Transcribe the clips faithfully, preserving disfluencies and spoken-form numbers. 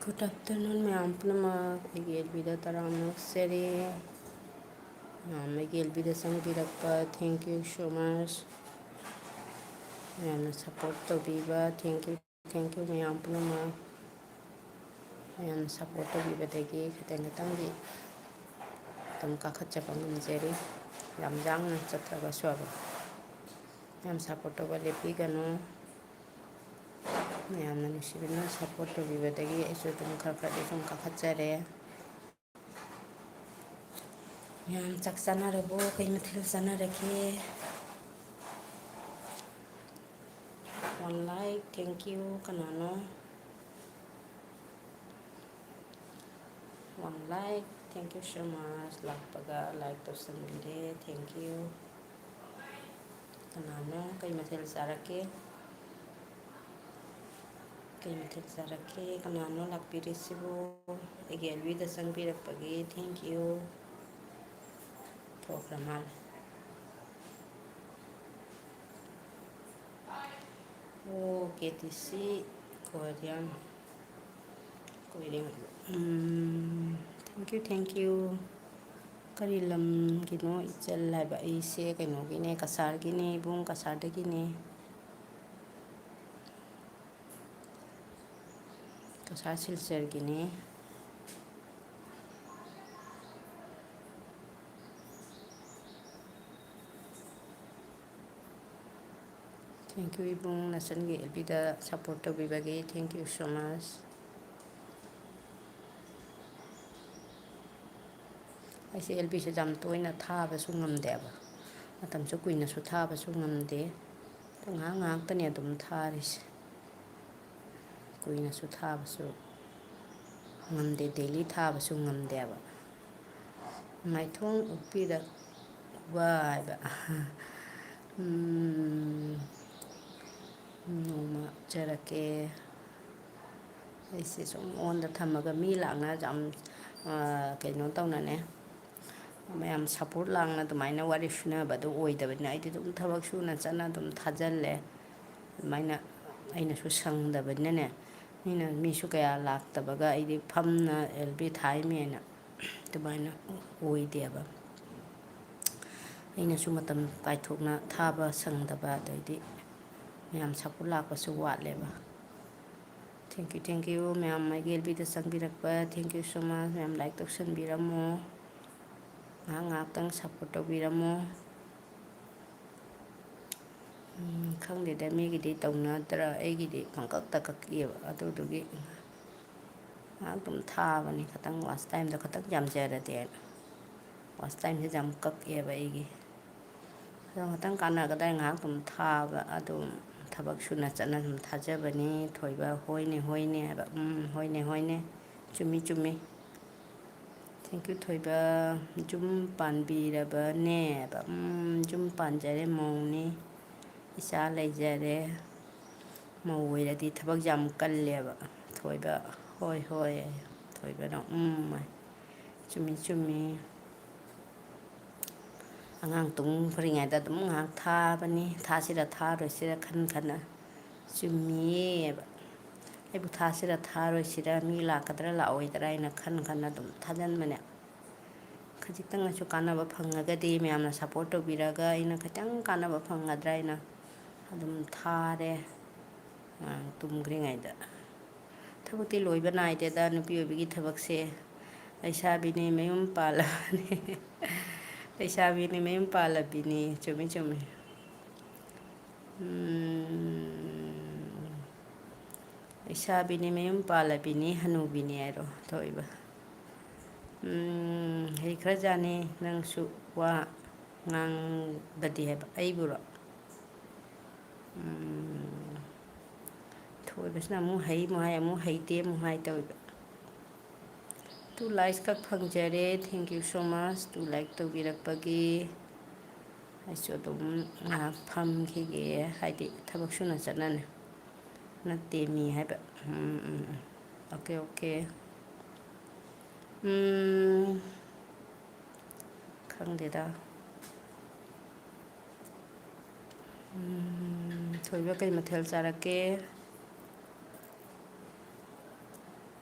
Good afternoon, ꯃꯌꯥꯝ ꯄꯨꯝꯅꯃꯛ꯫ ꯑꯩꯒꯤ ꯑꯦꯜ ꯕꯤꯗ ꯇꯔꯥꯝꯅ ꯑꯣꯛꯆꯔꯤ꯫ ꯃꯌꯥꯝ ꯑꯩꯒꯤ ꯑꯦꯜ ꯕꯤꯗ ꯆꯪꯕꯤꯔꯛꯄ, thank you so much꯫ ꯃꯌꯥꯝꯅ support ꯇꯧꯕꯤꯕ, thank you, thank you ꯃꯌꯥꯝ ꯄꯨꯝꯅꯃꯛ꯫ ꯃꯌꯥꯝꯅ support ꯇꯧꯕꯤꯕꯗꯒꯤ ꯈꯤꯇꯪ ꯈꯤꯇꯪꯗꯤ ꯑꯗꯨꯝ ꯀꯥꯈꯠꯆꯕ ꯉꯝꯖꯔꯤ꯫ ꯌꯥꯝ ꯌꯥꯡꯅ ꯆꯠꯇ꯭ꯔꯒꯁꯨ ꯑꯗꯨꯝ ꯌꯥꯝ support ꯇꯧꯕ ꯂꯦꯞꯄꯤꯒꯅꯨ꯫ ꯃꯌꯥꯝꯅ ꯅꯨꯡꯁꯤꯕꯤꯅ support ꯇꯧꯕꯤꯕꯗꯒꯤ ꯑꯩꯁꯨ ꯑꯗꯨꯝ ꯈꯔ ꯈꯔꯗꯤ ꯁꯨꯝ ꯀꯥꯈꯠꯆꯔꯦ꯫ ꯃꯌꯥꯝ ꯆꯥꯛ ꯆꯥꯅꯔꯕꯣ? ꯀꯩ ꯃꯊꯦꯜ ꯆꯥꯅꯔꯒꯦ? One like, thank you꯫ ꯀꯅꯥꯅꯣ? One like, thank you so much꯫ ꯂꯥꯛꯄꯒ like ꯇꯧꯁꯟꯕꯤꯔꯦ, thank you꯫ ꯀꯅꯥꯅꯣ? ꯀꯩ ꯃꯊꯦꯜ ꯆꯥꯔꯛꯀꯦ? ꯀꯩ ꯃꯊꯦꯜ ꯆꯥꯔꯛꯀꯦ? ꯀꯅꯥꯅꯣ ꯂꯥꯛꯄꯤꯔꯤꯁꯤꯕꯨ? ꯑꯩꯒꯤ ꯑꯦꯜ ꯕꯤꯗ ꯆꯪꯕꯤꯔꯛꯄꯒꯤ thank you꯫ ꯊꯣꯛꯈ꯭ꯔ ꯃꯥꯜꯂꯦ꯫ ꯑꯣ, K T C Korean. Korean. Um, thank you, thank you꯫ ꯀꯔꯤ ꯂꯝꯒꯤꯅꯣ ꯏꯆꯜ ꯍꯥꯏꯕ? ꯑꯩꯁꯦ ꯀꯩꯅꯣꯒꯤꯅꯦ, ꯀꯁꯥꯔꯒꯤꯅꯦ, ꯏꯕꯨꯡ ꯀꯁꯥꯔꯗꯒꯤꯅꯦ꯫ ꯀꯁꯥꯔ ꯁꯤꯜꯆꯔꯒꯤꯅꯦ꯫ Thank you ꯏꯕꯨꯡ, ꯅꯆꯟꯒꯤ ꯑꯦꯜ ꯕꯤꯗ support ꯇꯧꯕꯤꯕꯒꯤ, thank you so much꯫ ꯑꯩꯁꯦ ꯑꯦꯜ ꯕꯤꯁꯦ ꯌꯥꯝ ꯇꯣꯏꯅ ꯊꯥꯕꯁꯨ ꯉꯝꯗꯦꯕ, ꯃꯇꯝꯁꯨ ꯀꯨꯏꯅꯁꯨ ꯊꯥꯕꯁꯨ ꯉꯝꯗꯦ꯫ ꯑꯗꯣ ꯉꯥꯏꯍꯥꯛ ꯉꯥꯏꯍꯥꯛꯇꯅꯦ ꯑꯗꯨꯝ ꯊꯥꯔꯤꯁꯦ꯫ ꯀꯨꯏꯅꯁꯨ ꯊꯥꯕꯁꯨ ꯉꯝꯗꯦ, daily ꯊꯥꯕꯁꯨ ꯉꯝꯗꯦꯕ꯫ ꯃꯥꯏꯊꯣꯡ ꯎꯞꯄꯤꯔꯛꯄ ꯍꯥꯏꯕ꯫ ꯎꯝ, ꯅꯣꯡꯃ ꯎꯠꯆꯔꯛꯀꯦ꯫ ꯑꯩꯁꯦ ꯁꯨꯝ on ꯗ ꯊꯝꯃꯒ ꯃꯤ ꯂꯥꯛꯅ ꯌꯥꯝ, ꯑ, ꯀꯩꯅꯣ ꯇꯧꯅꯅꯦ꯫ ꯃꯌꯥꯝ support ꯂꯥꯡꯅ ꯑꯗꯨꯃꯥꯏꯅ ꯋꯥꯔꯤ ꯐꯨꯅꯕꯗꯣ ꯑꯣꯏꯗꯕꯅꯤꯅ ꯑꯩꯗꯤ ꯑꯗꯨꯝ ꯊꯕꯛ ꯁꯨꯅ ꯆꯠꯅ ꯑꯗꯨꯝ ꯊꯥꯖꯤꯜꯂꯦ꯫ ꯑꯗꯨꯃꯥꯏꯅ ꯑꯩꯅꯁꯨ ꯁꯪꯗꯕꯅꯤꯅꯅꯦ, ꯃꯤꯅ, ꯃꯤꯁꯨ ꯀꯌꯥ ꯂꯥꯛꯇꯕꯒ ꯑꯩꯗꯤ ꯐꯝꯅ ꯑꯦꯜ ꯕꯤ ꯊꯥꯏꯃꯦꯅ ꯑꯗꯨꯃꯥꯏꯅ ꯑꯣꯏꯗꯦꯕ꯫ ꯑꯩꯅꯁꯨ ꯃꯇꯝ ꯀꯥꯏꯊꯣꯛꯅ ꯊꯥꯕ ꯁꯪꯗꯕ, ꯑꯗꯩꯗꯤ ꯃꯌꯥꯝ ꯁꯞꯄꯣꯔꯠ ꯂꯥꯛꯄꯁꯨ ꯋꯥꯠꯂꯦꯕ꯫ Thank you, thank you ꯃꯌꯥꯝ ꯑꯩꯒꯤ ꯑꯦꯜ ꯕꯤꯗ ꯆꯪꯕꯤꯔꯛꯄ, thank you so much꯫ ꯃꯌꯥꯝ ꯂꯥꯏꯛ ꯇꯧꯁꯟꯕꯤꯔꯝꯃꯣ, ꯉꯥꯏꯍꯥꯛ ꯉꯥꯏꯍꯥꯛꯇꯪ ꯁꯞꯄꯣꯔꯠ ꯇꯧꯕꯤꯔꯝꯃꯣ꯫ ꯎꯝ, ꯈꯪꯗꯦꯗ, ꯃꯤꯒꯤꯗꯤ ꯇꯧꯅꯗ꯭ꯔꯥ, ꯑꯩꯒꯤꯗꯤ ꯄꯪꯀꯛꯇ ꯀꯛꯑꯦꯕ, ꯑꯗꯨꯗꯨꯒꯤ ꯉꯥꯏꯍꯥꯛ ꯑꯗꯨꯝ ꯊꯥꯕꯅꯤ, ꯈꯇꯪ ꯋꯥꯆ ꯇꯥꯏꯝꯗꯣ ꯈꯇꯪ ꯌꯥꯝꯖꯔꯗꯤ ꯍꯥꯏꯅ꯫ ꯋꯥꯆ ꯇꯥꯏꯝꯁꯦ ꯌꯥꯝ ꯀꯛꯑꯦꯕ ꯑꯩꯒꯤ꯫ ꯑꯗꯣ ꯈꯇꯪ ꯀꯥꯟꯅꯒꯗ꯭ꯔꯥ ꯉꯥꯏꯍꯥꯛ ꯑꯗꯨꯝ ꯊꯥꯕ, ꯑꯗꯨꯝ ꯊꯕꯛ ꯁꯨꯅ ꯆꯠꯅ ꯑꯗꯨꯝ ꯊꯥꯖꯕꯅꯤ꯫ ꯊꯣꯏꯕ, ꯍꯣꯏꯅꯦ, ꯍꯣꯏꯅꯦ ꯍꯥꯏꯕ, ꯎꯝ, ꯍꯣꯏꯅꯦ, ꯍꯣꯏꯅꯦ, ꯆꯨꯝꯃꯤ, ꯆꯨꯝꯃꯤ꯫ Thank you ꯊꯣꯏꯕ꯫ ꯌꯨꯝ ꯄꯥꯟꯕꯤꯔꯕꯅꯦ ꯍꯥꯏꯕ, ꯎꯝ, ꯌꯨꯝ ꯄꯥꯟꯖꯔꯦ, ꯃꯧꯅꯤ, ꯏꯆꯥ ꯂꯩꯖꯔꯦ꯫ ꯃꯧ ꯑꯣꯏꯔꯗꯤ ꯊꯕꯛ ꯌꯥꯝ ꯀꯜꯂꯦꯕ꯫ ꯊꯣꯏꯕ, ꯍꯣꯏ, ꯍꯣꯏ꯫ ꯊꯣꯏꯕꯅ, ꯎꯝ ꯍꯥꯏ꯫ ꯆꯨꯝꯃꯤ, ꯆꯨꯝꯃꯤ꯫ ꯑꯉꯥꯡ ꯇꯨꯝꯈ꯭ꯔꯤꯉꯩꯗ ꯑꯗꯨꯝ ꯉꯥꯏꯍꯥꯛ ꯊꯥꯕꯅꯤ, ꯊꯥꯁꯤꯔ ꯊꯥꯔꯣꯏꯁꯤꯔ ꯈꯟ ꯈꯟꯅ꯫ ꯆꯨꯝꯃꯤꯌꯦꯕ꯫ ꯑꯩꯕꯨ ꯊꯥꯁꯤꯔ ꯊꯥꯔꯣꯏꯁꯤꯔ, ꯃꯤ ꯂꯥꯛꯀꯗ꯭ꯔꯥ ꯂꯥꯛꯑꯣꯏꯗ꯭ꯔꯥ ꯍꯥꯏꯅ ꯈꯟ ꯈꯟꯅ ꯑꯗꯨꯝ ꯊꯥꯖꯤꯟꯕꯅꯦ꯫ ꯈꯖꯤꯛꯇꯪ ꯑꯣꯏꯁꯨ ꯀꯥꯟꯅꯕ ꯐꯪꯉꯒꯗꯤ, ꯃꯌꯥꯝꯅ ꯁꯞꯄꯣꯔꯠ ꯇꯧꯕꯤꯔꯒ ꯑꯩꯅ ꯈꯤꯇꯪ ꯀꯥꯟꯅꯕ ꯐꯪꯒꯗ꯭ꯔꯥ ꯍꯥꯏꯅ ꯑꯗꯨꯝ ꯊꯥꯔꯦ꯫ ꯑꯉꯥꯡ ꯇꯨꯝꯈ꯭ꯔꯤꯉꯩꯗ꯫ ꯊꯕꯛꯇꯤ ꯂꯣꯏꯕ ꯅꯥꯏꯗꯦꯗ, ꯅꯨꯄꯤ ꯑꯣꯏꯕꯒꯤ ꯊꯕꯛꯁꯦ꯫ ꯂꯩꯁꯥꯕꯤꯅꯤ ꯃꯌꯨꯝ ꯄꯥꯜꯂꯕꯅꯤ꯫ ꯂꯩꯁꯥꯕꯤꯅꯤ ꯃꯌꯨꯝ ꯄꯥꯜꯂꯕꯤꯅꯤ꯫ ꯆꯨꯝꯃꯤ, ꯆꯨꯝꯃꯤ꯫ ꯎꯝ, ꯂꯩꯁꯥꯕꯤꯅꯤ ꯃꯌꯨꯝ ꯄꯥꯜꯂꯕꯤꯅꯤ, ꯍꯅꯨꯕꯤꯅꯤ ꯍꯥꯏꯔꯣ, ꯊꯣꯏꯕ꯫ ꯎꯝ, ꯍꯩꯈ꯭ꯔꯖꯥꯠꯅꯤ ꯅꯪꯁꯨ ꯋꯥ ꯉꯥꯡꯕꯗꯤ ꯍꯥꯏꯕ꯫ ꯑꯩꯕꯨꯔꯣ? ꯎꯝ, ꯊꯣꯏꯕꯁꯤꯅ ꯑꯃꯨꯛ ꯍꯩ ꯑꯃꯨꯛ ꯍꯥꯏ, ꯑꯃꯨꯛ ꯍꯩꯇꯦ ꯑꯃꯨꯛ ꯍꯥꯏ ꯇꯧꯋꯦꯕ꯫ Two likes ꯈꯛ ꯐꯪꯖꯔꯦ, thank you so much, two like ꯇꯧꯕꯤꯔꯛꯄꯒꯤ꯫ ꯑꯩꯁꯨ ꯑꯗꯨꯝ ꯉꯥꯏꯍꯥꯛ ꯐꯝꯈꯤꯒꯦ, ꯍꯥꯏꯗꯤ ꯊꯕꯛ ꯁꯨꯅ ꯆꯠꯅꯅꯤ ꯅꯠꯇꯦ ꯃꯤ ꯍꯥꯏꯕ꯫ ꯎꯝ, ꯎꯝ, ꯎꯝ꯫ Okay, okay꯫ ꯎꯝ, ꯈꯪꯗꯦꯗ꯫ ꯎꯝ, ꯊꯣꯏꯕ ꯀꯩ ꯃꯊꯦꯜ ꯆꯥꯔꯛꯀꯦ?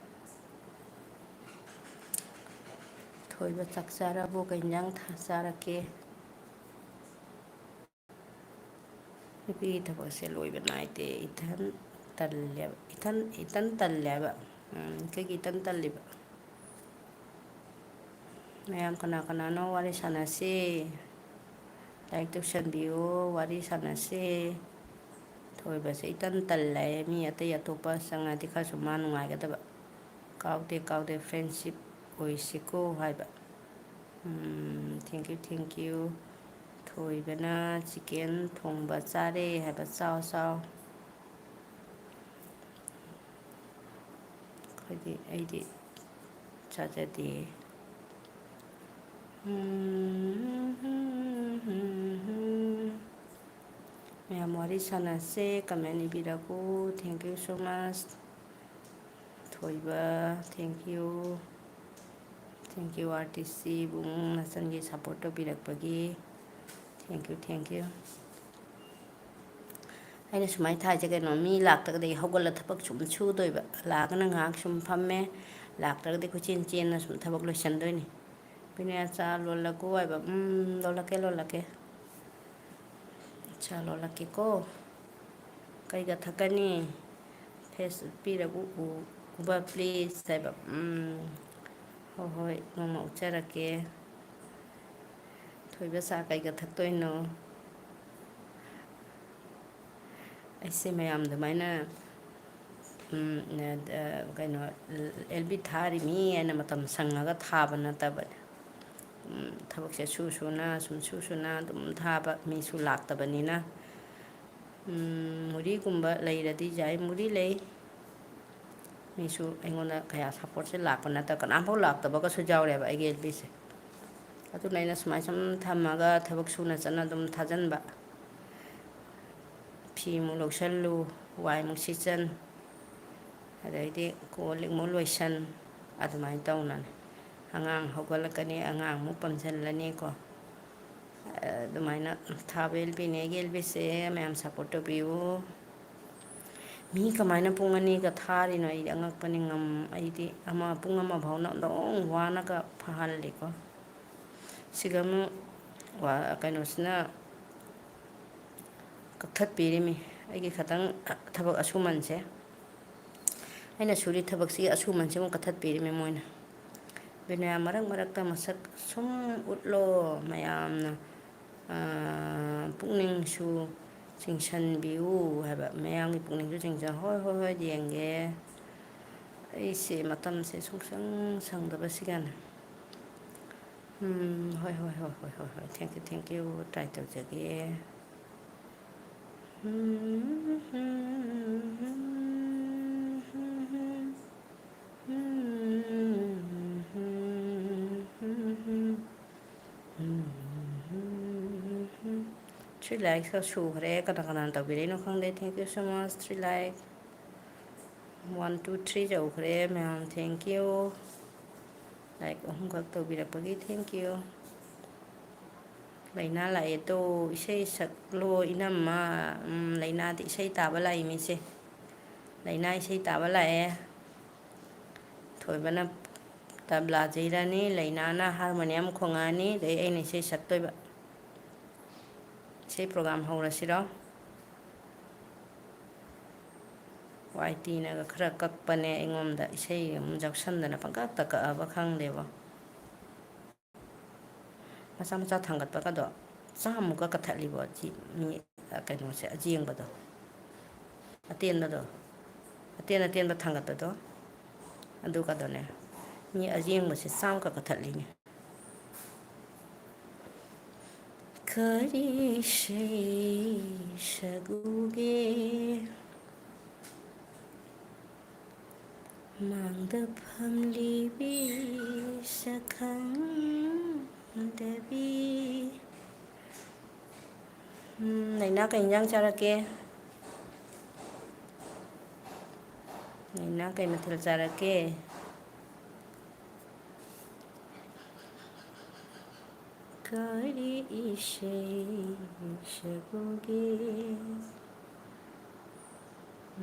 ꯊꯣꯏꯕ ꯆꯥꯛ ꯆꯥꯔꯕꯣ? ꯀꯩ ꯏꯟꯖꯥꯡ ꯊ-, ꯆꯥꯔꯛꯀꯦ? ꯅꯨꯄꯤꯒꯤ ꯊꯕꯛꯁꯦ ꯂꯣꯏꯕ ꯅꯥꯏꯗꯦ꯫ ꯏꯊꯟ ꯇꯜꯂꯦꯕ꯫ ꯏꯊꯟ, ꯏꯇꯟ ꯇꯜꯂꯦꯕ꯫ ꯎꯝ, ꯀꯩꯒꯤ ꯏꯇꯟ ꯇꯜꯂꯤꯕ? ꯃꯌꯥꯝ ꯀꯅꯥ ꯀꯅꯥꯅꯣ ꯋꯥꯔꯤ ꯁꯥꯟꯅꯁꯤ꯫ Like ꯇꯧꯁꯟꯕꯤꯌꯨ, ꯋꯥꯔꯤ ꯁꯥꯟꯅꯁꯤ꯫ ꯊꯣꯏꯕꯁꯦ ꯏꯇꯟ ꯇꯜꯂꯦ꯫ ꯃꯤ ꯑꯇꯩ ꯑꯇꯣꯞꯄ ꯆꯪꯉꯗꯤ ꯈꯔꯁꯨ ꯃꯥ ꯅꯨꯡꯉꯥꯏꯒꯗꯕ꯫ ꯀꯥꯎꯗꯦ, ꯀꯥꯎꯗꯦ, friendship ꯑꯣꯏꯁꯤꯀꯣ ꯍꯥꯏꯕ꯫ ꯎꯝ, thank you, thank you꯫ ꯊꯣꯏꯕꯅ chicken ꯊꯣꯡꯕ ꯆꯥꯔꯦ ꯍꯥꯏꯕ, ꯆꯥꯎ, ꯆꯥꯎ꯫ ꯑꯩꯈꯣꯏꯗꯤ, ꯑꯩꯗꯤ ꯆꯥꯖꯗꯦ꯫ ꯃꯌꯥꯝ ꯋꯥꯔꯤ ꯁꯥꯟꯅꯁꯦ, comment ꯏꯕꯤꯔꯛꯎ꯫ Thank you so much꯫ ꯊꯣꯏꯕ, thank you꯫ Thank you, artist ꯏꯕꯨꯡ, ꯅꯆꯟꯒꯤ support ꯇꯧꯕꯤꯔꯛꯄꯒꯤ꯫ Thank you, thank you꯫ ꯑꯩꯅ ꯁꯨꯃꯥꯏꯅ ꯊꯥꯏꯁꯦ ꯀꯩꯅꯣ, ꯃꯤ ꯂꯥꯛꯇ꯭ꯔꯒꯗꯤ ꯑꯩ ꯍꯧꯒꯠꯂ ꯊꯕꯛ ꯁꯨꯝ ꯁꯨꯗꯣꯏꯕ꯫ ꯂꯥꯛꯑꯒꯅ ꯉꯥꯏꯍꯥꯛ ꯁꯨꯝ ꯐꯝꯃꯦ, ꯂꯥꯛꯇ꯭ꯔꯒꯗꯤ ꯀꯣꯏꯆꯦꯟ ꯆꯦꯟꯅ ꯁꯨꯝ ꯊꯕꯛ ꯂꯣꯏꯁꯟꯗꯣꯏꯅꯤ꯫ ꯕꯤꯅꯌꯥ, ꯆꯥ ꯂꯣꯜꯂꯒꯦ ꯍꯥꯏꯕ? ꯎꯝ, ꯂꯣꯜꯂꯛꯀꯦ, ꯂꯣꯜꯂꯛꯀꯦ꯫ ꯆꯥ ꯂꯣꯜꯂꯛꯀꯦꯀꯣ꯫ ꯀꯩꯒ ꯊꯛꯀꯅꯤ? Face ꯎꯠꯄꯤꯔꯒ ꯎ-, ꯎꯕ please ꯍꯥꯏꯕ꯫ ꯎꯝ, ꯍꯣꯏ, ꯍꯣꯏ, ꯅꯣꯡꯃ ꯎꯠꯆꯔꯛꯀꯦ꯫ ꯊꯣꯏꯕ, ꯆꯥ ꯀꯩꯒ ꯊꯛꯇꯣꯏꯅꯣ? ꯑꯩꯁꯦ ꯃꯌꯥꯝ ꯑꯗꯨꯃꯥꯏꯅ, ꯎꯝ, ꯑ, ꯀꯩꯅꯣ, ꯑꯦꯜ ꯕꯤ ꯊꯥꯔꯤꯃꯤ ꯍꯥꯏꯅ ꯃꯇꯝ ꯁꯪꯉꯒ ꯊꯥꯕ ꯅꯠꯇꯕꯅꯦ꯫ ꯎꯝ, ꯊꯕꯛꯁꯦ ꯁꯨ ꯁꯨꯅ, ꯁꯨꯝ ꯁꯨ ꯁꯨꯅ ꯑꯗꯨꯝ ꯊꯥꯕ, ꯃꯤꯁꯨ ꯂꯥꯛꯇꯕꯅꯤꯅ꯫ ꯎꯝ, ꯃꯨꯔꯤꯒꯨꯝꯕ ꯂꯩꯔꯗꯤ ꯌꯥꯏ, ꯃꯨꯔꯤ ꯂꯩ꯫ ꯃꯤꯁꯨ ꯑꯩꯉꯣꯟꯗ ꯀꯌꯥ support ꯁꯦ ꯂꯥꯛꯄ ꯅꯠꯇꯕ, ꯀꯅꯥꯝꯐꯥꯎ ꯂꯥꯛꯇꯕꯒꯁꯨ ꯌꯥꯎꯔꯦꯕ ꯑꯩꯒꯤ ꯑꯦꯜ ꯕꯤꯁꯦ꯫ ꯑꯗꯨꯅ ꯑꯩꯅ ꯁꯨꯃꯥꯏꯅ ꯁꯨꯝ ꯊꯝꯃꯒ ꯊꯕꯛ ꯁꯨꯅ ꯆꯠꯅ ꯑꯗꯨꯝ ꯊꯥꯖꯤꯟꯕ꯫ ꯐꯤ ꯑꯃꯨꯛ ꯂꯧꯁꯜꯂꯨ, ꯋꯥꯏ ꯑꯃꯨꯛ ꯁꯤꯠꯆꯟ, ꯑꯗꯩꯗꯤ ꯀꯣꯜ ꯂꯤꯛ ꯑꯃꯨꯛ ꯂꯣꯏꯁꯟ, ꯑꯗꯨꯃꯥꯏꯅ ꯇꯧꯅꯅꯦ꯫ ꯑꯉꯥꯡ ꯍꯧꯒꯠꯂꯛꯀꯅꯤ, ꯑꯉꯥꯡ ꯑꯃꯨꯛ ꯄꯝꯁꯤꯜꯂꯅꯤꯀꯣ꯫ ꯑꯗꯨꯃꯥꯏꯅ ꯊꯥꯕ ꯑꯦꯜ ꯕꯤꯅꯦ꯫ ꯑꯩꯒꯤ ꯑꯦꯜ ꯕꯤꯁꯦ ꯃꯌꯥꯝ support ꯇꯧꯕꯤꯌꯨ꯫ ꯃꯤ ꯀꯃꯥꯏꯅ ꯄꯨꯡ ꯑꯅꯤꯒ ꯊꯥꯔꯤꯅꯣ? ꯑꯩꯗꯤ ꯑꯉꯛꯄꯅꯤ꯫ ꯉꯝ-, ꯑꯩꯗꯤ ꯑꯃ, ꯄꯨꯡ ꯑꯃ ꯐꯥꯎꯅ ꯑꯗꯨꯝ ꯋꯥꯅꯒ ꯐꯥꯍꯜꯂꯤꯀꯣ꯫ ꯁꯤꯒ ꯑꯃꯨꯛ ꯋꯥ-, ꯀꯩꯅꯣꯁꯤꯅ ꯀꯛꯊꯠꯄꯤꯔꯤꯃꯤ ꯑꯩꯒꯤ ꯈꯇꯪ ꯊꯕꯛ ꯑꯁꯨꯃꯟꯁꯦ꯫ ꯑꯩꯅ ꯁꯨꯔꯤ ꯊꯕꯛꯁꯤꯒꯤ ꯑꯁꯨꯃꯟꯁꯦ ꯑꯃꯨꯛ ꯀꯛꯊꯠꯄꯤꯔꯤꯃꯤ ꯃꯣꯏꯅ꯫ ꯕꯤꯅꯌꯥ, ꯃꯔꯛ ꯃꯔꯛꯇ ꯃꯁꯛ ꯁꯨꯝ ꯎꯠꯂꯣ ꯃꯌꯥꯝꯅ꯫ ꯑꯥ, ꯄꯨꯛꯅꯤꯡꯁꯨ ꯆꯤꯡꯁꯤꯟꯕꯤꯌꯨ ꯍꯥꯏꯕ, ꯃꯌꯥꯝꯒꯤ ꯄꯨꯛꯅꯤꯡꯁꯨ ꯆꯤꯡꯁꯤꯟ-, ꯍꯣꯏ, ꯍꯣꯏ, ꯍꯣꯏ, ꯌꯦꯡꯒꯦ꯫ ꯑꯩꯁꯦ ꯃꯇꯝꯁꯦ ꯁꯨꯡꯁꯪ ꯁꯪꯗꯕꯁꯤꯒꯅꯦ꯫ ꯎꯝ, ꯍꯣꯏ, ꯍꯣꯏ, ꯍꯣꯏ, ꯍꯣꯏ, ꯍꯣꯏ, ꯍꯣꯏ, thank you, thank you, try ꯇꯧꯖꯒꯦ꯫ Three likes ꯁꯨꯈ꯭ꯔꯦ꯫ ꯀꯅꯥ ꯀꯅꯥꯅ ꯇꯧꯕꯤꯔꯛꯏꯅꯣ ꯈꯪꯗꯦ꯫ Thank you so much, three like꯫ One, two, three ꯌꯧꯈ꯭ꯔꯦ ꯃꯌꯥꯝ, thank you꯫ Like ꯑꯍꯨꯝꯈꯛ ꯇꯧꯕꯤꯔꯛꯄꯒꯤ thank you꯫ ꯂꯥꯏꯅꯥ ꯂꯥꯛꯑꯦ ꯇꯣ, ꯏꯁꯩ ꯁꯛꯂꯣ ꯏꯅꯝꯃ꯫ ꯎꯝ, ꯂꯥꯏꯅꯥꯗꯤ ꯏꯁꯩ ꯇꯥꯕ ꯂꯥꯛꯏ ꯃꯤꯁꯦ꯫ ꯂꯥꯏꯅꯥ ꯏꯁꯩ ꯇꯥꯕ ꯂꯥꯛꯑꯦ꯫ ꯊꯣꯏꯕꯅ ꯇꯕ꯭ꯂꯥ ꯌꯩꯔꯅꯤ, ꯂꯥꯏꯅꯥꯅ ꯍꯥꯔꯃꯣꯅꯤꯌꯝ ꯈꯣꯡꯉꯛꯑꯅꯤ, ꯑꯗꯩ ꯑꯩꯅ ꯏꯁꯩ ꯁꯛꯇꯣꯏꯕ꯫ ꯏꯁꯩ program ꯍꯧꯔꯁꯤꯔꯣ? ꯋꯥꯏ ꯇꯤꯅꯒ ꯈꯔ ꯀꯛꯄꯅꯦ ꯑꯩꯉꯣꯟꯗ, ꯏꯁꯩ ꯑꯃ ꯌꯥꯎꯁꯟꯗꯅ ꯄꯪꯀꯛꯇ ꯀꯛꯑꯕ ꯈꯪꯗꯦꯕꯣ꯫ ꯃꯆꯥ ꯃꯆꯥ ꯊꯥꯡꯒꯠꯄꯒꯗꯣ ꯆꯥꯝꯃꯨꯛꯀ ꯀꯛꯊꯠꯂꯤꯕꯣ, ꯁꯤ ꯃꯤ, ꯀꯩꯅꯣꯁꯦ, ꯑꯌꯦꯡꯕꯗꯣ, ꯑꯇꯦꯟꯕꯗꯣ, ꯑꯇꯦꯟ ꯑꯇꯦꯟꯕ ꯊꯥꯡꯒꯠꯄꯗꯣ, ꯑꯗꯨꯒꯗꯣꯅꯦ, ꯃꯤ ꯑꯌꯦꯡꯕꯁꯦ ꯆꯥꯝꯃ ꯀꯛꯊꯠꯂꯤꯅꯦ꯫ ꯀꯔꯤ ꯏꯁꯩ ꯁꯛꯎꯒꯦ? ꯃꯥꯡꯗ ꯐꯝꯂꯤꯕꯤ ꯁꯛꯈꯪꯗꯕꯤ꯫ ꯎꯝ, ꯂꯩꯅꯥ ꯀꯩ ꯏꯟꯖꯥꯡ ꯆꯥꯔꯛꯀꯦ? ꯂꯩꯅꯥ ꯀꯩ ꯃꯊꯦꯜ ꯆꯥꯔꯛꯀꯦ? ꯀꯔꯤ ꯏꯁꯩ ꯁꯛꯎꯒꯦ?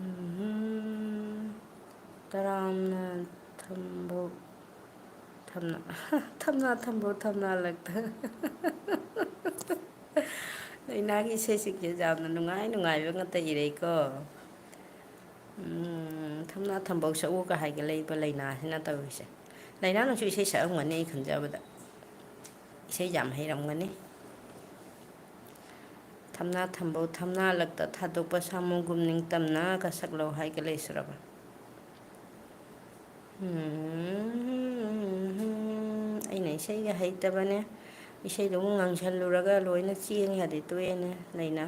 ꯎꯝ, ꯇꯔꯥꯝꯅ ꯊꯝꯕꯧ ꯊꯝꯅꯥ, ꯊꯝꯅꯥ ꯊꯝꯕꯧ ꯊꯝꯅꯥ ꯂꯛꯇ꯫ ꯂꯥꯏꯅꯥꯒꯤ ꯏꯁꯩꯁꯤꯡꯁꯦ ꯌꯥꯝꯅ ꯅꯨꯡꯉꯥꯏ ꯅꯨꯡꯉꯥꯏꯕ ꯉꯥꯛꯇ ꯏꯔꯩꯀꯣ꯫ ꯎꯝ, ꯊꯝꯅꯥ ꯊꯝꯕꯧ ꯁꯛꯎꯒ ꯍꯥꯏꯒ ꯂꯩꯕ ꯂꯥꯏꯅꯥꯁꯤꯅ ꯇꯧꯔꯤꯁꯦ꯫ ꯂꯥꯏꯅꯥꯅꯁꯨ ꯏꯁꯩ ꯁꯛꯑꯝꯒꯅꯤ ꯑꯩ ꯈꯟꯖꯕꯗ꯫ ꯏꯁꯩ ꯌꯥꯝ ꯍꯩꯔꯝꯒꯅꯤ꯫ ꯊꯝꯅꯥ ꯊꯝꯕꯧ ꯊꯝꯅꯥ ꯂꯛꯇ ꯊꯥꯗꯣꯛꯄ ꯁꯥꯃꯨꯒꯨꯝ ꯅꯤꯡꯇꯝꯅ ꯀꯁꯛꯂꯧ ꯍꯥꯏꯒ ꯂꯩꯁꯤꯔꯕ? ꯎꯝ, ꯑꯩꯅ ꯏꯁꯩꯒ ꯍꯩꯇꯕꯅꯦ꯫ ꯏꯁꯩꯗꯨꯕꯨ ꯉꯥꯡꯁꯜꯂꯨꯔꯒ ꯂꯣꯏꯅ ꯆꯦꯡ ꯌꯥꯗꯦ ꯇꯣꯛꯑꯦꯅꯦ ꯂꯩꯅꯥ꯫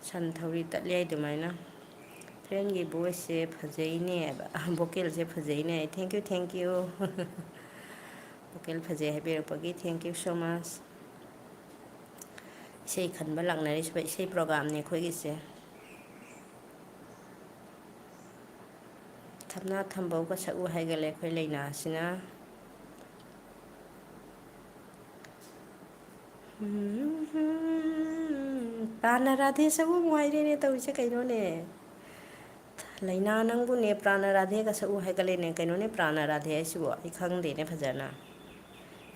ꯁꯟ ꯊꯧꯔꯤ ꯇꯠꯂꯦ ꯍꯥꯏ ꯑꯗꯨꯃꯥꯏꯅ꯫ ꯐ꯭ꯔꯦꯟꯒꯤ ꯚꯣꯏꯁꯁꯦ ꯐꯖꯩꯅꯦ ꯍꯥꯏꯕ, ꯚꯣꯀꯦꯜꯁꯦ ꯐꯖꯩꯅꯦ ꯍꯥꯏ꯫ Thank you, thank you꯫ Vocal ꯐꯖꯩ ꯍꯥꯏꯕꯤꯔꯛꯄꯒꯤ thank you so much꯫ ꯏꯁꯩ ꯈꯟꯕ ꯂꯥꯛꯅꯔꯤꯁꯤꯕ ꯏꯁꯩ ꯄ꯭ꯔꯣꯒꯥꯝꯅꯦ ꯑꯩꯈꯣꯏꯒꯤꯁꯦ꯫ ꯊꯝꯅꯥ ꯊꯝꯕꯧꯒ ꯁꯛꯎ ꯍꯥꯏꯒꯠꯂꯦ ꯑꯩꯈꯣꯏ ꯂꯩꯅꯥꯁꯤꯅ꯫ ꯄ꯭ꯔꯥꯅ ꯔꯥꯙꯦ ꯁꯛꯎ ꯅꯨꯡꯉꯥꯏꯔꯦꯅꯦ ꯇꯧꯔꯤꯁꯦ ꯀꯩꯅꯣꯅꯦ꯫ ꯂꯩꯅꯥ ꯅꯪꯕꯨꯅꯦ ꯄ꯭ꯔꯥꯅ ꯔꯥꯙꯦꯒ ꯁꯛꯎ ꯍꯥꯏꯒꯠꯂꯦꯅꯦ꯫ ꯀꯩꯅꯣꯅꯦ ꯄ꯭ꯔꯥꯅ ꯔꯥꯙꯦ ꯍꯥꯏꯁꯤꯕꯣ? ꯑꯩ ꯈꯪꯗꯦꯅꯦ ꯐꯖꯅ꯫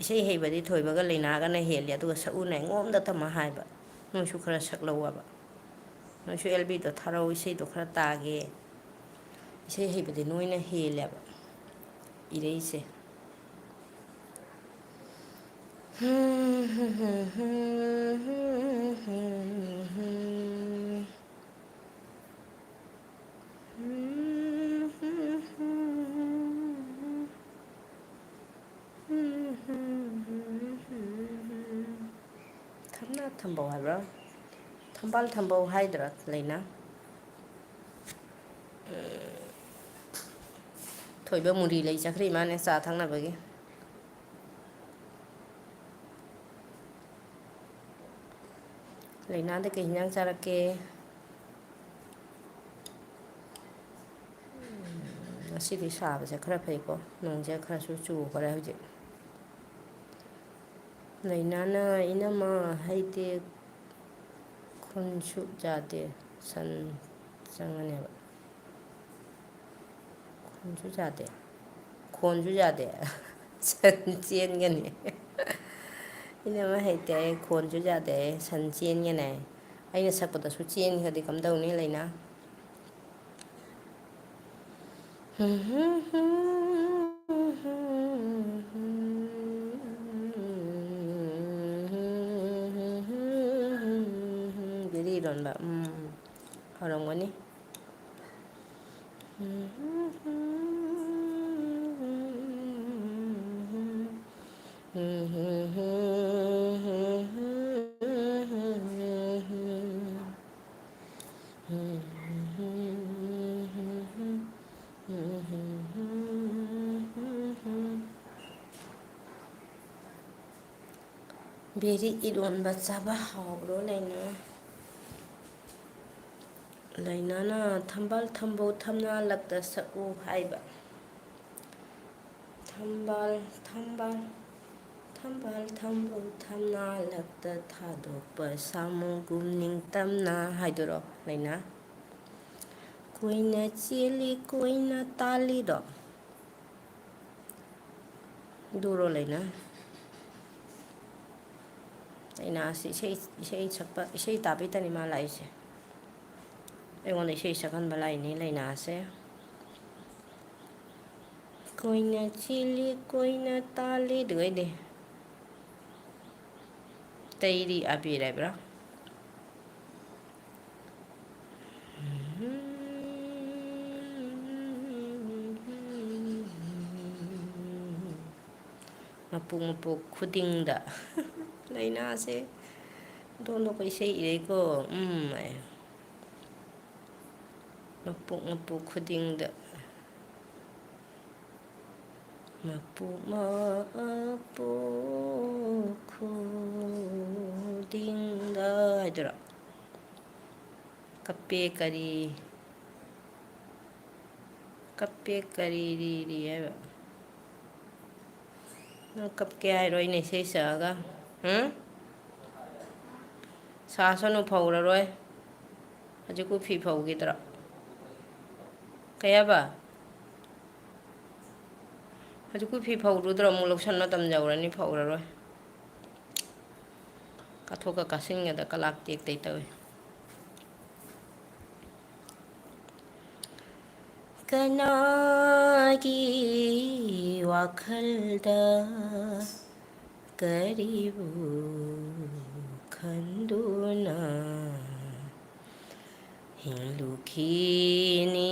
ꯏꯁꯩ ꯍꯩꯕꯗꯤ ꯊꯣꯏꯕꯒ ꯂꯩꯅꯥꯒꯅ ꯍꯦꯜꯂꯤ, ꯑꯗꯨꯒ ꯁꯛꯎꯅ ꯑꯩꯉꯣꯝꯗ ꯇꯝꯃ ꯍꯥꯏꯕ꯫ ꯅꯣꯏꯁꯨ ꯈꯔ ꯁꯛꯂꯧꯑꯕ꯫ ꯅꯣꯏꯁꯨ ꯑꯦꯜ ꯕꯤꯗꯣ ꯊꯥꯔꯛꯑꯣ, ꯏꯁꯩꯗꯣ ꯈꯔ ꯇꯥꯒꯦ꯫ ꯏꯁꯩ ꯍꯩꯕꯗꯤ ꯅꯣꯏꯅ ꯍꯦꯜꯂꯦꯕ ꯏꯔꯩꯁꯦ꯫ ꯊꯝꯅꯥ ꯊꯝꯕꯧ ꯍꯥꯏꯕ꯭ꯔꯥ? ꯊꯝꯕꯥꯜ ꯊꯝꯕꯧ ꯍꯥꯏꯗ꯭ꯔꯥ ꯂꯩꯅꯥ? ꯊꯣꯏꯕ ꯃꯨꯔꯤ ꯂꯩ ꯆꯠꯈ꯭ꯔꯤ ꯃꯥꯅꯦ ꯆꯥ ꯊꯛꯅꯕꯒꯤ꯫ ꯂꯩꯅꯥꯗ ꯀꯩ ꯍꯤꯟꯖꯥꯡ ꯆꯥꯔꯛꯀꯦ? ꯉꯁꯤꯗꯤ ꯁꯥꯕꯁꯦ ꯈꯔ ꯐꯩꯀꯣ, ꯅꯣꯡꯁꯦ ꯈꯔꯁꯨ ꯆꯨꯈꯔꯦ ꯍꯧꯖꯤꯛ꯫ ꯂꯩꯅꯥꯅ ꯏꯅꯝꯃ ꯍꯩꯇꯦꯛ ꯈꯨꯟꯁꯨ ꯆꯥꯗꯦ, ꯁꯟ ꯆꯪꯉꯅꯦꯕ꯫ ꯈꯣꯟꯁꯨ ꯌꯥꯗꯦ꯫ ꯈꯣꯟꯁꯨ ꯌꯥꯗꯦ꯫ ꯁꯟ ꯆꯦꯟꯒꯅꯤ꯫ ꯑꯩꯅ ꯑꯃ ꯍꯩꯇꯦ, ꯑꯩ ꯈꯣꯟꯁꯨ ꯌꯥꯗꯦ, ꯁꯟ ꯆꯦꯟꯒꯅꯤ꯫ ꯑꯩꯅ ꯁꯛꯄꯗꯁꯨ ꯆꯦꯟꯈ꯭ꯔꯗꯤ ꯀꯝꯗꯧꯅꯤ, ꯂꯩꯅꯥ? ꯕꯦꯔꯤ ꯏꯔꯣꯟꯕ, ꯎꯝ, ꯍꯥꯎꯔꯝꯒꯅꯤ꯫ ꯕꯦꯔꯤ ꯏꯔꯣꯟꯕ ꯆꯥꯕ ꯍꯥꯎꯕ꯭ꯔꯣ, ꯂꯩꯅꯥ? ꯂꯩꯅꯥꯅ "ꯊꯝꯕꯥꯜ ꯊꯝꯕꯧ ꯊꯝꯅꯥ ꯂꯛꯇ ꯁꯛꯎ" ꯍꯥꯏꯕ꯫ "ꯊꯝꯕꯥꯜ, ꯊꯝꯕꯥꯜ, ꯊꯝꯕꯥꯜ ꯊꯝꯕꯧ ꯊꯝꯅꯥ ꯂꯛꯇ ꯊꯥꯗꯣꯛꯄ ꯁꯥꯃꯨꯒꯨꯝ ꯅꯤꯡꯇꯝꯅ" ꯍꯥꯏꯗꯨꯔꯣ, ꯂꯩꯅꯥ? "ꯀꯣꯏꯅ ꯆꯦꯜꯂꯤ, ꯀꯣꯏꯅ ꯇꯥꯜꯂꯤꯗꯣ"? ꯑꯗꯨꯔꯣ, ꯂꯩꯅꯥ? ꯂꯩꯅꯥꯁꯤ ꯏꯁꯩ, ꯏꯁꯩ ꯁꯛꯄ, ꯏꯁꯩ ꯇꯥꯕꯤꯗꯅꯤ ꯃꯥ ꯂꯥꯛꯏꯁꯦ꯫ ꯑꯩꯉꯣꯟꯗ ꯏꯁꯩ ꯁꯛꯍꯟꯕ ꯂꯥꯛꯏꯅꯤ ꯂꯩꯅꯥꯁꯦ꯫ "ꯀꯣꯏꯅ ꯆꯦꯜꯂꯤ, ꯀꯣꯏꯅ ꯇꯥꯜꯂꯤ" ꯑꯗꯨꯒꯩꯗꯤ꯫ "ꯇꯩꯔꯤ ꯑꯕꯤꯔ" ꯍꯥꯏꯕ꯭ꯔꯥ? "ꯃꯄꯣꯛ ꯃꯄꯣꯛ ꯈꯨꯗꯤꯡꯗ" ꯂꯩꯅꯥꯁꯦ꯫ ꯗꯣꯟꯗꯣꯛꯄ ꯏꯁꯩ ꯏꯔꯩꯀꯣ꯫ ꯎꯝ, ꯑꯦ꯫ "ꯃꯄꯣꯛ ꯃꯄꯣꯛ ꯈꯨꯗꯤꯡꯗ"꯫ "ꯃꯄꯣꯛ ꯃꯄꯣꯛ ꯈꯨꯗꯤꯡꯗ" ꯍꯥꯏꯗꯨꯔꯣ? "ꯀꯞꯄꯦ ꯀꯔꯤ, ꯀꯞꯄꯦ ꯀꯔꯤ ꯔꯤ ꯔꯤ" ꯍꯥꯏꯕ꯫ ꯅꯪ ꯀꯞꯀꯦ ꯍꯥꯏꯔꯣ ꯑꯩꯅ ꯏꯁꯩ ꯁꯛꯑꯒ? ꯍꯨꯝ? ꯁꯥꯁꯅꯨ, ꯐꯧꯔꯔꯣꯏ꯫ ꯍꯧꯖꯤꯛꯄꯨ ꯐꯤ ꯐꯧꯈꯤꯗ꯭ꯔꯣ? ꯀꯩ ꯍꯥꯏꯕ? ꯍꯧꯖꯤꯛꯄꯨ ꯐꯤ ꯐꯧꯔꯨꯗ꯭ꯔꯣ? ꯑꯃꯨꯛ ꯂꯧꯁꯟ ꯃꯇꯝ ꯌꯧꯔꯅꯤ, ꯐꯧꯔꯔꯣꯏ꯫ ꯀꯥꯊꯣꯛꯀ ꯀꯥꯁꯤꯟꯒꯗ ꯀꯂꯥꯛ ꯇꯦꯛ ꯇꯩ ꯇꯧꯏ꯫ ꯀꯅꯥꯒꯤ ꯋꯥꯈꯜꯗ ꯀꯔꯤꯕꯨ ꯈꯟꯗꯨꯅ ꯍꯤꯡꯂꯨꯈꯤꯅꯤ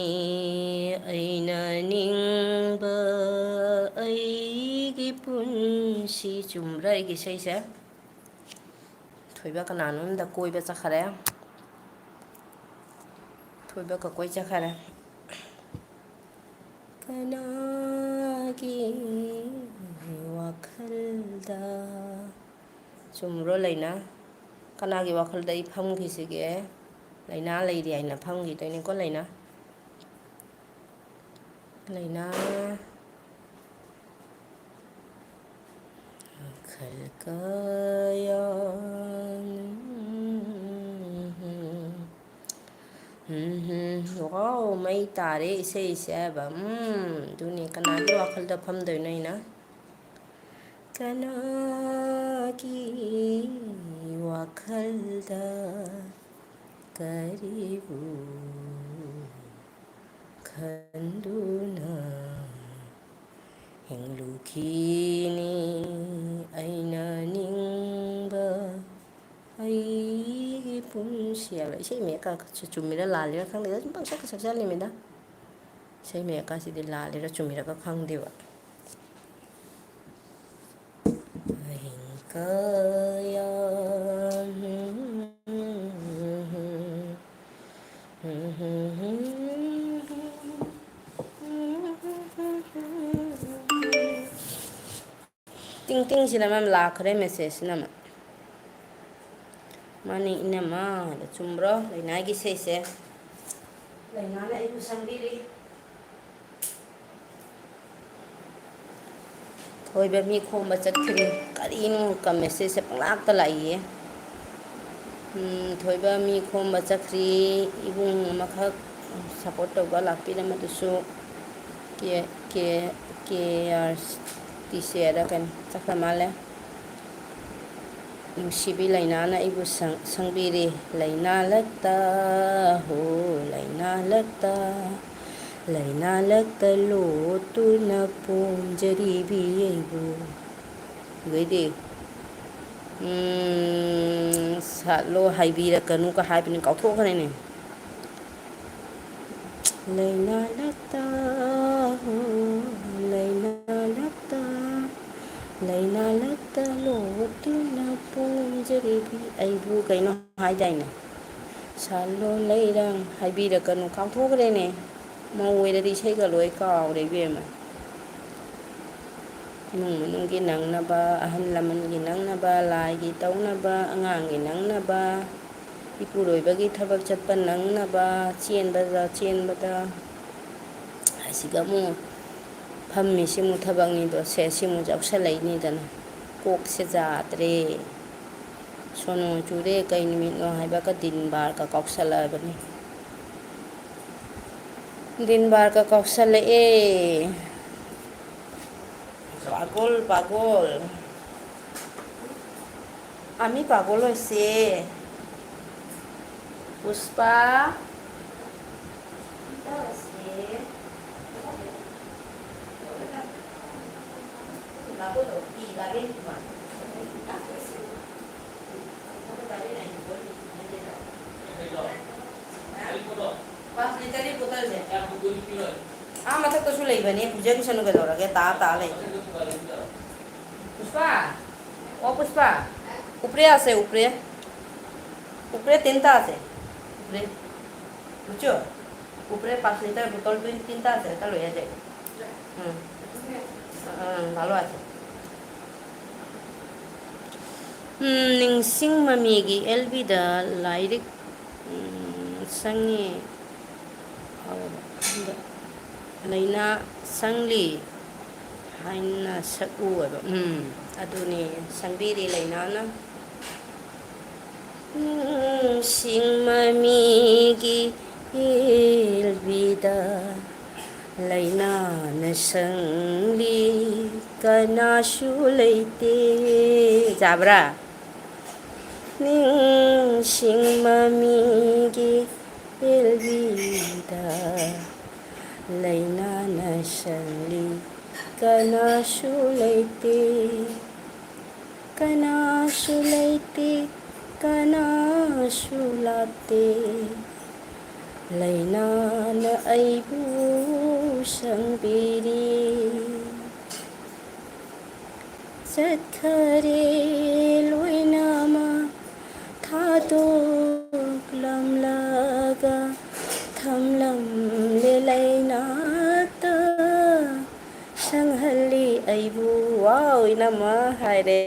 ꯑꯩꯅ ꯅꯤꯡꯕ ꯑꯩꯒꯤ ꯄꯨꯟꯁꯤ꯫ ꯆꯨꯝꯕ꯭ꯔꯥ ꯑꯩꯒꯤ ꯏꯁꯩꯁꯦ? ꯊꯣꯏꯕ ꯀꯅꯥꯅꯣꯝꯗ ꯀꯣꯏꯕ ꯆꯠꯈꯔꯦ꯫ ꯊꯣꯏꯕ ꯀꯀꯣꯏ ꯆꯠꯈꯔꯦ꯫ ꯀꯅꯥꯒꯤ ꯋꯥꯈꯜꯗ? ꯆꯨꯝꯕ꯭ꯔꯣ ꯂꯩꯅꯥ? ꯀꯅꯥꯒꯤ ꯋꯥꯈꯜꯗ ꯑꯩ ꯐꯝꯈꯤꯁꯤꯒꯦ? ꯂꯩꯅꯥ ꯂꯩꯔꯤ ꯍꯥꯏꯅ ꯐꯝꯈꯤꯗꯣꯏꯅꯤꯀꯣ, ꯂꯩꯅꯥ꯫ ꯂꯩꯅꯥ꯫ ꯋꯥꯈꯜ ꯀꯌꯥ꯫ ꯎꯝ, ꯋꯥꯎ, ꯃꯩ ꯇꯥꯔꯦ ꯏꯁꯩꯁꯦ ꯍꯥꯏꯕ꯫ ꯎꯝ, ꯑꯗꯨꯅꯤ, ꯀꯅꯥꯒꯤ ꯋꯥꯈꯜꯗ ꯐꯝꯗꯣꯏꯅꯣ ꯑꯩꯅ? ꯀꯅꯥꯒꯤ ꯋꯥꯈꯜꯗ ꯀꯔꯤꯕꯨ ꯈꯟꯗꯨꯅ ꯍꯤꯡꯂꯨꯈꯤꯅꯤ ꯑꯩꯅ ꯅꯤꯡꯕ ꯑꯩꯒꯤ ꯄꯨꯟꯁꯤ ꯍꯥꯏꯕ꯫ ꯏꯁꯩ ꯃꯌꯦꯛꯀꯁꯨ ꯆꯨꯝꯃꯤꯔ ꯂꯥꯜꯂꯤꯔ ꯈꯪꯗꯦꯗ, ꯁꯨꯝ ꯄꯪꯁꯛꯇ ꯁꯛꯆꯜꯂꯤꯃꯤꯗ꯫ ꯏꯁꯩ ꯃꯌꯦꯛꯀꯁꯤꯗꯤ ꯂꯥꯜꯂꯤꯔ ꯆꯨꯝꯃꯤꯔꯒ ꯈꯪꯗꯦꯕ꯫ ꯑꯍꯤꯡ ꯀꯌꯥ꯫ ꯇꯤꯡ ꯇꯤꯡꯁꯤꯅ ꯃꯔꯝ ꯂꯥꯛꯈ꯭ꯔꯦ, ꯃꯦꯁꯦꯖꯁꯤꯅ ꯑꯃ꯫ ꯃꯥꯅꯤ ꯏꯅꯝꯃ, ꯑꯗ ꯆꯨꯝꯕ꯭ꯔꯣ? ꯂꯩꯅꯥꯒꯤ ꯏꯁꯩꯁꯦ꯫ ꯂꯩꯅꯥꯅ ꯑꯩꯕꯨ ꯁꯪꯕꯤꯔꯤ꯫ ꯊꯣꯏꯕ ꯃꯤ ꯈꯣꯝꯕ ꯆꯠꯈꯤꯅꯤ꯫ ꯀꯔꯤꯅꯣ ꯀ ꯃꯦꯁꯦꯖꯁꯦ ꯄꯪꯂꯥꯛꯇ ꯂꯥꯛꯏꯌꯦ꯫ ꯎꯝ, ꯊꯣꯏꯕ ꯃꯤ ꯈꯣꯝꯕ ꯆꯠꯈ꯭ꯔꯤ꯫ ꯏꯕꯨꯡ ꯑꯃꯈꯛ support ꯇꯧꯕ ꯂꯥꯛꯄꯤꯔꯝꯕꯗꯨꯁꯨ ꯀꯦ-, ꯀꯦ-, ꯀꯦ ꯑꯥꯔ ꯇꯤ ꯁꯤ ꯍꯥꯏꯔ ꯀꯩꯅꯣ ꯆꯠꯈ꯭ꯔ ꯃꯥꯜꯂꯦ꯫ ꯅꯨꯡꯁꯤꯕꯤ ꯂꯩꯅꯥꯅ ꯑꯩꯕꯨ ꯁꯪ-, ꯁꯪꯕꯤꯔꯦ꯫ ꯂꯩꯅꯥ ꯂꯛꯇ ꯍꯣ, ꯂꯩꯅꯥ ꯂꯛꯇ, ꯂꯩꯅꯥ ꯂꯛꯇ ꯂꯣꯠꯇꯨꯅ ꯄꯣꯝꯖꯔꯤꯕꯤ ꯑꯩꯕꯨ꯫ ꯑꯗꯩꯗꯤ, ꯎꯝ, ꯁꯥꯠꯂꯣ ꯍꯥꯏꯕꯤꯔꯛꯀꯅꯨꯒ ꯍꯥꯏꯕꯅꯤ, ꯀꯥꯎꯊꯣꯛꯈ꯭ꯔꯦꯅꯦ꯫ ꯂꯩꯅꯥ ꯂꯛꯇ, ꯂꯩꯅꯥ ꯂꯛꯇ, ꯂꯩꯅꯥ ꯂꯛꯇ ꯂꯣꯠꯇꯨꯅ ꯄꯣꯝꯖꯔꯤꯕꯤ ꯑꯩꯕꯨ ꯀꯩꯅꯣ ꯍꯥꯏꯗꯥꯏꯅꯦ? ꯁꯥꯠꯂꯣ ꯂꯩꯔꯥꯡ ꯍꯥꯏꯕꯤꯔꯛꯀꯅꯨ, ꯀꯥꯎꯊꯣꯛꯈ꯭ꯔꯦꯅꯦ꯫ ꯃꯧ ꯑꯣꯏꯔꯗꯤ ꯏꯁꯩꯒ ꯂꯣꯏ ꯀꯥꯎꯔꯦ ꯏꯕꯦꯝꯃ꯫ ꯏꯃꯨꯡ ꯃꯅꯨꯡꯒꯤ ꯅꯪꯅꯕ, ꯑꯍꯜ ꯂꯃꯟꯒꯤ ꯅꯪꯅꯕ, ꯂꯥꯏꯒꯤ ꯇꯧꯅꯕ, ꯑꯉꯥꯡꯒꯤ ꯅꯪꯅꯕ, ꯏꯄꯨꯔꯣꯏꯕꯒꯤ ꯊꯕꯛ ꯆꯠꯄ ꯅꯪꯅꯕ ꯆꯦꯟꯕꯗ, ꯆꯦꯟꯕꯗ, ꯑꯁꯤꯒ ꯑꯃꯨꯛ ꯐꯝꯃꯤꯁꯤ ꯑꯃꯨꯛ ꯊꯕꯛꯅꯤꯗꯣ, ꯁꯦ, ꯁꯤ ꯑꯃꯨꯛ ꯌꯥꯎꯁꯜꯂꯛꯏꯅꯤꯗꯅ꯫ ꯀꯣꯛꯁꯦ ꯌꯥꯗ꯭ꯔꯦ꯫ ꯁꯣꯅꯣ ꯆꯨꯔꯦ, ꯀꯩ ꯅꯨꯃꯤꯠꯅꯣ ꯍꯥꯏꯕꯒ ꯗꯤꯟ ꯕꯥꯔꯒ ꯀꯥꯎꯁꯜꯂꯛꯑꯕꯅꯤ꯫ ꯗꯤꯟ ꯕꯥꯔꯒ ꯀꯥꯎꯁꯜꯂꯛꯑꯦ꯫ পাগল, পাগল। আমি পাগল হৈছে। পুষ্পা। পাঁচ লিটারের বোতল দে। আমার তো কিছু লইবে নি, বুঝে কিছু নেবে ধরা গে, তা, তা লই। পুষ্পা, ও পুষ্পা, উপরে আছে, উপরে। উপরে তিনটা আছে। উপরে। বুঝছো? উপরে পাঁচ লিটার বোতল তিন-, তিনটা আছে, এটা লইয়া যাই। হুম। হুম, ভালো আছে। ꯎꯝ, ꯅꯤꯡꯁꯤꯡ ꯃꯃꯤꯒꯤ ꯑꯦꯜ ꯕꯤꯗ ꯂꯥꯏꯔꯤꯛ, ꯎꯝ, ꯁꯪꯉꯤ꯫ ꯂꯩꯅꯥ ꯁꯪꯂꯤ ꯍꯥꯏꯅ ꯁꯛꯎ ꯍꯥꯏꯕ꯫ ꯎꯝ, ꯑꯗꯨꯅꯤ ꯁꯪꯕꯤꯔꯤ ꯂꯩꯅꯥꯅ꯫ ꯅꯤꯡꯁꯤꯡ ꯃꯃꯤꯒꯤ ꯏꯜꯕꯤꯗ ꯂꯩꯅꯥꯅ ꯁꯪꯂꯤ ꯀꯅꯥꯁꯨ ꯂꯩꯇꯦ꯫ ꯌꯥꯕ꯭ꯔꯥ? ꯅꯤꯡꯁꯤꯡ ꯃꯃꯤꯒꯤ ꯏꯜꯕꯤꯗ ꯂꯩꯅꯥꯅ ꯁꯪꯂꯤ ꯀꯅꯥꯁꯨ ꯂꯩꯇꯦ꯫ ꯀꯅꯥꯁꯨ ꯂꯩꯇꯦ, ꯀꯅꯥꯁꯨ ꯂꯥꯛꯇꯦ, ꯂꯩꯅꯥꯅ ꯑꯩꯕꯨ ꯁꯪꯕꯤꯔꯤ꯫ ꯆꯠꯈꯔꯦ ꯂꯣꯏꯅꯃꯛ ꯊꯥꯗꯣꯛꯂꯝꯂꯒ, ꯊꯝꯂꯝꯂꯦ ꯂꯩꯅꯥꯇ ꯁꯪꯍꯜꯂꯤ ꯑꯩꯕꯨ꯫ ꯋꯥꯎ, ꯏꯅꯝꯃ ꯍꯥꯏꯔꯦ꯫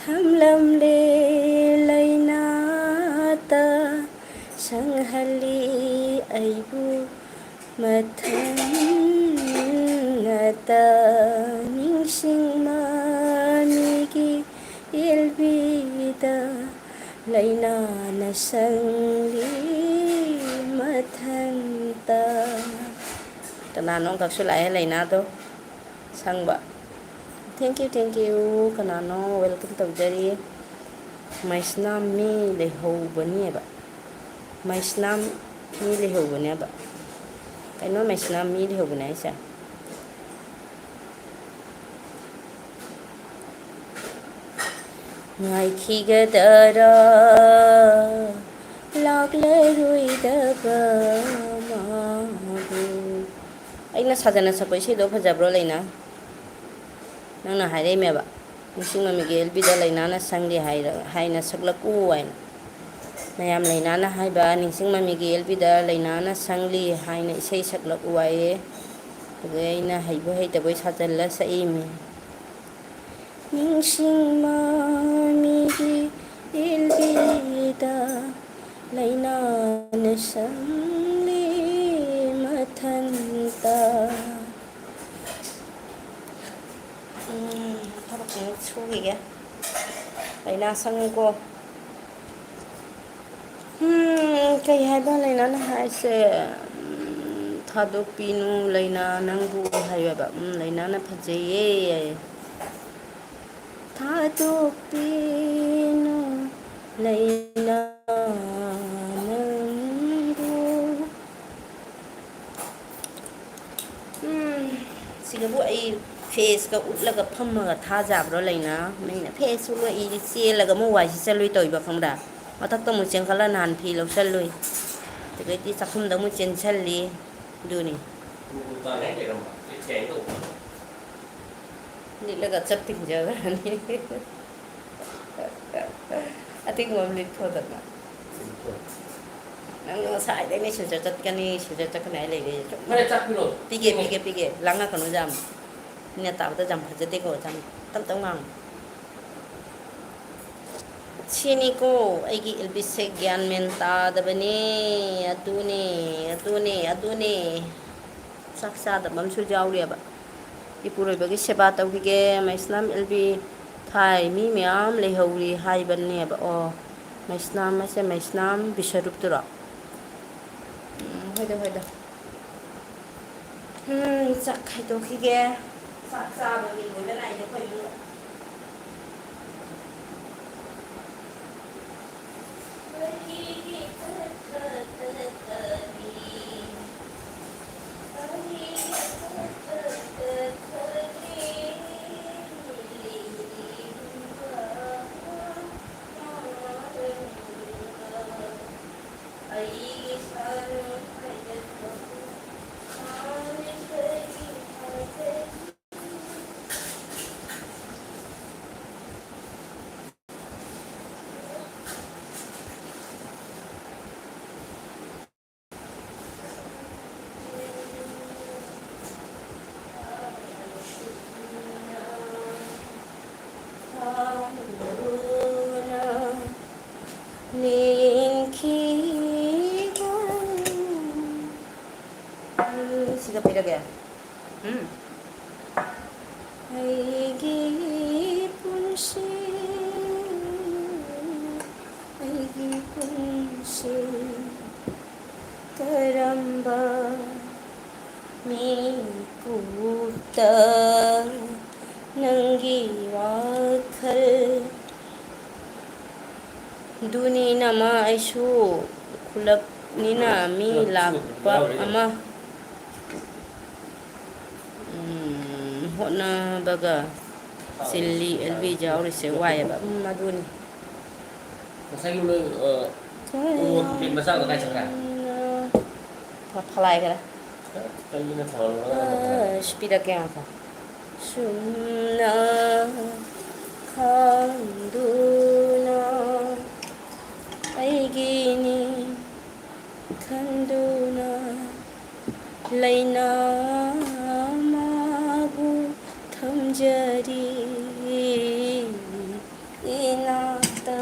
ꯊꯝꯂꯝꯂꯦ ꯂꯩꯅꯥꯇ ꯁꯪꯍꯜꯂꯤ ꯑꯩꯕꯨ ꯃꯊꯟꯇ꯫ ꯅꯤꯡꯁꯤꯡ ꯃꯃꯤꯒꯤ ꯏꯜꯕꯤꯗ ꯂꯩꯅꯥꯅ ꯁꯪꯂꯤ ꯃꯊꯟꯇ꯫ ꯀꯅꯥꯅꯣ ꯑꯃꯈꯛꯁꯨ ꯂꯥꯛꯑꯦ ꯂꯩꯅꯥꯗꯣ ꯁꯪꯕ꯫ Thank you, thank you꯫ ꯀꯅꯥꯅꯣ welcome ꯇꯧꯖꯔꯤ? ꯃꯩꯁꯅꯥꯝ ꯃꯤ ꯂꯩꯍꯧꯕꯅꯦꯕ꯫ ꯃꯩꯁꯅꯥꯝ ꯃꯤ ꯂꯩꯍꯧꯕꯅꯦꯕ꯫ ꯀꯩꯅꯣ ꯃꯩꯁꯅꯥꯝ ꯃꯤ ꯂꯩꯍꯧꯕꯅꯦ ꯍꯥꯏꯁꯦ? ꯉꯥꯏꯈꯤꯒꯗꯔꯥ ꯂꯥꯛꯂꯔꯣꯏꯗꯕ ꯃꯥꯕꯨ? ꯑꯩꯅ ꯁꯥꯖꯅ ꯁꯛꯄ ꯏꯁꯩꯗꯣ ꯐꯖꯕ꯭ꯔꯣ, ꯂꯩꯅꯥ? ꯅꯪꯅ ꯍꯥꯏꯔꯛꯏꯃꯦꯕ, "ꯅꯤꯡꯁꯤꯡ ꯃꯃꯤꯒꯤ ꯏꯜꯕꯤꯗ ꯂꯩꯅꯥꯅ ꯁꯪꯂꯤ ꯍꯥꯏꯔ-, ꯍꯥꯏꯅ ꯁꯛꯂꯛꯎ" ꯍꯥꯏꯅ꯫ ꯃꯌꯥꯝ ꯂꯩꯅꯥꯅ ꯍꯥꯏꯕ, "ꯅꯤꯡꯁꯤꯡ ꯃꯃꯤꯒꯤ ꯏꯜꯕꯤꯗ ꯂꯩꯅꯥꯅ ꯁꯪꯂꯤ" ꯍꯥꯏꯅ ꯏꯁꯩ ꯁꯛꯂꯛꯎ ꯍꯥꯏꯌꯦ꯫ ꯑꯗꯨ ꯑꯩꯅ ꯍꯩꯕꯣꯏ ꯍꯩꯇꯕꯣꯏ ꯁꯥꯖꯜꯂ ꯁꯛꯏꯃꯤ꯫ ꯅꯤꯡꯁꯤꯡ ꯃꯃꯤꯒꯤ ꯏꯜꯕꯤꯗ ꯂꯩꯅꯥꯅ ꯁꯪꯂꯤ ꯃꯊꯟꯇ꯫ ꯎꯝ, ꯊꯕꯛ ꯑꯃꯨꯛ ꯁꯨꯈꯤꯒꯦ꯫ ꯂꯥꯏꯅꯥ ꯁꯪꯉꯨꯀꯣ꯫ ꯎꯝ, ꯀꯩ ꯍꯥꯏꯕ ꯂꯥꯏꯅꯥꯅ ꯍꯥꯏꯁꯦ? ꯎꯝ, "ꯊꯥꯗꯣꯛꯄꯤꯅꯨ ꯂꯥꯏꯅꯥ ꯅꯪꯕꯨ" ꯍꯥꯏꯌꯦꯕ꯫ ꯎꯝ, ꯂꯥꯏꯅꯥꯅ ꯐꯖꯩꯌꯦ ꯍꯥꯏꯌꯦ꯫ "ꯊꯥꯗꯣꯛꯄꯤꯅꯨ ꯂꯥꯏꯅꯥ ꯅꯪꯕꯨ"꯫ ꯎꯝ, ꯁꯤꯗꯕꯨ ꯑꯩ ꯐꯦꯁꯀ ꯎꯠꯂꯒ ꯐꯝꯃꯒ ꯊꯥꯖꯕ꯭ꯔꯣ ꯂꯩꯅꯥ? ꯃꯤꯅ ꯐꯦꯁ ꯎꯠꯂ ꯑꯩꯗꯤ ꯆꯦꯜꯂꯒ ꯑꯃꯨꯛ ꯋꯥꯏ ꯁꯤꯠꯆꯜꯂꯨꯏ ꯇꯧꯏꯕ, ꯈꯪꯕ꯭ꯔꯥ? ꯃꯊꯛꯇ ꯑꯃꯨꯛ ꯆꯦꯟꯈꯠꯂ ꯅꯍꯥꯟ ꯐꯤ ꯂꯧꯁꯜꯂꯨꯏ꯫ ꯑꯗꯨꯗꯩꯗꯤ ꯆꯥꯛꯈꯨꯝꯗ ꯑꯃꯨꯛ ꯆꯦꯟꯁꯜꯂꯤ꯫ ꯑꯗꯨꯅꯤ꯫ ꯂꯤꯠꯂꯒ ꯆꯠ ꯇꯤꯡꯖꯈ꯭ꯔꯅꯤ꯫ ꯑꯇꯤꯡꯕ ꯑꯃ ꯂꯤꯠꯈꯣꯗꯅ꯫ ꯅꯪ ꯉꯁꯥꯏꯗꯩꯅꯦ ꯁꯤꯜꯆꯔ ꯆꯠꯀꯅꯤ, ꯁꯤꯜꯆꯔ ꯆꯠꯀꯅꯤ ꯍꯥꯏ ꯂꯩꯔꯦ꯫ ꯐꯔꯦ, ꯆꯥꯛ ꯄꯤꯔꯛꯑꯣ꯫ ꯄꯤꯒꯦ, ꯄꯤꯒꯦ, ꯄꯤꯒꯦ꯫ ꯂꯥꯡꯉꯛꯀꯅꯨ ꯌꯥꯝ꯫ ꯃꯤꯅ ꯇꯥꯕꯗ ꯌꯥꯝ ꯐꯖꯗꯦꯀꯣ, ꯌꯥꯝ ꯇꯞ ꯇꯞ ꯉꯥꯡꯉꯨ꯫ ꯁꯤꯅꯤꯀꯣ ꯑꯩꯒꯤ ꯑꯦꯜꯕꯤꯁꯦ, ꯒ꯭ꯌꯥꯟ ꯃꯦꯟ ꯇꯥꯗꯕꯅꯦ꯫ ꯑꯗꯨꯅꯦ, ꯑꯗꯨꯅꯦ, ꯑꯗꯨꯅꯦ꯫ ꯆꯥꯛ ꯆꯥꯗꯕ ꯑꯃꯁꯨ ꯌꯥꯎꯔꯤꯑꯕ꯫ ꯏꯄꯨꯔꯣꯏꯕꯒꯤ ꯁꯦꯕꯥ ꯇꯧꯈꯤꯒꯦ꯫ ꯃꯩꯁꯅꯥꯝ ꯑꯦꯜꯕꯤ ꯊꯥꯏ ꯃꯤ ꯃꯌꯥꯝ ꯂꯩꯍꯧꯔꯤ ꯍꯥꯏꯕꯅꯦꯕ꯫ ꯑꯣ, ꯃꯩꯁꯅꯥꯝ ꯍꯥꯏꯁꯦ ꯃꯩꯁꯅꯥꯝ ꯕꯤꯁꯋꯔꯨꯞꯇꯨꯔꯣ? ꯎꯝ, ꯍꯣꯏꯗ, ꯍꯣꯏꯗ꯫ ꯎꯝ, ꯆꯥꯛ ꯈꯥꯏꯗꯣꯛꯈꯤꯒꯦ꯫ ꯆꯥꯛ ꯆꯥꯕꯒꯤ ꯂꯣꯏꯕ ꯅꯥꯏꯗꯦ ꯑꯩꯈꯣꯏ ꯏꯃꯨꯡꯗ꯫ ꯁꯤꯒ ꯄꯤꯔꯒꯦ꯫ ꯎꯝ꯫ ꯑꯩꯒꯤ ꯄꯨꯟꯁꯤ ꯇ ꯅꯪꯒꯤ ꯋꯥꯈꯜ꯫ ꯑꯗꯨꯅꯤ ꯏꯅꯝꯃ, ꯑꯩꯁꯨ ꯈꯨꯜꯂꯛꯅꯤꯅ ꯃꯤ ꯂꯥꯛꯄ ꯑꯃ, ꯎꯝ, ꯍꯣꯠꯅꯕꯒ ꯆꯤꯜꯂꯤ ꯑꯦꯜ ꯕꯤ ꯌꯥꯎꯔꯤꯁꯦ ꯋꯥꯏꯑꯦꯕ꯫ ꯎꯝ, ꯑꯗꯨꯅꯤ꯫ ꯉꯁꯥꯏꯒꯤ ꯅꯣꯏ, ꯑ, ꯎꯃꯣꯔꯣꯛ ꯄꯦꯛ ꯃꯆꯥꯗꯣ ꯀꯥꯏ ꯆꯠꯈ꯭ꯔꯦ? ꯐ-, ꯐꯂꯥꯏꯈ꯭ꯔꯦ꯫ ꯀꯩꯒꯤꯅꯣ ꯊꯝꯃꯝꯃꯒ ꯅꯪꯅ ꯐꯂꯥꯏ? ꯑꯁ, ꯄꯤꯔꯛꯀꯦ ꯉꯥꯏꯈꯣ꯫ ꯆꯨꯝꯅ ꯈꯪꯗꯨꯅ ꯑꯩꯒꯤꯅꯤ ꯈꯟꯗꯨꯅ ꯂꯩꯅꯥ ꯃꯥꯕꯨ ꯊꯝꯖꯔꯤ ꯏꯅꯥꯛꯇ꯫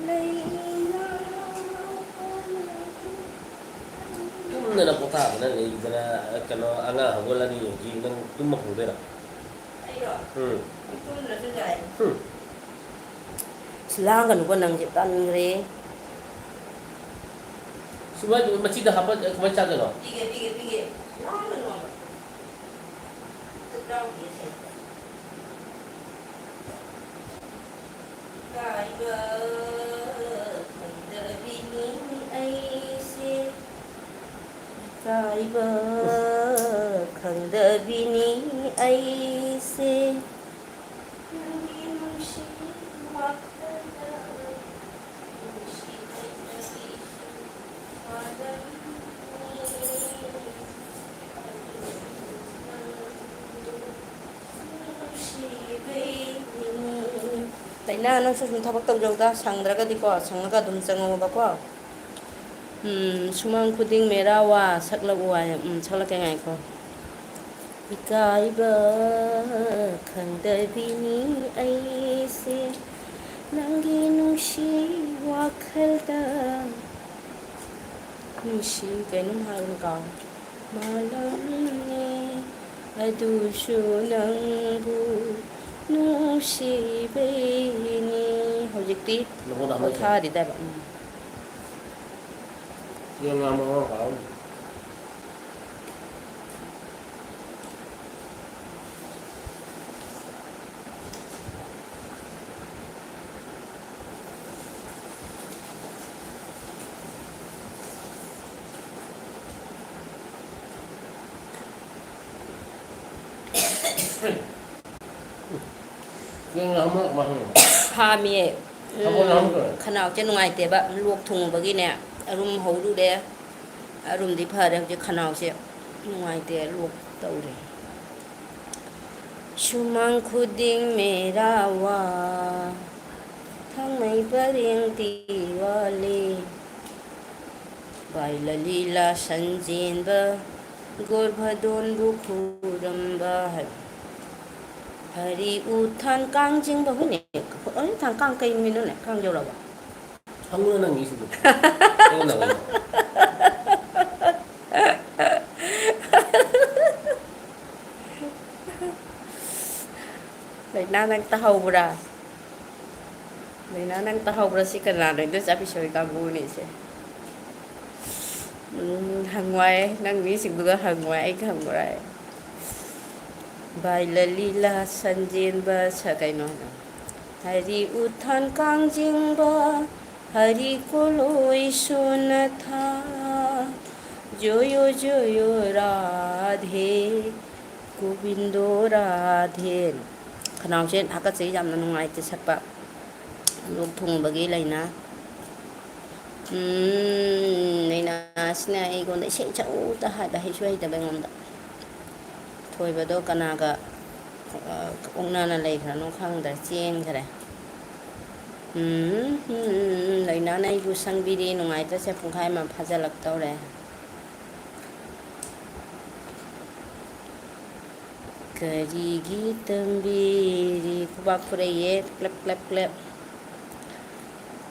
ꯂꯩꯅꯥ ꯇꯨꯝꯗꯅ ꯄꯣꯊꯥꯗꯅ ꯂꯩꯗꯅ, ꯀꯩꯅꯣ, ꯑꯉꯥꯡ ꯍꯧꯒꯠꯂꯅꯤ ꯍꯧꯖꯤꯛ, ꯅꯪ ꯇꯨꯝꯕ ꯐꯪꯗꯣꯏꯔꯣ? ꯑꯩꯔꯣ? ꯎꯝ꯫ ꯇꯨꯝꯗ꯭ꯔꯁꯨ ꯌꯥꯏ꯫ ꯍꯨꯝ꯫ ꯑꯁ, ꯂꯥꯡꯒꯅꯨꯀꯣ, ꯅꯪꯁꯦ ꯇꯟꯈ꯭ꯔꯦ꯫ ꯁꯨꯃꯥꯏꯅ ꯃꯆꯤꯗ ꯍꯥꯞꯄ ꯀꯃꯥꯏꯅ ꯆꯥꯗꯣꯏꯅꯣ? ꯄꯤꯒꯦ, ꯄꯤꯒꯦ, ꯄꯤꯒꯦ꯫ ꯂꯥꯡꯒꯅꯨ ꯍꯥꯏꯕ꯫ ꯈꯨꯠ ꯌꯥꯎꯗꯦ ꯁꯦ꯫ ꯏꯀꯥꯏꯕ ꯈꯪꯗꯕꯤꯅꯤ ꯑꯩꯁꯦ꯫ ꯏꯀꯥꯏꯕ ꯈꯪꯗꯕꯤꯅꯤ ꯑꯩꯁꯦ꯫ ꯅꯪꯒꯤ ꯅꯨꯡꯁꯤ ꯋꯥꯈꯜꯗ ꯅꯨꯡꯁꯤ ꯍꯩꯇꯕꯤ ꯋꯥꯗꯝꯅꯤ꯫ ꯂꯩꯅꯥ, ꯅꯪꯁꯨ ꯁꯨꯝ ꯊꯕꯛ ꯇꯧꯖꯧꯗ, ꯁꯪꯗ꯭ꯔꯒꯗꯤꯀꯣ, ꯁꯪꯉꯒ ꯑꯗꯨꯝ ꯆꯪꯉꯛꯑꯣꯕꯀꯣ꯫ ꯎꯝ, ꯁꯨꯃꯥꯡ ꯈꯨꯗꯤꯡ ꯃꯦꯔꯥ ꯋꯥ ꯁꯛꯂꯛꯎ ꯍꯥꯏ꯫ ꯎꯝ, ꯁꯛꯂꯛꯀꯦ, ꯉꯥꯏꯈꯣ꯫ ꯏꯀꯥꯏꯕ ꯈꯪꯗꯕꯤꯅꯤ ꯑꯩꯁꯦ, ꯅꯪꯒꯤ ꯅꯨꯡꯁꯤ ꯋꯥꯈꯜꯗ꯫ ꯅꯨꯡꯁꯤ ꯀꯩꯅꯣꯝ ꯍꯥꯏꯕꯅꯤ, ꯀꯥꯎꯔꯦ꯫ ꯃꯥꯂꯪꯅꯦ ꯑꯗꯨꯁꯨ ꯅꯪꯕꯨ ꯅꯨꯡꯁꯤꯕꯩꯅꯤ꯫ ꯍꯧꯖꯤꯛꯇꯤ ꯅꯉꯣꯟꯗ ꯑꯃ ꯄꯣꯊꯥꯔꯤꯗꯕ꯫ ꯎꯝ꯫ ꯌꯦꯟ ꯉꯥ ꯃꯔꯣꯛ ꯍꯥꯎꯔꯝꯃꯤ꯫ ꯐꯥꯝꯃꯤꯌꯦ꯫ ꯎꯝ, ꯈꯅꯥꯎꯁꯦ ꯅꯨꯡꯉꯥꯏꯇꯦꯕ, ꯂꯣꯛ ꯊꯨꯡꯉꯨꯕꯒꯤꯅꯦ꯫ ꯑꯔꯨꯝ ꯍꯧꯔꯨꯔꯦ, ꯑꯔꯨꯝꯗꯤ ꯐꯔꯦ, ꯍꯧꯖꯤꯛ ꯈꯅꯥꯎꯁꯦ ꯅꯨꯡꯉꯥꯏꯇꯦ, ꯂꯣꯛ ꯇꯧꯔꯦ꯫ ꯁꯨꯃꯥꯡ ꯈꯨꯗꯤꯡ ꯃꯦꯔꯥ ꯋꯥ, ꯊꯥꯡꯃꯩ ꯄꯔꯦꯡ ꯇꯤꯋꯥꯂꯤ꯫ ꯕꯥꯏ ꯂꯂꯤꯂꯥ ꯁꯟꯖꯦꯟꯕ, ꯒꯣꯔꯚꯗꯣꯟꯕꯨ ꯈꯨꯔꯨꯝꯕ ꯍꯥꯏꯕ꯫ ꯍꯔꯤ ꯎꯊꯥꯟ ꯀꯥꯡ ꯆꯤꯡꯕ ꯍꯨꯏꯅꯦ꯫ ꯍꯔꯤ ꯎꯊꯥꯟ ꯀꯥꯡ ꯀꯩ ꯅꯨꯃꯤꯠꯅꯣꯅꯦ? ꯀꯥꯡ ꯌꯧꯔꯛꯑꯕ? ꯍꯪꯉꯨꯅ ꯅꯪ ꯃꯤꯁꯤꯡꯗꯣ꯫ ꯑꯩꯉꯣꯟꯗ ꯍꯪꯉꯨꯅ꯫ ꯂꯩꯅꯥ ꯅꯪ ꯇꯥꯍꯧꯕ꯭ꯔꯥ? ꯂꯩꯅꯥ ꯅꯪ ꯇꯥꯍꯧꯕ꯭ꯔꯥ? ꯁꯤ ꯀꯅꯥꯅꯣ? ꯏꯟꯗꯣ ꯆꯥꯕꯤꯁꯣꯏ ꯀꯥꯡꯕꯨꯅꯤꯁꯦ꯫ ꯎꯝ, ꯍꯪꯉꯣꯏ, ꯅꯪ ꯃꯤꯁꯤꯡꯗꯨꯒ ꯍꯪꯉꯣꯏ, ꯑꯩꯒ ꯍꯪꯉꯣꯏ꯫ ꯕꯥꯏ ꯂꯂꯤꯂꯥ ꯁꯟꯖꯦꯟꯕ ꯁ-, ꯀꯩꯅꯣ ꯍꯥꯏꯗꯣ꯫ ꯍꯔꯤ ꯎꯊꯥꯟ ꯀꯥꯡꯖꯤꯡꯕ, ꯍꯔꯤ ꯀꯣꯂꯣꯏ ꯁꯣꯅꯊꯥ, ꯖꯣꯌꯣ ꯖꯣꯌꯣ ꯔꯥꯙꯦ, ꯒꯣꯕꯤꯟꯗꯣ ꯔꯥꯙꯦ꯫ ꯈꯅꯥꯎꯁꯦ ꯍꯥꯀꯠꯆꯩ, ꯌꯥꯝꯅ ꯅꯨꯡꯉꯥꯏꯇꯦ ꯁꯛꯄ꯫ ꯂꯣꯛ ꯊꯨꯡꯕꯒꯤ ꯂꯥꯏꯅꯥ꯫ ꯎꯝ, ꯂꯥꯏꯅꯥꯁꯤꯅ ꯑꯩꯉꯣꯟꯗ ꯏꯁꯩ ꯁꯛꯎꯇ ꯍꯥꯏꯕ, ꯍꯩꯁꯨ ꯍꯩꯇꯕ ꯑꯩꯉꯣꯟꯗ꯫ ꯊꯣꯏꯕꯗꯣ ꯀꯅꯥꯒ, ꯑ, ꯑꯣꯛꯅꯅ ꯂꯩꯈ꯭ꯔꯅꯣ ꯈꯪꯗ꯭ꯔꯦ, ꯆꯦꯟꯈ꯭ꯔꯦ꯫ ꯎꯝ, ꯎꯝ, ꯎꯝ, ꯂꯥꯏꯅꯥꯅ ꯑꯩꯕꯨ ꯁꯪꯕꯤꯔꯦ, ꯅꯨꯡꯉꯥꯏꯇ꯭ꯔꯁꯦ ꯄꯨꯡꯈꯥꯏ ꯑꯃ ꯐꯥꯖꯤꯜꯂꯛꯇꯧꯔꯦ꯫ ꯀꯔꯤꯒꯤ ꯇꯝꯕꯤꯔꯤ? ꯈꯨꯕꯥꯛ ꯈꯨꯔꯩꯌꯦ, ꯀ꯭ꯂꯦꯞ, ꯀ꯭ꯂꯦꯞ, ꯀ꯭ꯂꯦꯞ꯫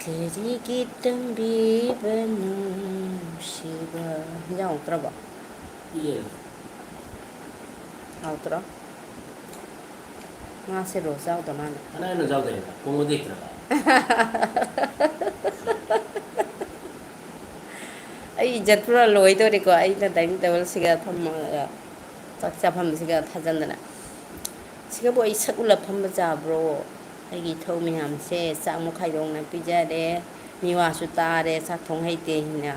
ꯀꯔꯤꯒꯤ ꯇꯝꯕꯤꯕꯅꯣ ꯅꯨꯡꯁꯤꯕ? ꯍꯤꯟꯖꯥꯡ ꯍꯥꯎꯇ꯭ꯔꯕꯣ? ꯌꯦ꯫ ꯍꯥꯎꯇ꯭ꯔꯣ? ꯉꯥꯁꯦ ꯔꯣꯁ ꯌꯥꯎꯗ ꯃꯥꯜꯂꯦ꯫ ꯀꯅꯥꯅ ꯌꯥꯎꯗꯣꯏꯅꯣ? ꯊꯣꯡꯕꯗꯤ ꯍꯩꯇ꯭ꯔꯒ꯫ ꯑꯩ ꯏꯖꯠ ꯄꯨꯔꯥ ꯂꯣꯏꯗꯣꯔꯦꯀꯣ, ꯑꯩꯅ dining tableꯁꯤꯒ ꯐꯝꯃꯒ꯫ ꯆꯥꯛ ꯆꯥꯐꯝꯁꯤꯒ ꯊꯥꯖꯟꯗꯅ꯫ ꯁꯤꯒꯕꯨ ꯑꯩ ꯁꯛ ꯎꯂ ꯐꯝꯕ ꯆꯥꯕ꯭ꯔꯣ? ꯑꯩꯒꯤ ꯏꯊꯧ ꯃꯌꯥꯝꯁꯦ ꯆꯥꯛ ꯑꯃꯨꯛ ꯈꯥꯏꯗꯣꯛꯅ ꯄꯤꯖꯔꯦ꯫ ꯃꯤꯋꯥꯁꯨ ꯇꯥꯔꯦ, ꯆꯥꯛ ꯊꯣꯡ ꯍꯩꯇꯦ ꯍꯥꯏꯅ꯫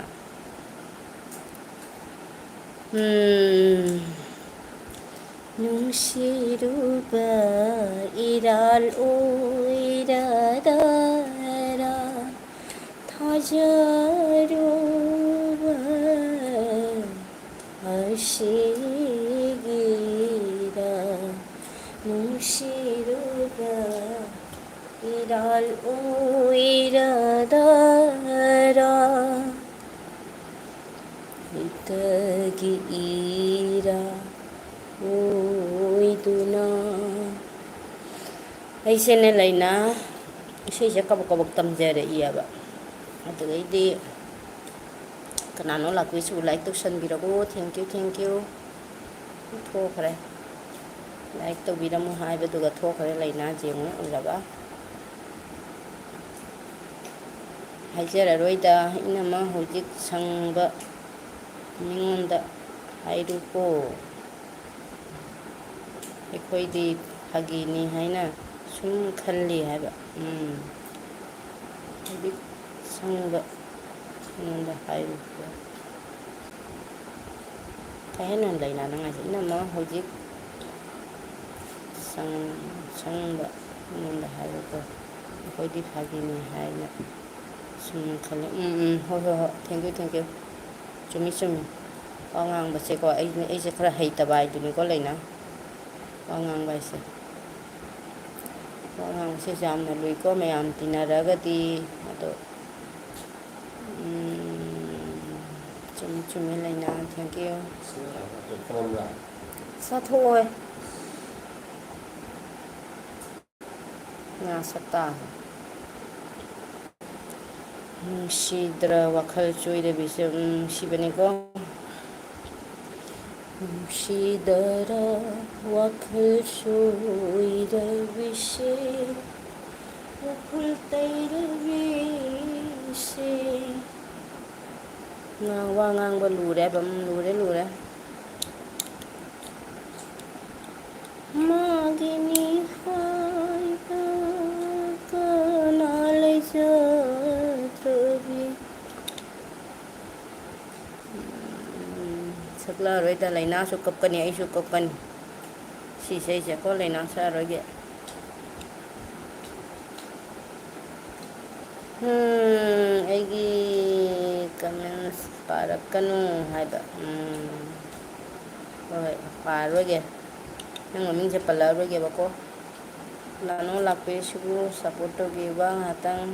ꯎꯝ꯫ ꯅꯨꯡꯁꯤꯔꯨꯕ ꯏꯔꯥꯜ ꯑꯣꯏꯔꯗꯔꯥ, ꯊꯥꯖꯔꯨꯕ ꯑꯁꯤꯒꯤꯔꯥ, ꯅꯨꯡꯁꯤꯔꯨꯕ ꯏꯔꯥꯜ ꯑꯣꯏꯔꯗꯔꯥ, ꯏꯇꯒꯤ ꯏꯔꯥ ꯑꯣꯏꯗꯨꯅ꯫ ꯑꯩꯁꯦꯅꯦ ꯂꯩꯅꯥ, ꯏꯁꯩꯁꯦ ꯀꯕꯛ ꯀꯕꯛ ꯇꯝꯖꯔꯛꯏꯑꯕ꯫ ꯑꯗꯨꯗꯩꯗꯤ ꯀꯅꯥꯅꯣ ꯂꯥꯛꯄꯤꯁꯤꯕꯨ like ꯇꯧꯁꯟꯕꯤꯔꯒꯣ꯫ Thank you, thank you꯫ ꯊꯣꯛꯈ꯭ꯔꯦ꯫ Like ꯇꯧꯕꯤꯔꯝꯃꯨ ꯍꯥꯏꯕꯗꯨꯒ ꯊꯣꯛꯈ꯭ꯔꯦ ꯂꯩꯅꯥ, ꯌꯦꯡꯉꯨ ꯎꯔꯕ? ꯍꯥꯏꯖꯔꯔꯣꯏꯗ, ꯏꯅꯝꯃ ꯍꯧꯖꯤꯛ ꯁꯪꯕ ꯃꯤꯉꯣꯟꯗ ꯍꯥꯏꯔꯨꯀꯣ꯫ ꯑꯩꯈꯣꯏꯗꯤ ꯐꯥꯒꯤꯅꯤ ꯍꯥꯏꯅ ꯁꯨꯝ ꯈꯜꯂꯤ ꯍꯥꯏꯕ꯫ ꯎꯝ꯫ ꯍꯧꯖꯤꯛ ꯁꯪꯕ ꯃꯤꯉꯣꯟꯗ ꯍꯥꯏꯔꯨꯀꯣ꯫ ꯀꯩ ꯍꯥꯏꯅꯣ ꯂꯩꯅꯥ ꯅꯪ ꯍꯥꯏꯁꯦ? ꯏꯅꯝꯃ ꯍꯧꯖꯤꯛ ꯁꯪ-, ꯁꯪꯕ ꯑꯩꯉꯣꯟꯗ ꯍꯥꯏꯔꯨꯀꯣ꯫ ꯑꯩꯈꯣꯏꯗꯤ ꯐꯥꯒꯤꯅꯤ ꯍꯥꯏꯅ ꯁꯨꯝ ꯈꯜꯂꯤ꯫ ꯎꯝ, ꯎꯝ, ꯍꯣꯏ, ꯍꯣꯏ, ꯍꯣꯏ, thank you, thank you꯫ ꯆꯨꯝꯃꯤ, ꯆꯨꯝꯃꯤ꯫ ꯋꯥ ꯉꯥꯡꯕꯁꯦꯀꯣ, ꯑꯩ, ꯑꯩꯁꯦ ꯈꯔ ꯍꯩꯇꯕ ꯍꯥꯏꯗꯨꯅꯤꯀꯣ ꯂꯩꯅꯥ꯫ ꯋꯥ ꯉꯥꯡꯕ ꯍꯥꯏꯁꯦ꯫ ꯋꯥ ꯉꯥꯡꯕꯁꯦ ꯌꯥꯝꯅ ꯂꯨꯏꯀꯣ, ꯃꯌꯥꯝ ꯇꯤꯟꯅꯔꯒꯗꯤ꯫ ꯑꯗꯣ, ꯎꯝ, ꯆꯨꯝꯃꯤ, ꯆꯨꯝꯃꯤ ꯂꯩꯅꯥ, thank you꯫ ꯆꯥꯊꯣꯛꯑꯣꯏ꯫ ꯉꯥ ꯁꯛꯇꯥ꯫ ꯅꯨꯡꯁꯤꯗ꯭ꯔ ꯋꯥꯈꯜ ꯆꯣꯏꯗꯕꯤꯁꯦ, ꯎꯝ, ꯅꯨꯡꯁꯤꯕꯅꯤꯀꯣ꯫ ꯅꯨꯡꯁꯤꯗꯔ ꯋꯥꯈꯜ ꯆꯣꯏꯗꯕꯤꯁꯦ, ꯎꯐꯨꯜ ꯇꯩꯔꯕꯤꯁꯦ꯫ ꯉꯥꯡ-, ꯋꯥ ꯉꯥꯡꯕ ꯂꯨꯔꯦ ꯍꯥꯏꯕ, ꯎꯝ, ꯂꯨꯔꯦ, ꯂꯨꯔꯦ꯫ ꯃꯥꯒꯤꯅꯤ ꯍꯥꯏꯕ ꯀꯅꯥ ꯂꯩꯖꯗ꯭ꯔꯕꯤ? ꯎꯝ, ꯁꯛꯂꯛꯑꯔꯣꯏꯗ, ꯂꯩꯅꯥꯁꯨ ꯀꯞꯀꯅꯤ, ꯑꯩꯁꯨ ꯀꯞꯀꯅꯤ꯫ ꯁꯤ ꯏꯁꯩꯁꯦ ꯀꯣ ꯂꯩꯅꯥ ꯁꯛꯑꯔꯣꯏꯒꯦ꯫ ꯎꯝ, ꯑꯩꯒꯤ comments ꯄꯥꯔꯛꯀꯅꯨ ꯍꯥꯏꯕ꯫ ꯎꯝ, ꯍꯣꯏ, ꯍꯣꯏ, ꯄꯥꯔꯔꯣꯏꯒꯦ꯫ ꯅꯪ ꯃꯃꯤꯡꯁꯦ ꯄꯜꯂꯛꯑꯔꯣꯏꯒꯦꯕꯀꯣ꯫ ꯂꯥꯛꯅꯣ ꯂꯥꯛꯄꯤꯔꯤꯁꯤꯕꯨ support ꯇꯧꯕꯤꯌꯨꯕ ꯉꯥꯏꯍꯥꯛꯇꯪ꯫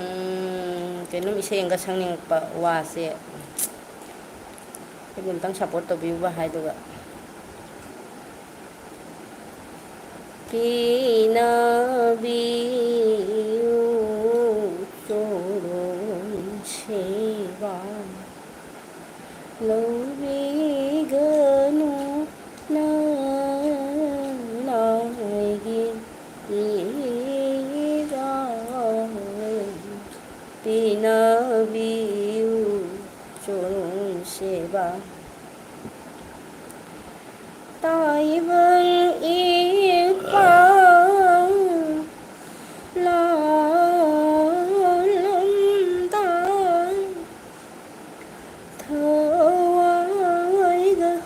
ꯎꯝ, ꯀꯩꯅꯣꯝ ꯏꯁꯩ ꯑꯃꯒ ꯁꯛꯅꯤꯡꯉꯛꯄ ꯋꯥꯁꯦ꯫ ꯑꯩꯕꯨ ꯑꯝꯇꯪ support ꯇꯧꯕꯤꯌꯨꯕ ꯍꯥꯏꯗꯨꯒ꯫ ꯄꯤꯅꯕꯤꯌꯨ ꯆꯣꯔꯣꯟ ꯁꯦꯕꯥ꯫ ꯂꯧꯕꯤꯒꯅꯨ ꯅꯅꯥꯏꯒꯤ ꯏꯔꯥꯜ꯫ ꯄꯤꯅꯕꯤꯌꯨ ꯆꯣꯔꯣꯟ ꯁꯦꯕꯥ꯫ ꯇꯥꯏꯕꯪ ꯏꯄꯥ ꯂꯥꯂꯣꯝꯗ ꯊꯋꯥꯏꯒ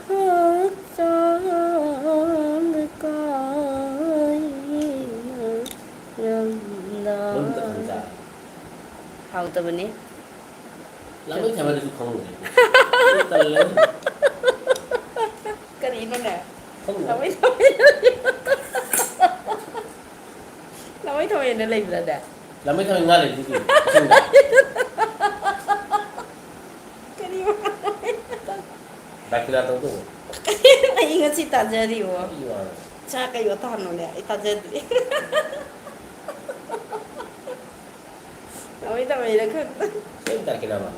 ꯍꯛꯆꯥꯡꯒ ꯀꯥꯏꯅꯔꯝꯗꯥꯏ꯫ ꯍꯥꯎꯇꯕꯅꯦ꯫ ꯂꯥꯃꯩ ꯊꯥꯃꯩꯗꯨꯁꯨ ꯈꯪꯉꯨꯔꯦ꯫ ꯇꯜꯂꯦ꯫ ꯀꯔꯤꯅꯣꯅꯦ? ꯈꯪꯗꯦ꯫ ꯂꯥꯃꯩ ꯊꯥꯃꯩ꯫ ꯂꯥꯃꯩ ꯊꯥꯃꯩꯅ ꯂꯩꯕ꯭ꯔꯥꯅꯦ? ꯂꯥꯃꯩ ꯊꯥꯃꯩ ꯉꯥ ꯂꯩꯕꯗꯨꯗꯤ ꯏꯁꯤꯡꯗ꯫ ꯀꯔꯤ ꯋꯥꯅꯣ? ꯗꯥꯀꯤꯅꯥ ꯇꯧꯗꯧꯕ꯫ ꯑꯩ ꯉꯁꯤ ꯇꯥꯖꯔꯤꯕꯣ꯫ ꯀꯔꯤ ꯋꯥꯅꯣ? ꯆꯥꯛ ꯀꯩ ꯋꯥꯇꯥꯅꯣꯅꯦ? ꯑꯩ ꯇꯥꯖꯗ꯭ꯔꯤ꯫ ꯂꯥꯃꯩ ꯊꯥꯃꯩꯅ ꯈꯪꯗꯦ꯫ ꯁꯦꯝ ꯇꯥꯔꯦ ꯀꯩꯅꯣ ꯑꯃ꯫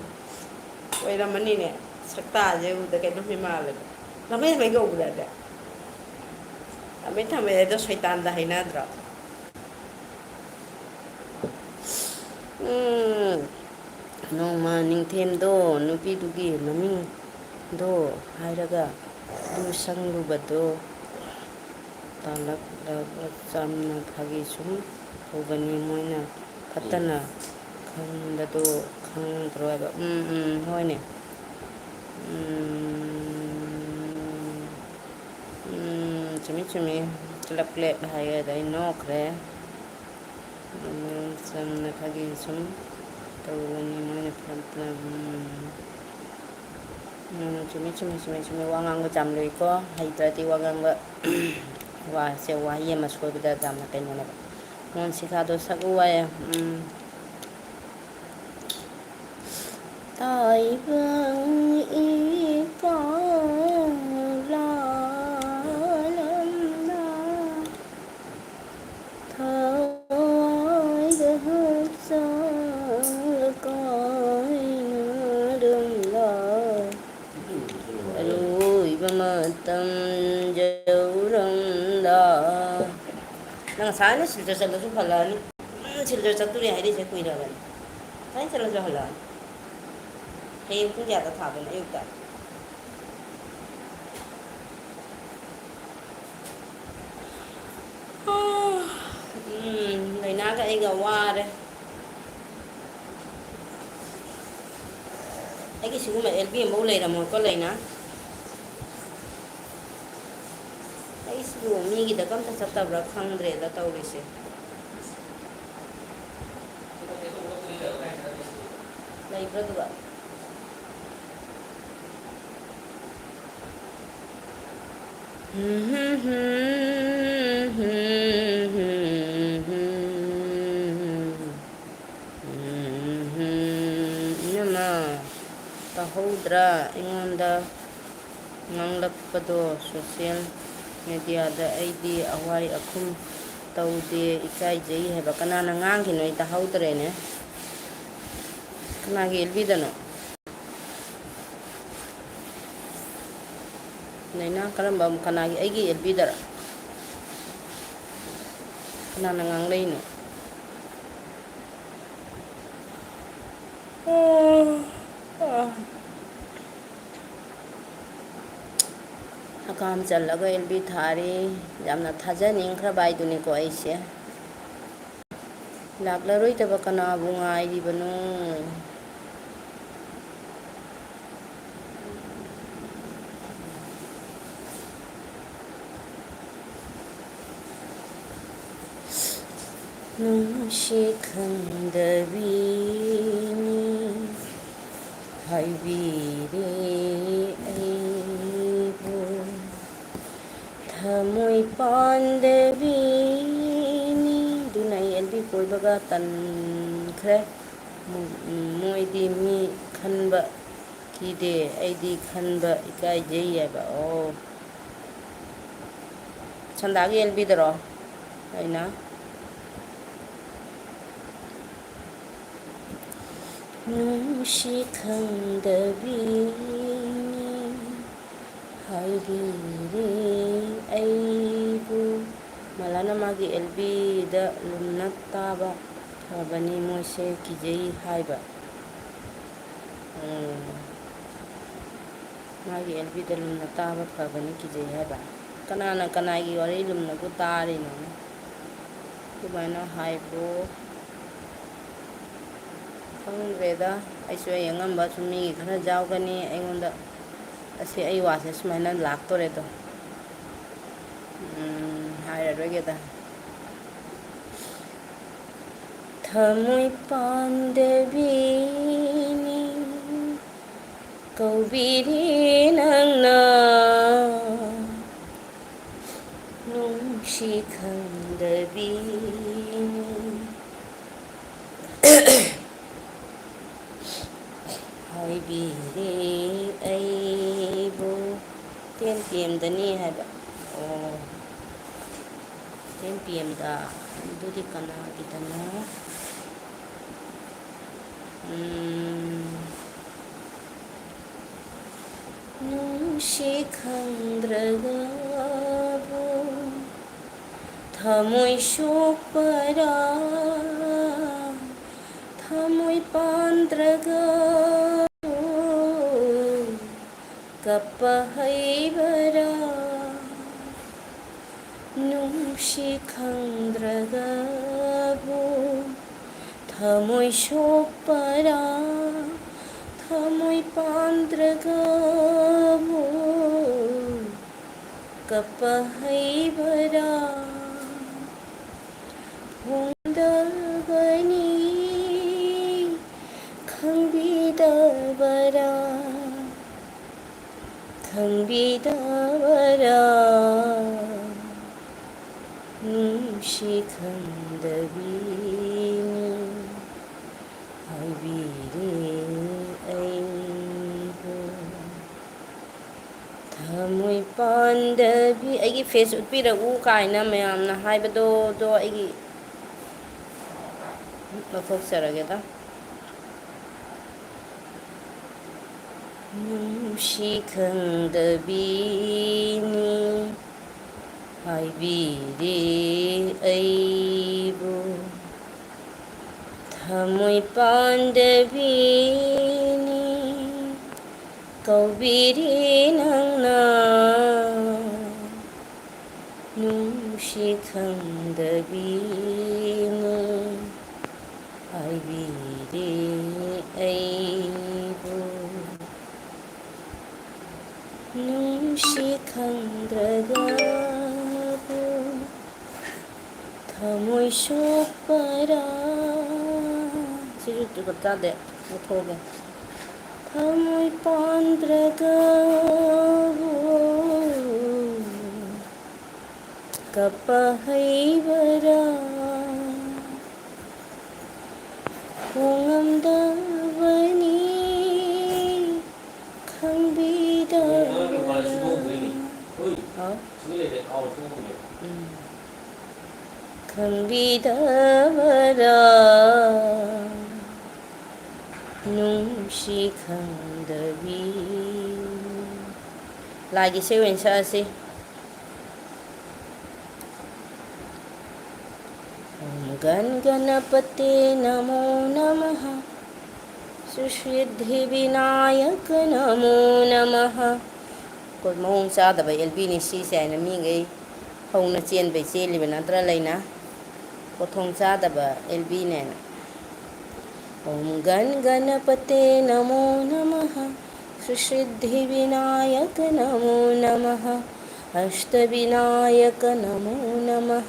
ꯑꯣꯏꯔꯝꯃꯅꯤꯅꯦ꯫ ꯁꯛꯇꯥꯁꯦ ꯎꯕꯗ ꯀꯩꯅꯣꯝ ꯍꯦꯛ ꯃꯥꯜꯂꯦꯕ꯫ ꯂꯥꯃꯩ ꯊꯥꯃꯩ ꯀꯧꯕ꯭ꯔꯥꯅꯦ? ꯂꯥꯃꯩ ꯊꯥꯃꯩ ꯍꯥꯏꯗꯣ ꯁꯩꯇꯥꯟꯗ ꯍꯥꯏꯅꯗ꯭ꯔꯣ? ꯎꯝ, ꯅꯣꯡꯃ ꯅꯤꯡꯊꯦꯝꯗꯣ ꯅꯨꯄꯤꯗꯨꯒꯤ ꯃꯃꯤꯡꯗꯣ ꯍꯥꯏꯔꯒ ꯂꯨ ꯁꯪꯂꯨꯕꯗꯣ ꯇꯥꯂꯛꯂꯒ ꯆꯝꯅ ꯐꯥꯒꯤ ꯁꯨꯝ ꯇꯧꯕꯅꯤ꯫ ꯃꯣꯏꯅ ꯐꯠꯇꯅ ꯈꯟꯕꯗꯣ ꯈꯪꯗ꯭ꯔꯣ ꯍꯥꯏꯕ? ꯎꯝ, ꯎꯝ, ꯍꯣꯏꯅꯦ꯫ ꯎꯝ, ꯎꯝ, ꯆꯨꯝꯃꯤ, ꯆꯨꯝꯃꯤ꯫ ꯀ꯭ꯂꯦꯞ, ꯀ꯭ꯂꯦꯞ ꯍꯥꯏꯌꯦ, ꯑꯗ ꯑꯩ ꯅꯣꯛꯈ꯭ꯔꯦ꯫ ꯎꯝ, ꯆꯝꯅ ꯈꯥꯒꯤ ꯁꯨꯝ ꯇꯧꯕꯅꯤ ꯃꯣꯏꯅ ꯐꯤꯂꯝ, ꯐꯤꯂꯝ, ꯎꯝ꯫ ꯎꯝ, ꯆꯨꯝꯃꯤ, ꯆꯨꯝꯃꯤ, ꯆꯨꯝꯃꯤ, ꯆꯨꯝꯃꯤ꯫ ꯋꯥ ꯉꯥꯡꯕ ꯌꯥꯝ ꯂꯨꯏꯀꯣ꯫ ꯍꯩꯇ꯭ꯔꯗꯤ ꯋꯥ ꯉꯥꯡꯕ, ꯋꯥꯁꯦ, ꯋꯥꯍꯩ ꯑꯃ ꯁꯣꯏꯕꯗ ꯌꯥꯝꯅ ꯀꯩꯅꯣꯅꯦꯕ꯫ ꯃꯣꯟꯁꯤꯀꯥꯗꯣ ꯁꯛꯎ ꯍꯥꯏꯌꯦ꯫ ꯎꯝ꯫ ꯇꯥꯏꯕꯪ ꯏꯄꯥꯎ ꯂꯥꯂꯝꯅ ꯊꯋꯥꯏꯗ ꯍꯛꯆꯥꯡ ꯀꯥꯏꯅꯔꯝꯂꯥ꯫ ꯑꯔꯣꯏꯕ ꯃꯇꯝ ꯌꯧꯔꯝꯂꯥ꯫ ꯅꯪ ꯉꯁꯥꯏꯅ ꯁꯤꯜꯆꯔ ꯆꯠꯂꯁꯨ ꯐꯜꯂꯛꯑꯅꯤ꯫ ꯎꯝ, ꯁꯤꯜꯆꯔ ꯆꯠꯇꯣꯔꯦ ꯍꯥꯏꯔꯤꯁꯦ ꯀꯨꯏꯔꯕꯅꯤ꯫ ꯉꯁꯥꯏ ꯆꯠꯂꯁꯨ ꯍꯜꯂꯛꯑꯅꯤ꯫ ꯍꯌꯦꯡ ꯄꯨꯡ ꯀꯌꯥꯗ ꯊꯥꯗꯣꯏꯅꯣ? ꯑꯌꯨꯛꯇ? ꯎꯝ, ꯂꯩꯅꯥꯒ ꯑꯩꯒ ꯋꯥꯔꯦ꯫ ꯑꯩꯒꯤ ꯁꯤꯒꯨꯝꯕ ꯑꯦꯜ ꯕꯤ ꯑꯃꯐꯥꯎ ꯂꯩꯔꯝꯃꯣꯏꯀꯣ, ꯂꯩꯅꯥ꯫ ꯑꯩꯁꯤꯕꯨ ꯃꯤꯒꯤꯗꯒ ꯑꯝꯇ ꯆꯠꯇꯕ꯭ꯔꯥ ꯈꯪꯗ꯭ꯔꯦꯗ ꯇꯧꯔꯤꯁꯦ꯫ ꯂꯩꯕ꯭ꯔꯥ ꯑꯗꯨꯒ? ꯏꯅꯝꯃ, ꯇꯥꯍꯧꯗ꯭ꯔꯥ? ꯑꯩꯉꯣꯟꯗ ꯉꯥꯡꯂꯛꯄꯗꯣ ꯁꯣꯁꯤꯌꯦꯜ ꯃꯦꯗꯤꯌꯥꯗ꯫ ꯑꯩꯗꯤ ꯑꯋꯥꯏ ꯑꯈꯨꯝ ꯇꯧꯗꯦ, ꯏꯀꯥꯏꯖꯩ ꯍꯥꯏꯕ꯫ ꯀꯅꯥꯅ ꯉꯥꯡꯈꯤꯅꯣ? ꯑꯩ ꯇꯥꯍꯧꯗ꯭ꯔꯦꯅꯦ꯫ ꯀꯅꯥꯒꯤ ꯑꯦꯜ ꯕꯤꯗꯅꯣ? ꯂꯩꯅꯥ ꯀꯔꯝꯕ, ꯀꯅꯥꯒꯤ? ꯑꯩꯒꯤ ꯑꯦꯜ ꯕꯤꯗꯔ? ꯀꯅꯥꯅ ꯉꯥꯡꯂꯛꯏꯅꯣ? ꯍꯀꯥꯝ ꯆꯜꯂꯒ ꯑꯦꯜ ꯕꯤ ꯊꯥꯔꯤ꯫ ꯌꯥꯝꯅ ꯊꯥꯖꯅꯤꯡꯈ꯭ꯔꯕ ꯍꯥꯏꯗꯨꯅꯤꯀꯣ ꯑꯩꯁꯦ꯫ ꯂꯥꯛꯂꯔꯣꯏꯗꯕ ꯀꯅꯥꯕꯨ ꯉꯥꯏꯔꯤꯕꯅꯣ? ꯅꯨꯡꯁꯤ ꯈꯪꯗꯕꯤꯅꯤ ꯍꯥꯏꯕꯤꯔꯦ ꯑꯩꯕꯨ꯫ ꯊꯃꯣꯏ ꯄꯥꯟꯗꯕꯤꯅꯤ꯫ ꯑꯗꯨꯅ ꯑꯩ ꯑꯦꯜ ꯕꯤ ꯀꯣꯏꯕꯒ ꯇꯟꯈ꯭ꯔꯦ꯫ ꯃꯣꯏꯗꯤ ꯃꯤ ꯈꯟꯕ ꯀꯤꯗꯦ, ꯑꯩꯗꯤ ꯈꯟꯕ ꯏꯀꯥꯏꯖꯩ ꯍꯥꯏꯕ꯫ ꯑꯣ, ꯁꯟꯗꯥꯒꯤ ꯑꯦꯜ ꯕꯤꯗꯔꯣ? ꯑꯩꯅ ꯅꯨꯡꯁꯤ ꯈꯪꯗꯕꯤꯅꯤ ꯍꯥꯏꯕꯤꯔꯦ ꯑꯩꯕꯨ꯫ ꯃꯂꯥꯅ ꯃꯥꯒꯤ ꯑꯦꯜ ꯕꯤꯗ ꯂꯨꯝꯅ ꯇꯥꯕ ꯐꯕꯅꯤ, ꯃꯣꯏꯁꯦ ꯀꯤꯖꯩ ꯍꯥꯏꯕ꯫ ꯎꯝ꯫ ꯃꯥꯒꯤ ꯑꯦꯜ ꯕꯤꯗ ꯂꯨꯝꯅ ꯇꯥꯕ ꯐꯕꯅꯤ, ꯀꯤꯖꯩ ꯍꯥꯏꯕ꯫ ꯀꯅꯥꯅ ꯀꯅꯥꯒꯤ ꯋꯥꯔꯤ ꯂꯨꯝꯅꯕꯨ ꯇꯥꯔꯤꯅꯣ? ꯑꯗꯨꯃꯥꯏꯅ ꯍꯥꯏꯕ꯭ꯔꯣ? ꯈꯪꯗ꯭ꯔꯦꯗ꯫ ꯑꯩꯁꯨ ꯑꯩ ꯑꯉꯝꯕ ꯁꯨꯝ ꯃꯤꯒꯤ ꯈꯔ ꯌꯥꯎꯒꯅꯤ꯫ ꯑꯩꯉꯣꯟꯗ ꯑꯁꯤ ꯑꯩ ꯋꯥꯁꯦ ꯁꯨꯃꯥꯏꯅ ꯂꯥꯛꯇꯣꯔꯦꯗꯣ꯫ ꯎꯝ, ꯍꯥꯏꯔꯔꯣꯏꯒꯦꯗ꯫ ꯊꯃꯣꯏ ꯄꯥꯟꯗꯕꯤꯅꯤ ꯀꯧꯕꯤꯔꯤ ꯅꯪꯅ, ꯅꯨꯡꯁꯤ ꯈꯪꯗꯕꯤꯅꯤ ꯍꯥꯏꯕꯤꯔꯦ ꯑꯩꯕꯨ꯫ ꯇꯦꯟ ꯄꯤ ꯑꯦꯝꯗꯅꯤ ꯍꯥꯏꯕ꯫ ꯑꯣ, ꯇꯦꯟ ꯄꯤ ꯑꯦꯝꯗ꯫ ꯑꯗꯨꯗꯤ ꯀꯅꯥꯒꯤꯗꯅꯣ? ꯎꯝ, ꯅꯨꯡꯁꯤ ꯈꯪꯗ꯭ꯔꯒꯕꯨ ꯊꯃꯣꯏ ꯁꯣꯛꯄꯔꯥ? ꯊꯃꯣꯏ ꯄꯥꯟꯗ꯭ꯔꯒꯕꯨ ꯀꯞꯄ ꯍꯩꯕꯔꯥ? ꯅꯨꯡꯁꯤ ꯈꯪꯗ꯭ꯔꯒꯕꯨ ꯊꯃꯣꯏ ꯁꯣꯛꯄꯔꯥ? ꯊꯃꯣꯏ ꯄꯥꯟꯗ꯭ꯔꯒꯕꯨ ꯀꯞꯄ ꯍꯩꯕꯔꯥ? ꯍꯣꯡꯗ ꯈꯪꯕꯤꯗꯕꯔꯥ? ꯅꯨꯡꯁꯤ ꯈꯪꯗꯕꯤꯅꯤ ꯍꯥꯏꯕꯤꯔꯦ ꯑꯩꯕꯨ꯫ ꯊꯃꯣꯏ ꯄꯥꯟꯗꯕꯤ, ꯑꯩꯒꯤ ꯐꯦꯁ ꯎꯠꯄꯤꯔꯛꯎ ꯀꯥꯏꯅ ꯃꯌꯥꯝꯅ ꯍꯥꯏꯕꯗꯣ, ꯑꯗꯣ ꯑꯩꯒꯤ ꯂꯧꯊꯣꯛꯆꯔꯒꯦꯗ꯫ ꯅꯨꯡꯁꯤ ꯈꯪꯗꯕꯤꯅꯤ ꯍꯥꯏꯕꯤꯔꯦ ꯑꯩꯕꯨ꯫ ꯊꯃꯣꯏ ꯄꯥꯟꯗꯕꯤꯅꯤ ꯀꯧꯕꯤꯔꯤ ꯅꯪꯅ꯫ ꯅꯨꯡꯁꯤ ꯈꯪꯗꯕꯤꯅꯤ ꯍꯥꯏꯕꯤꯔꯦ ꯑꯩꯕꯨ꯫ ꯅꯨꯡꯁꯤ ꯈꯪꯗ꯭ꯔꯒꯕꯨ ꯊꯃꯣꯏ ꯁꯣꯛꯄꯔꯥ? ꯁꯤꯁꯨ ꯆꯨꯀꯞ ꯆꯥꯗꯦ, ꯂꯧꯊꯣꯛꯑꯒꯦ꯫ ꯊꯃꯣꯏ ꯄꯥꯟꯗ꯭ꯔꯒꯕꯨ ꯀꯞꯄ ꯍꯩꯕꯔꯥ? ꯈꯣꯡꯉꯝꯗꯕꯅꯤ ꯈꯪꯕꯤꯗꯕꯔꯥ? ꯍꯥꯎ? ꯎꯝ꯫ ꯈꯪꯕꯤꯗꯕꯔꯥ? ꯅꯨꯡꯁꯤ ꯈꯪꯗꯕꯤ꯫ ꯂꯥꯏꯒꯤ ꯏꯁꯩ ꯑꯣꯏꯅ ꯁꯛꯑꯁꯤ꯫ ॐ गण गणपते नमो नमः। सुसिद्धि विनायक नमो नमः। ꯑꯩꯈꯣꯏ ꯃꯑꯣꯡ ꯆꯥꯗꯕ ꯑꯦꯜ ꯕꯤꯅꯤ ꯁꯤꯁꯦ ꯍꯥꯏꯅ ꯃꯤꯈꯩ ꯍꯧꯅ ꯆꯦꯟꯕꯩ ꯆꯦꯜꯂꯤꯕ ꯅꯠꯇ꯭ꯔꯥ ꯂꯩꯅ? ꯄꯣꯠꯊꯣꯡ ꯆꯥꯗꯕ ꯑꯦꯜ ꯕꯤꯅꯦꯅ꯫ ॐ गण गणपते नमो नमः। सुसिद्धि विनायक नमो नमः। अष्ट विनायक नमो नमः꯫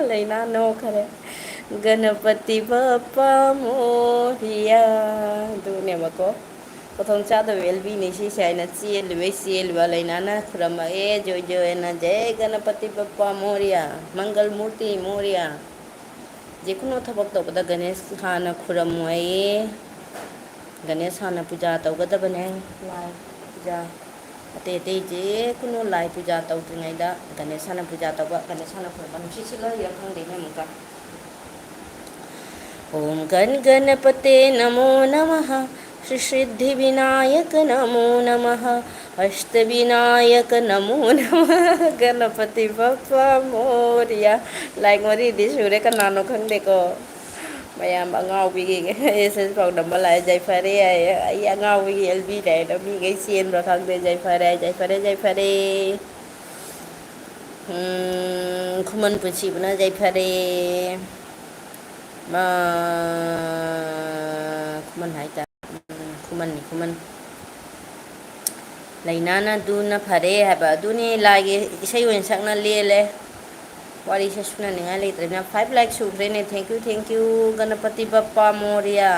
ꯂꯩꯅꯥ ꯅꯣꯛꯈꯔꯦ꯫ ꯒꯅꯄꯇꯤ ꯕꯞꯄꯥ ꯃꯣꯔꯤꯌꯥ꯫ ꯑꯗꯨꯅꯦꯕꯀꯣ꯫ ꯈꯨꯗꯣꯡ ꯆꯥꯗꯕ ꯑꯦꯜ ꯕꯤꯅꯤ ꯁꯤꯁꯦ ꯍꯥꯏꯅ ꯆꯦꯜꯂꯨꯕꯩ ꯆꯦꯜꯂꯨꯕ ꯂꯩꯅꯥꯅ ꯈꯨꯔꯝꯃꯛꯑꯦ꯫ ꯖꯣꯏ ꯖꯣꯏ ꯑꯅ ꯖꯩ ꯒꯅꯄꯇꯤ ꯕꯞꯄꯥ ꯃꯣꯔꯤꯌꯥ, ꯃꯪꯒꯜ ꯃꯨꯔꯇꯤ ꯃꯣꯔꯤꯌꯥ꯫ ꯖꯦ ꯀꯨꯅꯣ ꯊꯕꯛ ꯇꯧꯕꯗ ꯒꯅꯦꯁ ꯍꯥꯟꯅ ꯈꯨꯔꯝꯃꯨ ꯍꯥꯏꯌꯦ꯫ ꯒꯅꯦꯁ ꯍꯥꯟꯅ ꯄꯨꯖꯥ ꯇꯧꯒꯗꯕꯅꯦ꯫ ꯂꯥꯏ ꯄꯨꯖꯥ꯫ ꯑꯇꯩ ꯑꯇꯩ ꯖꯦ ꯀꯨꯅꯣ ꯂꯥꯏ ꯄꯨꯖꯥ ꯇꯧꯗ꯭ꯔꯤꯉꯩꯗ ꯒꯅꯦꯁ ꯍꯥꯟꯅ ꯄꯨꯖꯥ ꯇꯧꯕ, ꯒꯅꯦꯁ ꯍꯥꯟꯅ ꯈꯨꯔꯝꯕ꯫ ꯅꯨꯡꯁꯤꯠ ꯁꯤꯠꯂ ꯍꯩꯔꯥ ꯈꯪꯗꯦꯅꯦ ꯑꯃꯨꯛꯀ꯫ ॐ गण गणपते नमो नमः। श्री सिद्धि विनायक नमो नमः। अष्ट विनायक नमो नमः। गणपति बप्पा मोरया। ꯂꯥꯏꯛ ꯃꯔꯤꯗꯤ ꯁꯨꯔꯦ, ꯀꯅꯥꯅꯣ ꯈꯪꯗꯦꯀꯣ꯫ ꯃꯌꯥꯝ ꯑꯉꯥꯎꯕꯤꯒꯤ ꯑꯦꯁ ꯑꯦꯁ ꯄꯥꯎꯗꯝꯕ ꯂꯥꯛꯑꯦ, ꯌꯥꯏꯐꯔꯦ ꯍꯥꯏꯌꯦ꯫ ꯑꯩ ꯑꯉꯥꯎꯕꯤꯒꯤ ꯑꯦꯜ ꯕꯤ ꯂꯩꯔꯦ, ꯃꯤꯈꯩ ꯆꯦꯟꯕ꯭ꯔꯥ ꯈꯪꯗꯦ꯫ ꯌꯥꯏꯐꯔꯦ, ꯌꯥꯏꯐꯔꯦ, ꯌꯥꯏꯐꯔꯦ꯫ ꯎꯝ, ꯈꯨꯃꯟ ꯄꯨꯟꯁꯤꯕꯅ ꯌꯥꯏꯐꯔꯦ꯫ ꯃꯥ, ꯈꯨꯃꯟ ꯍꯥꯏꯇꯥꯔꯦ꯫ ꯎꯝ, ꯈꯨꯃꯟꯅꯤ, ꯈꯨꯃꯟ꯫ ꯂꯩꯅꯥꯅ ꯑꯗꯨꯅ ꯐꯔꯦ ꯍꯥꯏꯕ ꯑꯗꯨꯅꯤ꯫ ꯂꯥꯏꯒꯤ ꯏꯁꯩ ꯑꯣꯏꯅ ꯁꯛꯅ ꯂꯦꯜꯂꯦ꯫ ꯋꯥꯔꯤꯁꯦ ꯁꯨꯅꯅꯤꯡꯉꯥꯏ ꯂꯩꯇ꯭ꯔꯦꯅ꯫ ꯐꯥꯏꯚ ꯂꯥꯏꯛ ꯁꯨꯈ꯭ꯔꯦꯅꯦ꯫ Thank you, thank you, Ganapati Bappa Morya.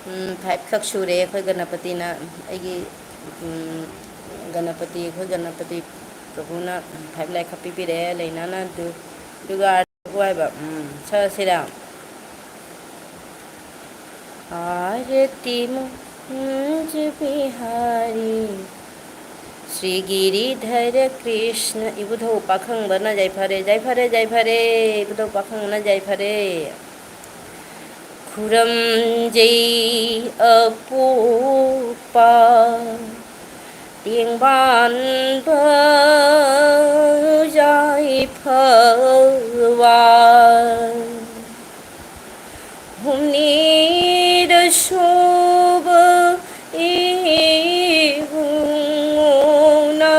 Um, five ꯈꯛ ꯁꯨꯔꯦ ꯑꯩꯈꯣꯏ ꯒꯅꯄꯇꯤꯅ꯫ ꯑꯩꯒꯤ, ꯎꯝ, ꯒꯅꯄꯇꯤ, ꯑꯩꯈꯣꯏ ꯒꯅꯄꯇꯤ ꯄ꯭ꯔꯚꯨꯅ ꯐꯥꯏꯚ ꯂꯥꯏꯛ ꯈꯛ ꯄꯤꯕꯤꯔꯛꯑꯦ꯫ ꯂꯩꯅꯥꯅ ꯑꯗꯨ, ꯑꯗꯨꯒ ꯍꯥꯏꯕ, ꯎꯝ, ꯁꯛꯑꯁꯤꯔꯥ? आरती मुंज बिहारी श्री गिरिधर कृष्ण। ꯏꯕꯨꯙꯧ ꯄꯥꯈꯪꯕꯅ ꯌꯥꯏꯐꯔꯦ, ꯌꯥꯏꯐꯔꯦ, ꯌꯥꯏꯐꯔꯦ꯫ ꯏꯕꯨꯙꯧ ꯄꯥꯈꯪꯕꯅ ꯌꯥꯏꯐꯔꯦ꯫ ꯈꯨꯔꯝꯖꯩ ꯑꯄꯣꯛꯄ ꯇꯦꯡꯕꯥꯟꯕ ꯌꯥꯏꯐꯕ ꯍꯨꯝꯅꯤꯗ ꯁꯨꯕ ꯏꯕꯨꯡꯉꯣꯅ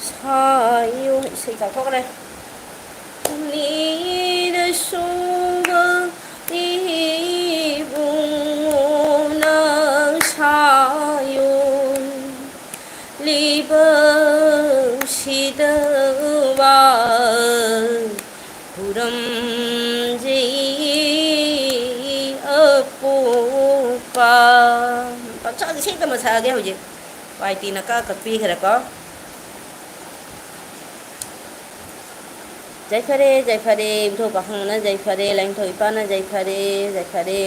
ꯁꯥꯌꯣ꯫ ꯏꯁꯩ ꯆꯥꯊꯣꯛꯈ꯭ꯔꯦ꯫ ꯍꯨꯝꯅꯤꯗ ꯁꯨꯕ ꯏꯕꯨꯡꯉꯣꯅ ꯁꯥꯌꯣ꯫ ꯂꯤꯕꯁꯤꯗ ꯋꯥ ꯈꯨꯔꯨꯝꯖꯩ ꯑꯄꯣ ꯄ-, ꯄꯪꯁꯛ ꯏꯁꯩ ꯇꯝꯕ ꯁꯛꯑꯒꯦ ꯍꯧꯖꯤꯛ꯫ ꯋꯥꯏ ꯇꯤꯅ ꯀꯛ ꯀꯛꯄꯤꯈ꯭ꯔꯦꯀꯣ꯫ ꯌꯥꯏꯐꯔꯦ, ꯌꯥꯏꯐꯔꯦ, ꯏꯕꯨꯙꯧ ꯄꯥꯈꯪꯕꯅ ꯌꯥꯏꯐꯔꯦ, ꯂꯥꯏꯅꯤꯡꯊꯧ ꯏꯄꯥꯅ ꯌꯥꯏꯐꯔꯦ, ꯌꯥꯏꯐꯔꯦ꯫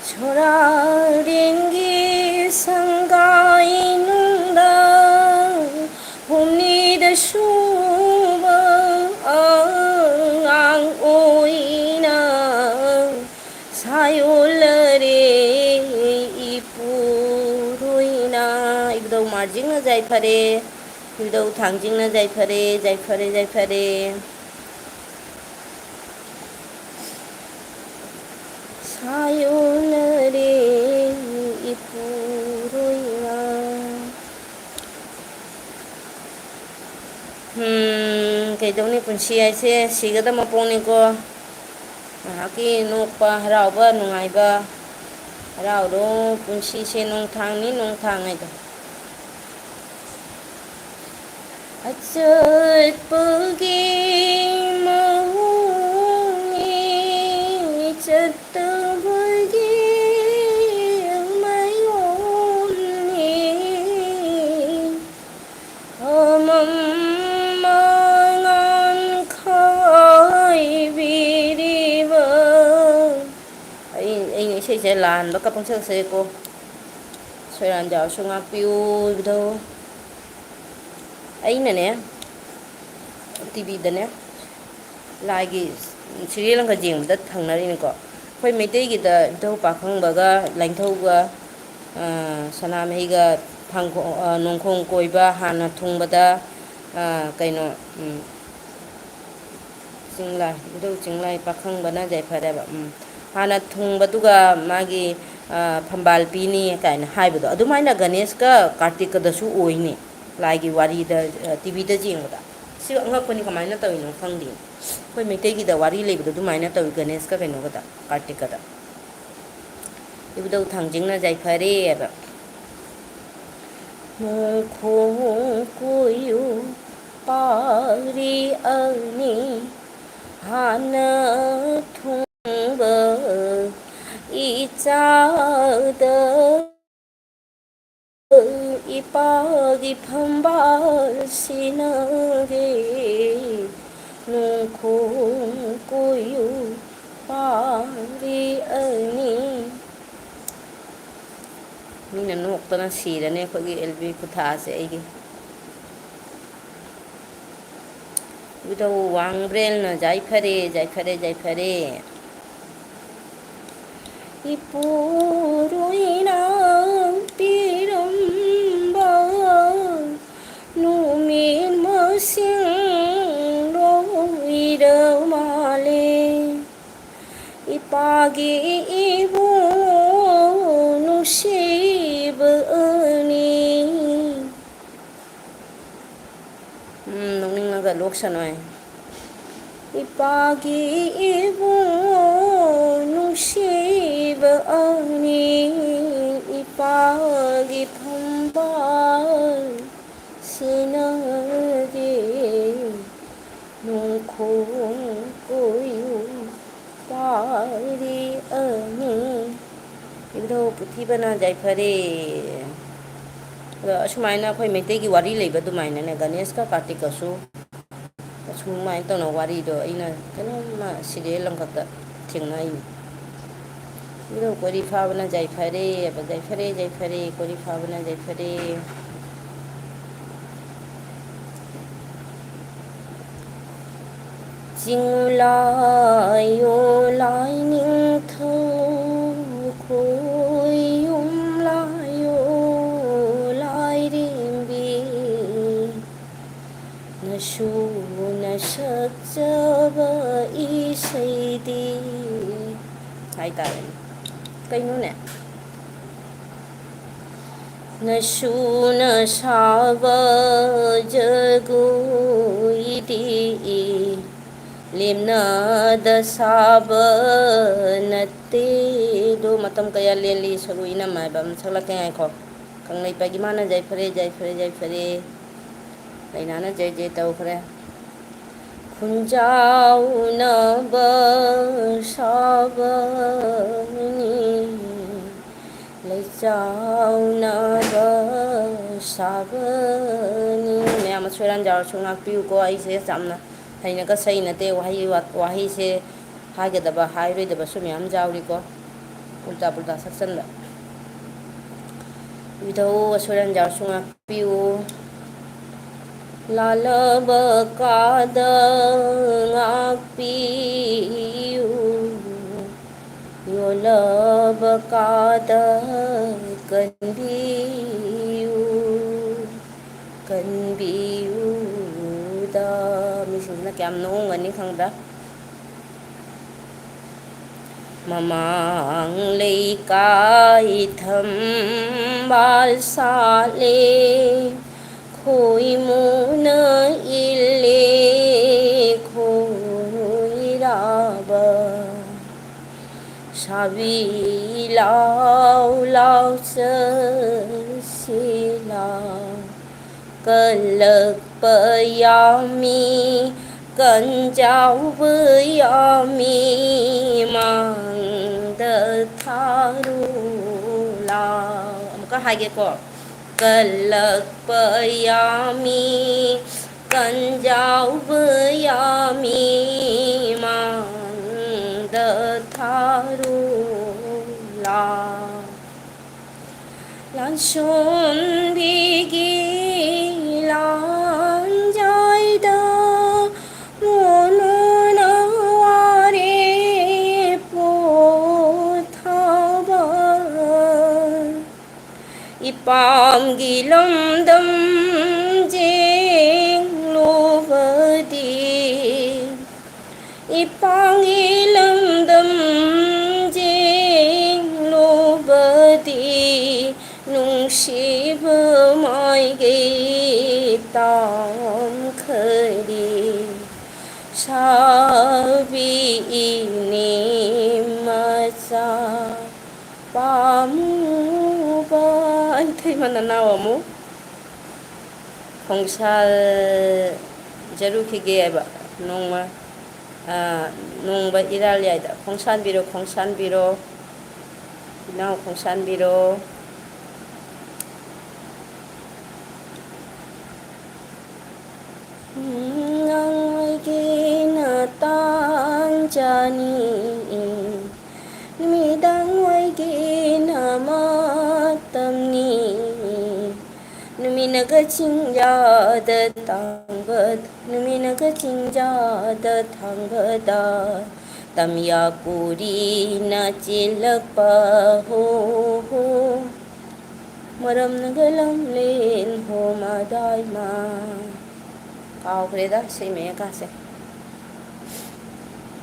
ꯁꯣꯔꯥꯔꯦꯡꯒꯤ ꯁꯪꯒꯥꯏꯅꯨꯡꯗ ꯍꯨꯝꯅꯤꯗ ꯁꯨꯕ ꯑꯉꯥꯡ ꯑꯣꯏꯅ ꯁꯥꯌꯣꯜꯂꯔꯦ ꯏꯄꯨꯔꯣꯏꯅ꯫ ꯏꯕꯨꯙꯧ ꯃꯥꯔꯖꯤꯡꯅ ꯌꯥꯏꯐꯔꯦ, ꯏꯕꯨꯙꯧ ꯊꯥꯡꯖꯤꯡꯅ ꯌꯥꯏꯐꯔꯦ, ꯌꯥꯏꯐꯔꯦ, ꯌꯥꯏꯐꯔꯦ꯫ ꯁꯥꯌꯣꯟꯅꯔꯦ ꯏꯄꯨꯔꯣꯏꯅ꯫ ꯎꯝ, ꯀꯩꯗꯧꯅꯤ, ꯄꯨꯟꯁꯤ ꯍꯥꯏꯁꯦ ꯁꯤꯒꯗꯕ ꯃꯄꯣꯛꯅꯤꯀꯣ꯫ ꯉꯥꯏꯍꯥꯛꯀꯤ ꯅꯣꯛꯄ, ꯍꯔꯥꯎꯕ, ꯅꯨꯡꯉꯥꯏꯕ, ꯍꯔꯥꯎꯔꯣ꯫ ꯄꯨꯟꯁꯤꯁꯦ ꯅꯣꯡꯊꯥꯡꯅꯤ, ꯅꯣꯡꯊꯥꯡ ꯍꯥꯏꯗꯣ꯫ ꯑꯆꯠꯄꯒꯤ ꯃꯑꯣꯡꯅꯤ, ꯆꯠꯇꯕꯒꯤ ꯃꯌꯣꯜꯅꯤ꯫ ꯑꯃꯝ ꯃꯉꯥꯟ ꯈꯥꯏꯕꯤꯔꯤꯕ꯫ ꯑꯩ, ꯑꯩꯅ ꯏꯁꯩꯁꯦ ꯂꯥꯟꯕꯒ ꯄꯪꯁꯛ ꯁꯛꯑꯦꯀꯣ꯫ ꯁꯣꯏꯔꯥꯟ ꯌꯥꯎꯔꯁꯨ ꯉꯥꯛꯄꯤꯌꯨ ꯏꯕꯨꯙꯧ꯫ ꯑꯩꯅꯅꯦ, ꯇꯤꯚꯤꯗꯅꯦ, ꯂꯥꯏꯒꯤ ꯁꯤꯔꯤꯌꯦꯜ ꯑꯃꯈꯛ ꯌꯦꯡꯕꯗ ꯊꯪꯅꯔꯤꯅꯤꯀꯣ꯫ ꯑꯩꯈꯣꯏ ꯃꯩꯇꯩꯒꯤꯗ ꯏꯕꯨꯙꯧ ꯄꯥꯈꯪꯕꯒ ꯂꯥꯏꯅꯤꯡꯊꯧꯒ, ꯑ, ꯁꯅꯥꯃꯍꯤꯒ ꯊꯥꯡꯈꯣ-, ꯑ, ꯅꯣꯡꯈꯣꯡ ꯀꯣꯏꯕ ꯍꯥꯟꯅ ꯊꯨꯡꯕꯗ, ꯑ, ꯀꯩꯅꯣ, ꯎꯝ, ꯆꯤꯡꯂꯥꯏ, ꯏꯕꯨꯙꯧ ꯆꯤꯡꯂꯥꯏ ꯄꯥꯈꯪꯕꯅ ꯌꯥꯏꯐꯔꯦꯕ꯫ ꯎꯝ꯫ ꯍꯥꯟꯅ ꯊꯨꯡꯕꯗꯨꯒ ꯃꯥꯒꯤ, ꯑ, ꯐꯝꯕꯥꯜ ꯄꯤꯅꯤ ꯀꯥꯏꯅ ꯍꯥꯏꯕꯗꯣ, ꯑꯗꯨꯃꯥꯏꯅ ꯒꯅꯦꯁꯀ ꯀꯥꯔꯇꯤꯛꯀꯗꯁꯨ ꯑꯣꯏꯅꯤ ꯂꯥꯏꯒꯤ ꯋꯥꯔꯤꯗ, ꯑ, ꯇꯤꯚꯤꯗ ꯌꯦꯡꯕꯗ꯫ ꯁꯤ ꯑꯉꯛꯄꯅꯤ, ꯀꯃꯥꯏꯅ ꯇꯧꯔꯤꯅꯣ ꯈꯪꯗꯦ꯫ ꯑꯩꯈꯣꯏ ꯃꯩꯇꯩꯒꯤꯗ ꯋꯥꯔꯤ ꯂꯩꯕꯗꯣ ꯑꯗꯨꯃꯥꯏꯅ ꯇꯧꯏ, ꯒꯅꯦꯁꯀ ꯀꯩꯅꯣꯒꯗ, ꯀꯥꯔꯇꯤꯛꯀꯗ꯫ ꯏꯕꯨꯙꯧ ꯊꯥꯡꯖꯤꯡꯅ ꯌꯥꯏꯐꯔꯦ ꯍꯥꯏꯕ꯫ ꯅꯣꯡꯈꯣꯡ ꯀꯣꯏꯌꯨ ꯄꯥꯔꯤ ꯑꯅꯤ ꯍꯥꯟꯅ ꯊꯨꯡꯕ ꯆꯥꯗ ꯏꯄꯥꯒꯤ ꯐꯝꯕꯥꯜꯁꯤꯅꯒꯦ ꯅꯣꯡꯈꯣꯡ ꯀꯣꯏꯌꯨ ꯄꯥꯔꯤ ꯑꯅꯤ꯫ ꯃꯤꯅ ꯅꯣꯛꯇꯅ ꯁꯤꯔꯅꯤ ꯑꯩꯈꯣꯏꯒꯤ ꯑꯦꯜ ꯕꯤ ꯈꯨꯊꯥꯁꯦ ꯑꯩꯒꯤ꯫ ꯏꯕꯨꯙꯧ ꯋꯥꯡꯕ꯭ꯔꯦꯜꯅ ꯌꯥꯏꯐꯔꯦ, ꯌꯥꯏꯐꯔꯦ, ꯌꯥꯏꯐꯔꯦ꯫ ꯏꯄꯨꯔꯣꯏꯅ ꯄꯤꯔꯝꯕ ꯅꯨꯃꯤꯠ ꯃꯁꯤꯡ ꯂꯣꯏꯔ ꯃꯥꯜꯂꯦ꯫ ꯏꯄꯥꯒꯤ ꯏꯕꯨꯡ ꯅꯨꯡꯁꯤꯕ ꯑꯅꯤ꯫ ꯎꯝ, ꯅꯣꯛꯅꯤꯡꯉꯒ ꯂꯣꯛꯁꯅꯣꯏ꯫ ꯏꯄꯥꯒꯤ ꯏꯕꯨꯡ ꯅꯨꯡꯁꯤꯕ ꯑꯅꯤ, ꯏꯄꯥꯒꯤ ꯐꯝꯕꯥꯜ ꯁꯤꯅꯒꯦ ꯅꯣꯡꯈꯣꯡ ꯀꯣꯏꯌꯨ ꯄꯥꯔꯤ ꯑꯅꯤ꯫ ꯏꯕꯨꯙꯧ ꯄꯨꯊꯤꯕꯅ ꯌꯥꯏꯐꯔꯦ꯫ ꯑꯗꯣ ꯑꯁꯨꯃꯥꯏꯅ ꯑꯩꯈꯣꯏ ꯃꯩꯇꯩꯒꯤ ꯋꯥꯔꯤ ꯂꯩꯕ ꯑꯗꯨꯃꯥꯏꯅꯅꯦ, ꯒꯅꯦꯁꯀ ꯀꯥꯔꯇꯤꯛꯀꯁꯨ ꯑꯁꯨꯃꯥꯏꯅ ꯇꯧꯅ ꯋꯥꯔꯤꯗꯣ ꯑꯩꯅ ꯀꯩꯅꯣꯝꯃ ꯁꯤꯔꯤꯌꯦꯜ ꯑꯃꯈꯛꯇ ꯊꯦꯡꯅꯩꯅꯦ꯫ ꯏꯕꯨꯙꯧ ꯀꯣꯔꯤ ꯐꯥꯕꯅ ꯌꯥꯏꯐꯔꯦ, ꯌꯥꯏꯐꯔꯦ, ꯌꯥꯏꯐꯔꯦ, ꯀꯣꯔꯤ ꯐꯥꯕꯅ ꯌꯥꯏꯐꯔꯦ꯫ ꯆꯤꯡꯂꯥꯌꯣ ꯂꯥꯏꯅꯤꯡꯊꯧ ꯈꯣꯏꯌꯨꯝ ꯂꯥꯌꯣ ꯂꯥꯏꯔꯦꯝꯕꯤ, ꯅꯁꯨꯅ ꯁꯛꯆꯕ ꯏꯁꯩꯗꯤ ꯍꯥꯏꯇꯥꯔꯦꯅꯦ꯫ ꯀꯩꯅꯣꯅꯦ? ꯅꯁꯨꯅ ꯁꯥꯕ ꯖꯒꯣꯏꯗꯤ ꯂꯦꯝꯅꯗ ꯁꯥꯕ ꯅꯠꯇꯦ꯫ ꯑꯗꯨ ꯃꯇꯝ ꯀꯌꯥ ꯂꯦꯜꯂꯤ ꯁꯔꯨ ꯏꯅꯝꯃ ꯍꯥꯏꯕ ꯑꯃ ꯁꯛꯂꯛꯀꯦ ꯉꯥꯏꯈꯣ꯫ ꯀꯪꯂꯩꯄꯥꯛ ꯏꯃꯥꯅ ꯌꯥꯏꯐꯔꯦ, ꯌꯥꯏꯐꯔꯦ, ꯌꯥꯏꯐꯔꯦ꯫ ꯂꯩꯅꯥꯅ ꯖꯩ ꯖꯩ ꯇꯧꯈ꯭ꯔꯦ꯫ ꯈꯨꯟꯖꯥꯎꯅꯕ ꯁꯥꯕꯅꯤ꯫ ꯆꯥꯎꯅꯕ ꯁꯥꯕꯅꯤ꯫ ꯃꯌꯥꯝ ꯑꯁꯣꯏ ꯑꯔꯥꯟ ꯌꯥꯎꯔꯁꯨ ꯉꯥꯛꯄꯤꯌꯨꯀꯣ꯫ ꯑꯩꯁꯦ ꯌꯥꯝꯅ ꯍꯩꯅꯒ ꯁꯛꯏ ꯅꯠꯇꯦ꯫ ꯋꯥꯍꯩ ꯋꯥ-, ꯋꯥꯍꯩꯁꯦ ꯍꯥꯏꯒꯗꯕ ꯍꯥꯏꯔꯣꯏꯗꯕꯁꯨ ꯃꯌꯥꯝ ꯌꯥꯎꯔꯤꯀꯣ꯫ ꯎꯜꯇꯥ ꯄꯨꯜꯇꯥ ꯁꯛꯆꯟꯕ꯫ ꯏꯙꯧ ꯑꯁꯣꯏ ꯑꯔꯥꯟ ꯌꯥꯎꯔꯁꯨ ꯉꯥꯛꯄꯤꯌꯨ꯫ ꯂꯥꯜꯂꯕ ꯀꯥꯗ ꯉꯥꯛꯄꯤꯌꯨ꯫ ꯌꯣꯜꯂꯕ ꯀꯥꯗ ꯀꯟꯕꯤꯌꯨ, ꯀꯟꯕꯤꯌꯨꯗ꯫ ꯃꯤꯁꯤꯡꯁꯤꯅ ꯀꯌꯥꯝ ꯅꯣꯛꯑꯝꯒꯅꯤ ꯈꯪꯕ꯭ꯔꯥ? ꯃꯃꯥꯡ ꯂꯩꯀꯥꯏ ꯊꯝꯕꯥꯜ ꯁꯥꯠꯂꯦ, ꯈꯣꯏꯃꯨꯅ ꯏꯜꯂꯦ ꯈꯣꯏꯔꯥꯕ꯫ ꯁꯥꯕꯤ ꯂꯥꯎ ꯂꯥꯎ ꯆꯠꯁꯤ ꯂꯥꯎ꯫ ꯀꯜꯂꯛꯄ ꯌꯥꯝꯃꯤ, ꯀꯟꯖꯥꯎꯕ ꯌꯥꯝꯃꯤ, ꯃꯥꯡꯗ ꯊꯥꯔꯨ ꯂꯥꯎ꯫ ꯑꯃꯨꯛꯀ ꯍꯥꯏꯒꯦꯀꯣ꯫ ꯀꯜꯂꯛꯄ ꯌꯥꯝꯃꯤ, ꯀꯟꯖꯥꯎꯕ ꯌꯥꯝꯃꯤ, ꯃꯥꯡꯗ ꯊꯥꯔꯨ ꯂꯥꯎ꯫ ꯂꯥꯟꯁꯣꯟꯕꯤꯒꯤ ꯂꯥꯟꯖꯥꯏꯗ ꯃꯣꯅꯣꯅ ꯋꯥꯔꯦꯞ ꯄꯣꯊꯥꯕ꯫ ꯏꯄꯥꯝꯒꯤ ꯂꯝꯗꯝ ꯌꯦꯡꯂꯨꯕꯗꯤ, ꯏꯄꯥꯝꯒꯤ ꯂꯝꯗꯝ ꯌꯦꯡꯂꯨꯕꯗꯤ, ꯅꯨꯡꯁꯤꯕ ꯃꯥꯏꯀꯩ ꯇꯥꯝꯈꯔꯦ꯫ ꯁꯥꯕꯤ ꯏꯅꯦ ꯃꯆꯥ ꯄꯥꯝꯃꯨꯕ꯫ ꯏꯊꯩ ꯃꯅꯥꯎ ꯑꯃꯨꯛ ꯈꯣꯡꯁꯥꯜꯖꯔꯨꯈꯤꯒꯦ ꯍꯥꯏꯕ꯫ ꯅꯣꯡꯃ, ꯑ, ꯅꯣꯡꯃ ꯏꯔꯥꯜ ꯌꯥꯏꯗ꯫ ꯈꯣꯡꯁꯥꯟꯕꯤꯔꯣ, ꯈꯣꯡꯁꯥꯟꯕꯤꯔꯣ꯫ ꯏꯅꯥꯎ ꯈꯣꯡꯁꯥꯟꯕꯤꯔꯣ꯫ ꯅꯪ ꯑꯣꯏꯒꯦ ꯅꯇꯥꯡ ꯆꯥꯅꯤ, ꯅꯨꯃꯤꯗꯥꯡ ꯑꯣꯏꯒꯦ ꯅꯃꯇꯝꯅꯤ꯫ ꯅꯨꯃꯤꯠꯅꯒ ꯆꯤꯡꯌꯥꯗ ꯇꯥꯡꯕ, ꯅꯨꯃꯤꯠꯅꯒ ꯆꯤꯡꯌꯥꯗ ꯊꯥꯡꯕꯗ, ꯇꯝꯌꯥ ꯄꯨꯔꯤꯅ ꯆꯦꯜꯂꯛꯄ ꯍꯣ ꯍꯣ꯫ ꯃꯔꯝꯅꯒ ꯂꯝꯂꯦꯟ ꯍꯣ ꯃꯗꯥꯏꯃ꯫ ꯀꯥꯎꯈ꯭ꯔꯦꯗ ꯏꯁꯩ ꯃꯌꯦꯛꯀꯥꯁꯦ꯫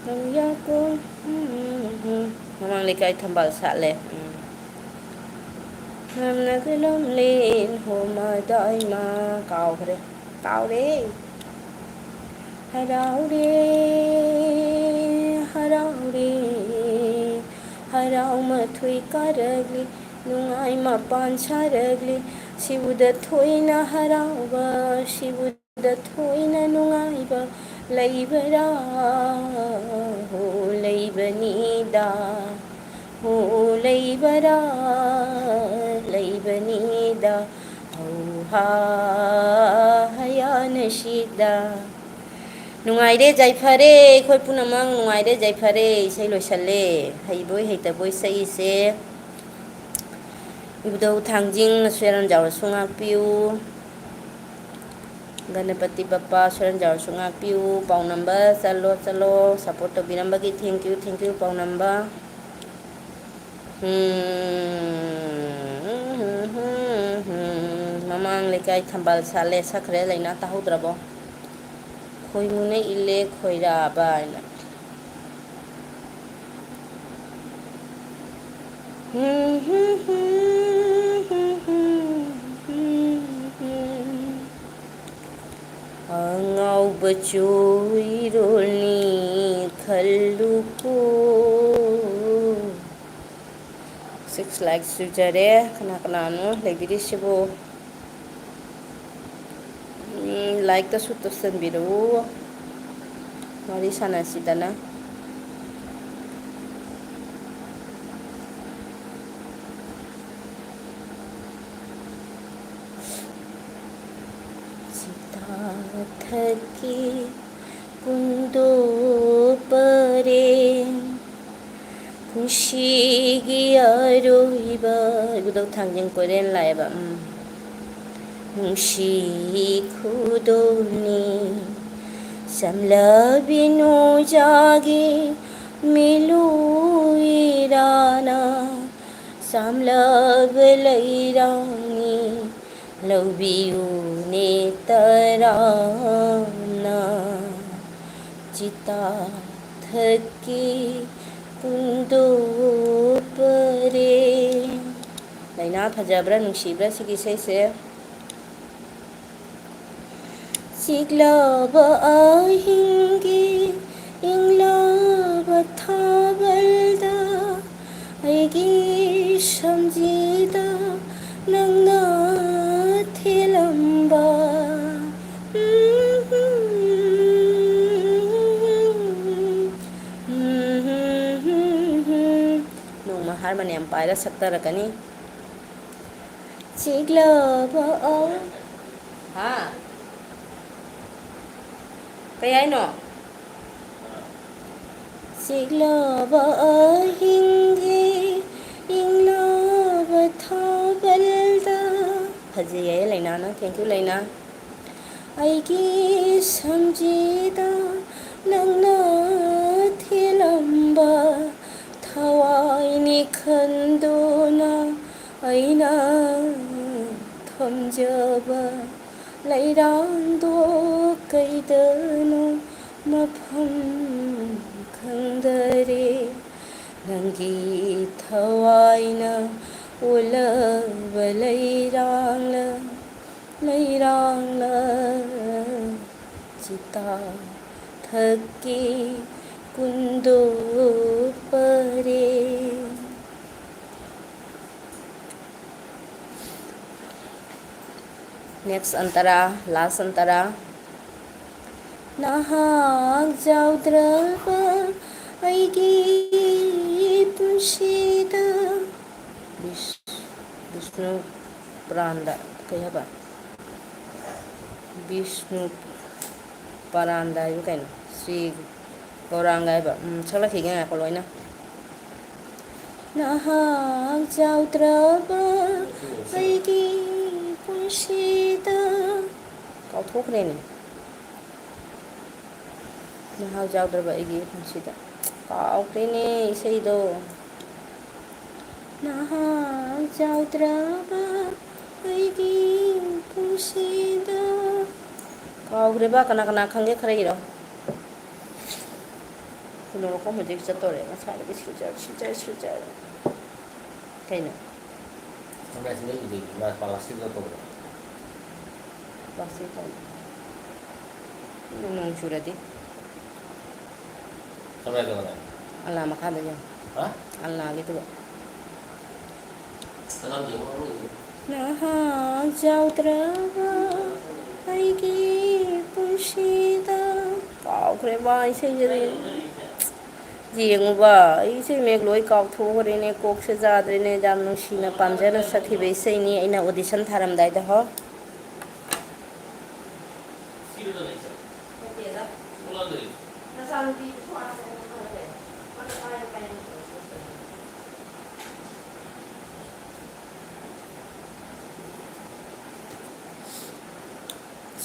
ꯇꯝꯌꯥ ꯄꯨ-, ꯎꯝ, ꯎꯝ, ꯎꯝ꯫ ꯃꯃꯥꯡ ꯂꯩꯀꯥꯏ ꯊꯝꯕꯥꯜ ꯁꯥꯠꯂꯦ꯫ ꯎꯝ꯫ ꯃꯔꯝꯅꯒ ꯂꯝꯂꯦꯟ ꯍꯣ ꯃꯗꯥꯏꯃ꯫ ꯀꯥꯎꯈ꯭ꯔꯦ꯫ ꯀꯥꯎꯔꯦ꯫ ꯍꯔꯥꯎꯔꯦ, ꯍꯔꯥꯎꯔꯦ, ꯍꯔꯥꯎ ꯃꯊꯣꯏ ꯀꯥꯔꯛꯂꯤ, ꯅꯨꯡꯉꯥꯏ ꯃꯄꯥꯟ ꯁꯥꯔꯛꯂꯤ, ꯁꯤꯕꯨꯗ ꯊꯣꯏꯅ ꯍꯔꯥꯎꯕ, ꯁꯤꯕꯨꯗ ꯊꯣꯏꯅ ꯅꯨꯡꯉꯥꯏꯕ ꯂꯩꯕꯔꯥ? ꯍꯣ ꯂꯩꯕꯅꯤꯗ, ꯍꯣ ꯂꯩꯕꯔꯥ? ꯂꯩꯕꯅꯤꯗ꯫ ꯍꯧꯍꯥ ꯍꯌꯥꯅꯁꯤꯗ꯫ ꯅꯨꯡꯉꯥꯏꯔꯦ ꯌꯥꯏꯐꯔꯦ, ꯑꯩꯈꯣꯏ ꯄꯨꯝꯅꯃꯛ ꯅꯨꯡꯉꯥꯏꯔꯦ ꯌꯥꯏꯐꯔꯦ꯫ ꯏꯁꯩ ꯂꯣꯏꯁꯜꯂꯦ꯫ ꯍꯩꯕꯣꯏ ꯍꯩꯇꯕꯣꯏ ꯁꯛꯏꯁꯦ ꯏꯕꯨꯙꯧ ꯊꯥꯡꯖꯤꯡ ꯁꯣꯏꯔꯟ ꯌꯥꯎꯔꯁꯨ ꯉꯥꯛꯄꯤꯌꯨ꯫ ꯒꯅꯄꯇꯤ ꯕꯞꯄꯥ ꯁꯣꯏꯔꯟ ꯌꯥꯎꯔꯁꯨ ꯉꯥꯛꯄꯤꯌꯨ꯫ ꯄꯥꯎ ꯅꯝꯕ ꯆꯠꯂꯣ ꯆꯠꯂꯣ꯫ ꯁꯞꯄꯣꯔꯠ ꯇꯧꯕꯤꯔꯝꯕꯒꯤ thank you, thank you ꯄꯥꯎ ꯅꯝꯕ꯫ ꯎꯝ, ꯃꯃꯥꯡ ꯂꯩꯀꯥꯏ ꯊꯝꯕꯥꯜ ꯁꯥꯠꯂꯦ ꯁꯛꯈ꯭ꯔꯦ ꯂꯩꯅꯥ, ꯇꯥꯍꯧꯗ꯭ꯔꯕꯣ? ꯈꯣꯏꯃꯨꯅ ꯏꯜꯂꯦ ꯈꯣꯏꯔꯥꯕ ꯍꯥꯏꯅ꯫ ꯑꯉꯥꯎꯕ ꯆꯣꯏꯔꯣꯜꯅꯤ ꯈꯜꯂꯨꯀꯣ꯫ Six likes ꯁꯨꯖꯔꯦ꯫ ꯀꯅꯥ ꯀꯅꯥꯅꯣ ꯂꯩꯕꯤꯔꯤꯁꯤꯕꯨ? ꯎꯝ, like ꯇꯁꯨ ꯇꯧꯁꯟꯕꯤꯔꯛꯎ꯫ ꯋꯥꯔꯤ ꯁꯥꯟꯅꯁꯤꯗꯅ꯫ ꯃꯊꯛꯀꯤ ꯀꯨꯟꯗꯣ ꯄꯔꯦꯡ, ꯄꯨꯟꯁꯤꯒꯤ ꯑꯔꯣꯏꯕ꯫ ꯏꯕꯨꯙꯧ ꯊꯥꯡꯖꯤꯡ ꯀꯣꯏꯔꯦꯟ ꯂꯥꯛꯑꯦꯕ꯫ ꯎꯝ꯫ ꯅꯨꯡꯁꯤ ꯈꯨꯗꯣꯜꯅꯤ ꯆꯝꯂꯕꯤ ꯅꯣꯡꯖꯥꯒꯤ ꯃꯤꯂꯨ ꯏꯔꯥꯅ, ꯆꯝꯂꯕ ꯂꯩꯔꯥꯡꯅꯤ ꯂꯧꯕꯤꯌꯨꯅꯦ ꯇꯔꯥꯝꯅ꯫ ꯆꯤꯇꯥ ꯊꯛꯀꯤ ꯀꯨꯟꯗꯣ ꯄꯔꯦꯡ꯫ ꯂꯩꯅꯥ ꯐꯖꯕ꯭ꯔꯥ, ꯅꯨꯡꯁꯤꯕ꯭ꯔꯥ ꯁꯤꯒꯤ ꯏꯁꯩꯁꯦ? ꯆꯤꯛꯂꯕ ꯑꯍꯤꯡꯒꯤ ꯏꯪꯂꯕ ꯊꯥꯕꯜꯗ ꯑꯩꯒꯤ ꯁꯝꯖꯤꯗ ꯅꯪꯅ ꯊꯤꯜꯂꯝꯕ꯫ ꯅꯣꯡꯃ ꯍꯥꯔꯃꯣꯅꯤꯌꯝ ꯄꯥꯏꯔ ꯁꯛꯊꯔꯛꯀꯅꯤ꯫ ꯆꯤꯛꯂꯕ ꯑ-, ꯍꯥ? ꯀꯩ ꯍꯥꯏꯅꯣ? ꯆꯤꯛꯂꯕ ꯑꯍꯤꯡꯒꯤ ꯏꯪꯂꯕ ꯊꯥꯕꯜꯗ꯫ ꯐꯖꯩꯌꯦ ꯂꯩꯅꯥꯅ꯫ Thank you, ꯂꯩꯅꯥ꯫ ꯑꯩꯒꯤ ꯁꯝꯖꯤꯗ ꯅꯪꯅ ꯊꯤꯜꯂꯝꯕ ꯊꯋꯥꯏꯅꯤ ꯈꯟꯗꯨꯅ ꯑꯩꯅ ꯊꯝꯖꯕ ꯂꯩꯔꯥꯡꯗꯣ ꯀꯩꯗꯅꯣ ꯃꯐꯝ ꯈꯪꯗꯔꯦ꯫ ꯅꯪꯒꯤ ꯊꯋꯥꯏꯅ ꯑꯣꯜꯂꯕ ꯂꯩꯔꯥꯡꯂ, ꯂꯩꯔꯥꯡꯂ ꯆꯤꯇꯥ ꯊꯛꯀꯤ ꯀꯨꯟꯗꯣ ꯄꯔꯦꯡ꯫ Next ꯑꯟꯇꯔꯥ, last ꯑꯟꯇꯔꯥ꯫ ꯅꯍꯥꯛ ꯌꯥꯎꯗ꯭ꯔꯕ ꯑꯩꯒꯤ ꯄꯨꯟꯁꯤꯗ꯫ ꯕꯤꯁ-, ꯕꯤꯁꯅꯨ ꯄꯨꯔꯥꯟꯗ ꯀꯩ ꯍꯥꯏꯕ? ꯕꯤꯁꯅꯨ ꯄꯔꯥꯟꯗ ꯍꯥꯏꯕ ꯀꯩꯅꯣ? ꯁ꯭ꯔꯤ ꯒꯧꯔꯥꯡꯒ ꯍꯥꯏꯕ꯫ ꯎꯝ, ꯁꯛꯂꯛꯈꯤꯒꯦ, ꯉꯥꯏꯈꯣ, ꯂꯣꯏꯅ꯫ ꯅꯍꯥꯛ ꯌꯥꯎꯗ꯭ꯔꯕ ꯑꯩꯒꯤ ꯄꯨꯟꯁꯤꯗ꯫ ꯀꯥꯎꯊꯣꯛꯈ꯭ꯔꯦꯅꯦ꯫ ꯅꯍꯥꯛ ꯌꯥꯎꯗ꯭ꯔꯕ ꯑꯩꯒꯤ ꯄꯨꯟꯁꯤꯗ꯫ ꯀꯥꯎꯈ꯭ꯔꯦꯅꯦ ꯏꯁꯩꯗꯣ꯫ ꯅꯍꯥꯛ ꯌꯥꯎꯗ꯭ꯔꯕ ꯑꯩꯒꯤ ꯄꯨꯟꯁꯤꯗ꯫ ꯀꯥꯎꯈ꯭ꯔꯦꯕ, ꯀꯅꯥ ꯀꯅꯥ ꯈꯪꯒꯦ ꯈꯔ ꯏꯔꯣ꯫ ꯀꯩꯅꯣ, ꯂꯧꯈꯣꯡ ꯍꯧꯖꯤꯛ ꯆꯠꯇꯧꯔꯦ, ꯉꯁꯥꯏꯗꯒꯤ ꯁꯤꯜꯆꯔ, ꯁꯤꯜꯆꯔ, ꯁꯤꯜꯆꯔ꯫ ꯀꯩꯅꯣ? ꯁꯝꯔꯥꯏꯁꯤꯡꯗ ꯏꯗꯣꯏꯅꯤ, ꯃꯥ ꯄ꯭ꯂꯥꯁꯇꯤꯛꯇ ꯇꯧꯕ꯫ ꯄ꯭ꯂꯥꯁꯇꯤꯛ ꯇꯧꯕ꯫ ꯅꯣꯡ ꯆꯨꯔꯗꯤ? ꯁꯝꯔꯥꯏ ꯇꯧꯕꯅꯦ꯫ ꯑꯜꯂꯥ ꯃꯈꯥꯗ ꯌꯦꯡꯉꯣ꯫ ꯍꯥ? ꯑꯜꯂꯥꯒꯤꯗꯨꯗ꯫ ꯁꯅꯥꯝ ꯌꯦꯡꯉꯣ, ꯑꯃꯨꯛ ꯌꯦꯡꯉꯣ꯫ ꯅꯍꯥꯛ ꯌꯥꯎꯗ꯭ꯔꯕ ꯑꯩꯒꯤ ꯄꯨꯟꯁꯤꯗ꯫ ꯀꯥꯎꯈ꯭ꯔꯦꯕ ꯏꯁꯩꯁꯦ꯫ ꯌꯦꯡꯉꯨꯕ, ꯑꯩ ꯏꯁꯩ ꯃꯌꯦꯛ ꯂꯣꯏ ꯀꯥꯎꯊꯣꯛꯈ꯭ꯔꯦꯅꯦ, ꯀꯣꯛꯁꯦ ꯌꯥꯗ꯭ꯔꯦꯅꯦ꯫ ꯌꯥꯝ ꯅꯨꯡꯁꯤꯅ ꯄꯥꯝꯖꯅ ꯁꯛꯈꯤꯕ ꯏꯁꯩꯅꯤ, ꯑꯩꯅ audition ꯊꯥꯔꯝꯗꯥꯏꯗ ꯍꯣ꯫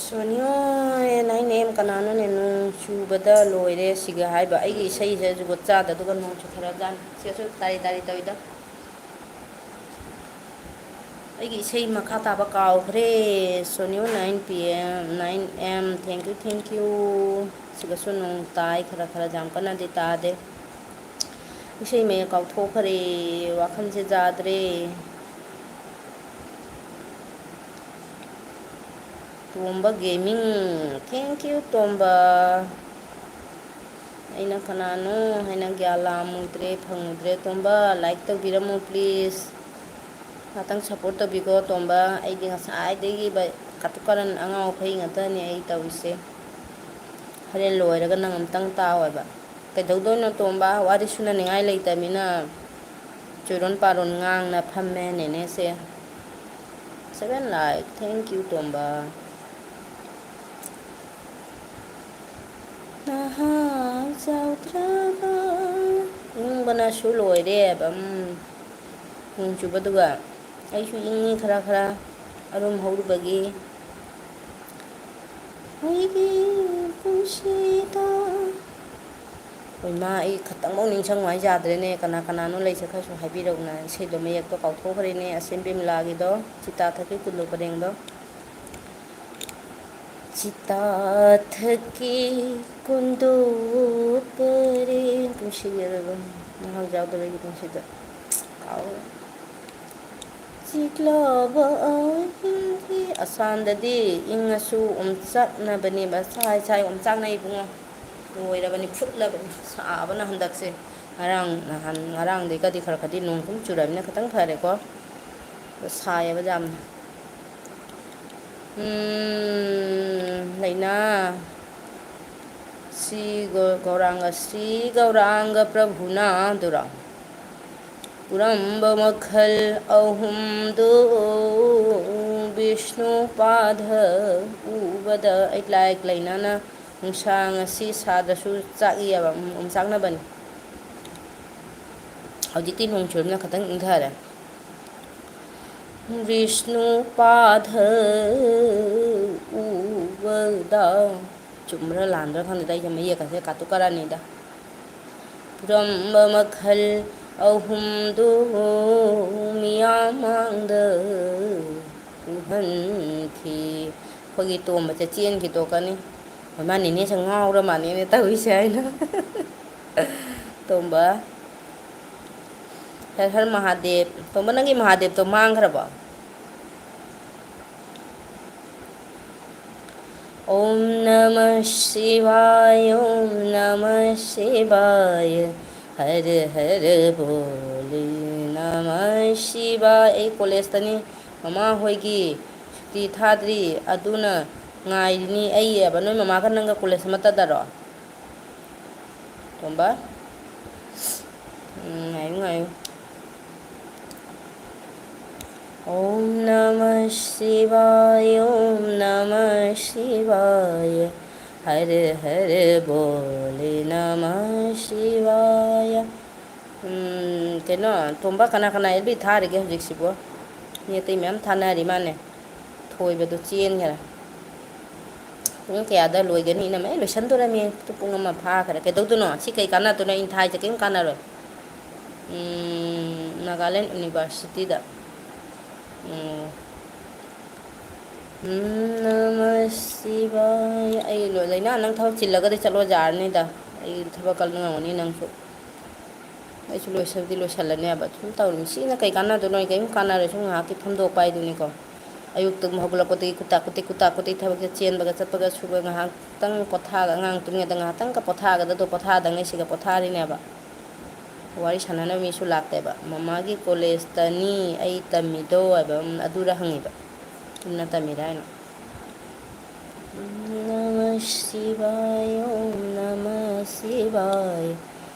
ꯁꯣꯅꯤꯌꯣ ꯑꯦꯟ ꯑꯥꯏ ꯑꯦꯝ ꯀꯅꯥꯅꯣꯅꯦ? ꯅꯣꯡ ꯆꯨꯕꯗ ꯂꯣꯏꯔꯦ ꯁꯤꯒ ꯍꯥꯏꯕ꯫ ꯑꯩꯒꯤ ꯏꯁꯩꯁꯦ ꯖꯨꯒꯣꯠ ꯆꯥꯗ, ꯑꯗꯨꯒ ꯅꯣꯡ ꯆꯨꯊꯔꯖꯥꯠꯅꯤ꯫ ꯁꯤꯒꯁꯨ ꯇꯥꯔꯤ ꯇꯥꯔꯤ ꯇꯧꯏꯗ꯫ ꯑꯩꯒꯤ ꯏꯁꯩ ꯃꯈꯥ ꯇꯥꯕ ꯀꯥꯎꯈ꯭ꯔꯦ꯫ ꯁꯣꯅꯤꯌꯣ nine P M, nine M, thank you, thank you꯫ ꯁꯤꯒꯁꯨ ꯅꯣꯡ ꯇꯥꯏ ꯈꯔ ꯈꯔ, ꯌꯥꯝ ꯀꯟꯅꯗꯤ ꯇꯥꯗꯦ꯫ ꯏꯁꯩ ꯃꯌꯦꯛ ꯀꯥꯎꯊꯣꯛꯈ꯭ꯔꯦ, ꯋꯥꯈꯜꯁꯦ ꯌꯥꯗ꯭ꯔꯦ꯫ ꯇꯣꯝꯕ ꯒꯦꯃꯤꯡ, thank you ꯇꯣꯝꯕ꯫ ꯑꯩꯅ ꯀꯅꯥꯅꯣ ꯍꯥꯏꯅ ꯒ꯭ꯌꯥꯟ ꯂꯥꯝꯃꯨꯗ꯭ꯔꯦ, ꯐꯪꯉꯨꯗ꯭ꯔꯦ꯫ ꯇꯣꯝꯕ, like ꯇꯧꯕꯤꯔꯝꯃꯨ please꯫ ꯉꯥꯛꯇꯪ support ꯇꯧꯕꯤꯀꯣ ꯇꯣꯝꯕ꯫ ꯑꯩꯗꯤ ꯉꯁꯥꯏꯗꯒꯤ ꯕ-, ꯀꯇꯨ ꯀꯔꯟ ꯑꯉꯥꯎ ꯑꯐꯩ ꯉꯥꯛꯇꯅꯤ ꯑꯩ ꯇꯧꯔꯤꯁꯦ꯫ ꯍꯣꯔꯦꯟ ꯂꯣꯏꯔꯒ ꯅꯪ ꯑꯝꯇꯪ ꯇꯥꯎ ꯍꯥꯏꯕ꯫ ꯀꯩꯗꯧꯗꯣꯏꯅꯣ ꯇꯣꯝꯕ? ꯋꯥꯔꯤ ꯁꯨꯅꯅꯤꯡꯉꯥꯏ ꯂꯩꯇꯕꯅꯤꯅ ꯆꯨꯔꯣꯟ ꯄꯥꯔꯣꯟ ꯉꯥꯡꯅ ꯐꯝꯃꯦ ꯅꯦꯅꯦꯁꯦ꯫ Seven like, thank you ꯇꯣꯝꯕ꯫ ꯅꯍꯥꯛ ꯌꯥꯎꯗ꯭ꯔꯕ ꯏꯪꯕꯅꯁꯨ ꯂꯣꯏꯔꯦꯕ꯫ ꯎꯝ꯫ ꯅꯣꯡ ꯆꯨꯕꯗꯨꯒ꯫ ꯑꯩꯁꯨ ꯏꯪꯉꯤ ꯈꯔ ꯈꯔ, ꯑꯔꯨꯝ ꯍꯧꯔꯨꯕꯒꯤ꯫ ꯑꯩꯒꯤ ꯄꯨꯟꯁꯤꯗ꯫ ꯍꯣꯏ, ꯃꯥ ꯑꯩ ꯈꯇꯪꯐꯥꯎ ꯅꯤꯡꯁꯤꯡꯉꯨ ꯍꯥꯏ ꯌꯥꯗ꯭ꯔꯦꯅꯦ꯫ ꯀꯅꯥ ꯀꯅꯥꯅꯣ ꯂꯩꯁꯦ ꯈꯔꯁꯨ ꯍꯥꯏꯕꯤꯔꯛꯎꯅ꯫ ꯏꯁꯩꯗꯣ ꯃꯌꯦꯛꯇꯣ ꯀꯥꯎꯊꯣꯛꯈ꯭ꯔꯦꯅꯦ꯫ ꯑꯁꯦꯝꯕꯤꯃꯂꯥꯒꯤꯗꯣ, ꯆꯤꯇꯥ ꯊꯛꯀꯤ ꯀꯨꯟꯗꯣ ꯄꯔꯦꯡꯗꯣ꯫ ꯆꯤꯇꯥ ꯊꯛꯀꯤ ꯀꯨꯟꯗꯣ ꯄꯔꯦꯡ, ꯄꯨꯟꯁꯤꯒꯤ ꯑꯔꯣꯏꯕ ꯅꯍꯥꯛ ꯌꯥꯎꯗꯕꯒꯤ ꯄꯨꯟꯁꯤꯗ꯫ ꯀꯥꯎ꯫ ꯆꯤꯛꯂꯕ ꯑꯍꯤꯡꯒꯤ ꯑꯁꯥꯝꯗꯗꯤ ꯏꯪꯉꯁꯨ ꯑꯣꯝꯆꯥꯛꯅꯕꯅꯦꯕ꯫ ꯁꯥꯏ ꯁꯥꯏ ꯑꯣꯝꯆꯥꯛꯅꯩ ꯏꯕꯨꯡꯉꯣ꯫ ꯂꯣꯏꯔꯕꯅꯤ, ꯐꯨꯠꯂꯕꯅꯤ ꯁꯥꯕꯅ ꯍꯟꯗꯛꯁꯦ꯫ ꯉꯔꯥꯡ ꯅꯍꯥꯟ, ꯉꯔꯥꯡꯗꯒꯤꯗꯤ ꯈꯔ ꯈꯔꯗꯤ ꯅꯣꯡ ꯁꯨꯝ ꯆꯨꯔꯕꯅꯤꯅ ꯈꯤꯇꯪ ꯐꯔꯦꯀꯣ꯫ ꯑꯗꯣ ꯁꯥꯏꯌꯦꯕ ꯌꯥꯝꯅ꯫ ꯎꯝ, ꯂꯩꯅꯥ꯫ ꯁ꯭ꯔꯤ ꯒꯧ-, ꯒꯧꯔꯥꯡꯒ, ꯁ꯭ꯔꯤ ꯒꯧꯔꯥꯡꯒ ꯄ꯭ꯔꯚꯨꯅ ꯑꯗꯨꯔꯣ? ꯄꯨꯔꯝꯕ ꯃꯈꯜ ꯑꯍꯨꯝꯗꯨ ꯕꯤꯁꯅꯨ ꯄꯥꯗ ꯎꯕꯗ꯫ ꯑꯩ ꯂꯥꯏꯛ ꯂꯩꯅꯥꯅ ꯅꯨꯡꯁꯥ ꯉꯁꯤ ꯁꯥꯗ꯭ꯔꯁꯨ ꯆꯥꯛꯏꯑꯕ, ꯎꯝ, ꯑꯣꯝꯆꯥꯛꯅꯕꯅꯤ꯫ ꯍꯧꯖꯤꯛꯇꯤ ꯅꯣꯡ ꯆꯨꯔꯕꯅꯤꯅ ꯈꯤꯇꯪ ꯏꯪꯊꯔꯦ꯫ ꯕꯤꯁꯅꯨ ꯄꯥꯗ ꯎꯕꯗ꯫ ꯆꯨꯝꯕ꯭ꯔꯥ ꯂꯥꯟꯕ꯭ꯔꯥ ꯈꯪꯗꯦꯗ, ꯑꯩꯁꯦ ꯃꯌꯦꯛꯀꯁꯦ ꯀꯥꯇꯨ ꯀꯥꯔꯥꯅꯤꯗ꯫ ꯄꯨꯔꯝꯕ ꯃꯈꯜ ꯑꯍꯨꯝꯗꯨ ꯃꯤꯌꯥꯝ ꯃꯥꯡꯗ ꯎꯍꯟꯈꯤ꯫ ꯑꯩꯈꯣꯏꯒꯤ ꯇꯣꯝꯕꯁꯦ ꯆꯦꯟꯈꯤꯗꯣꯛꯀꯅꯤ꯫ ꯃꯥ ꯅꯦꯅꯦꯁꯦ ꯉꯥꯎꯔ ꯃꯥꯜꯂꯦꯅꯦ ꯇꯧꯔꯤꯁꯦ ꯍꯥꯏꯅ꯫ ꯇꯣꯝꯕ꯫ ꯍꯔ ꯍꯔ ꯃꯍꯥꯗꯦꯕ꯫ ꯇꯣꯝꯕ, ꯅꯪꯒꯤ ꯃꯍꯥꯗꯦꯕꯇꯣ ꯃꯥꯡꯈ꯭ꯔꯕꯣ? ॐ नमः शिवाय, ॐ नमः शिवाय, हर हर भोले नमः शिवाय꯫ ꯑꯩ ꯀꯣꯂꯦꯖꯇꯅꯤ, ꯃꯃꯥ ꯍꯣꯏꯒꯤ ꯁꯨꯇꯤ ꯊꯥꯗ꯭ꯔꯤ, ꯑꯗꯨꯅ ꯉꯥꯏꯔꯤꯅꯤ ꯑꯩ ꯍꯥꯏꯕ꯫ ꯅꯣꯏ ꯃꯃꯥꯒ ꯅꯪꯒ ꯀꯣꯂꯦꯖ ꯑꯃꯠꯇꯗꯔꯣ? ꯇꯣꯝꯕ? ꯎꯝ, ꯉꯥꯏꯌꯨ, ꯉꯥꯏꯌꯨ꯫ ॐ नमः शिवाय, ॐ नमः शिवाय, ꯍꯔ ꯍꯔ ꯕꯣꯂꯦ ꯅꯃ ꯁꯤꯋꯥꯌ꯫ ꯎꯝ, ꯀꯩꯅꯣ, ꯇꯣꯝꯕ, ꯀꯅꯥ ꯀꯅꯥ ꯑꯦꯜ ꯕꯤ ꯊꯥꯔꯤꯒꯦ ꯍꯧꯖꯤꯛꯁꯤꯕꯣ? ꯃꯤ ꯑꯇꯩ ꯃꯌꯥꯝ ꯊꯥꯅꯔꯤ ꯃꯥꯅꯦ꯫ ꯊꯣꯏꯕꯗꯣ ꯆꯦꯟꯈꯔꯦ꯫ ꯄꯨꯡ ꯀꯌꯥꯗ ꯂꯣꯏꯒꯅꯤ? ꯏꯅꯝꯃ, ꯑꯩ ꯂꯣꯏꯁꯟꯗꯣꯔꯝꯃꯤ꯫ ꯄꯨꯡ ꯑꯃ ꯐꯥꯈꯔꯦ꯫ ꯀꯩꯗꯧꯗꯣꯏꯅꯣ? ꯁꯤ ꯀꯩ ꯀꯥꯟꯅꯗꯣꯏꯅꯣ? ꯑꯩꯅ ꯊꯥꯏꯁꯦ ꯀꯩꯝ ꯀꯥꯟꯅꯔꯣꯏ꯫ ꯎꯝ, ꯅꯥꯒꯥꯂꯦꯟ ꯌꯨꯅꯤꯚꯔꯁꯤꯇꯤꯗ꯫ ꯎꯝ꯫ ꯎꯝ, ꯅꯃ ꯁꯤꯕꯥꯌ꯫ ꯑꯩ ꯂꯣ-, ꯂꯩꯅꯥ, ꯅꯪ ꯊꯕꯛ ꯆꯤꯜꯂꯒꯗꯤ ꯆꯠꯂꯣ ꯌꯥꯔꯅꯤꯗ꯫ ꯑꯩ ꯊꯕꯛ ꯀꯜ ꯉꯝꯒꯅꯤ ꯅꯪꯁꯨ꯫ ꯑꯩꯁꯨ ꯂꯣꯏꯁꯟꯗꯤ ꯂꯣꯏꯁꯜꯂꯅꯦꯕ꯫ ꯁꯨꯝ ꯇꯧꯔꯤꯅꯤ꯫ ꯁꯤꯅ ꯀꯩ ꯀꯥꯟꯅꯗꯣꯏꯅꯣ? ꯀꯩꯝ ꯀꯥꯟꯅꯔꯣꯏ꯫ ꯁꯨꯝ ꯉꯥꯏꯍꯥꯛꯀꯤ ꯐꯝꯗꯣꯛꯄ ꯍꯥꯏꯗꯨꯅꯤꯀꯣ꯫ ꯑꯌꯨꯛꯇ ꯑꯃꯨꯛ ꯍꯧꯒꯠꯂꯛꯄꯗꯒꯤ ꯀꯨꯇꯥꯛ ꯀꯨꯇꯤ, ꯀꯨꯇꯥꯛ ꯀꯨꯇꯤ ꯊꯕꯛꯁꯦ ꯆꯦꯟꯕꯒ ꯆꯠꯄꯒ ꯁꯨꯕ, ꯉꯥꯏꯍꯥꯛꯇꯪ ꯄꯣꯊꯥꯒ, ꯑꯉꯥꯡ ꯇꯨꯝꯃꯤꯉꯩꯗ ꯉꯥꯏꯍꯥꯛꯇꯪꯒ ꯄꯣꯊꯥꯒꯗꯗꯣ ꯄꯣꯊꯥꯗꯉꯩ ꯁꯤꯒ ꯄꯣꯊꯥꯔꯤꯅꯦꯕ꯫ ꯋꯥꯔꯤ ꯁꯥꯟꯅꯅꯕ ꯃꯤꯁꯨ ꯂꯥꯛꯇꯦꯕ꯫ ꯃꯃꯥꯒꯤ ꯀꯣꯂꯦꯖꯇꯅꯤ ꯑꯩ ꯇꯝꯃꯤꯗꯣ ꯍꯥꯏꯕ, ꯎꯝ, ꯑꯗꯨꯔ ꯍꯪꯉꯤꯕ꯫ ꯆꯨꯝꯅ ꯇꯝꯃꯤꯔ ꯍꯥꯏꯅ꯫ ꯅꯃ ꯁꯤꯕꯥꯌ, ꯅꯃ ꯁꯤꯕꯥꯌ꯫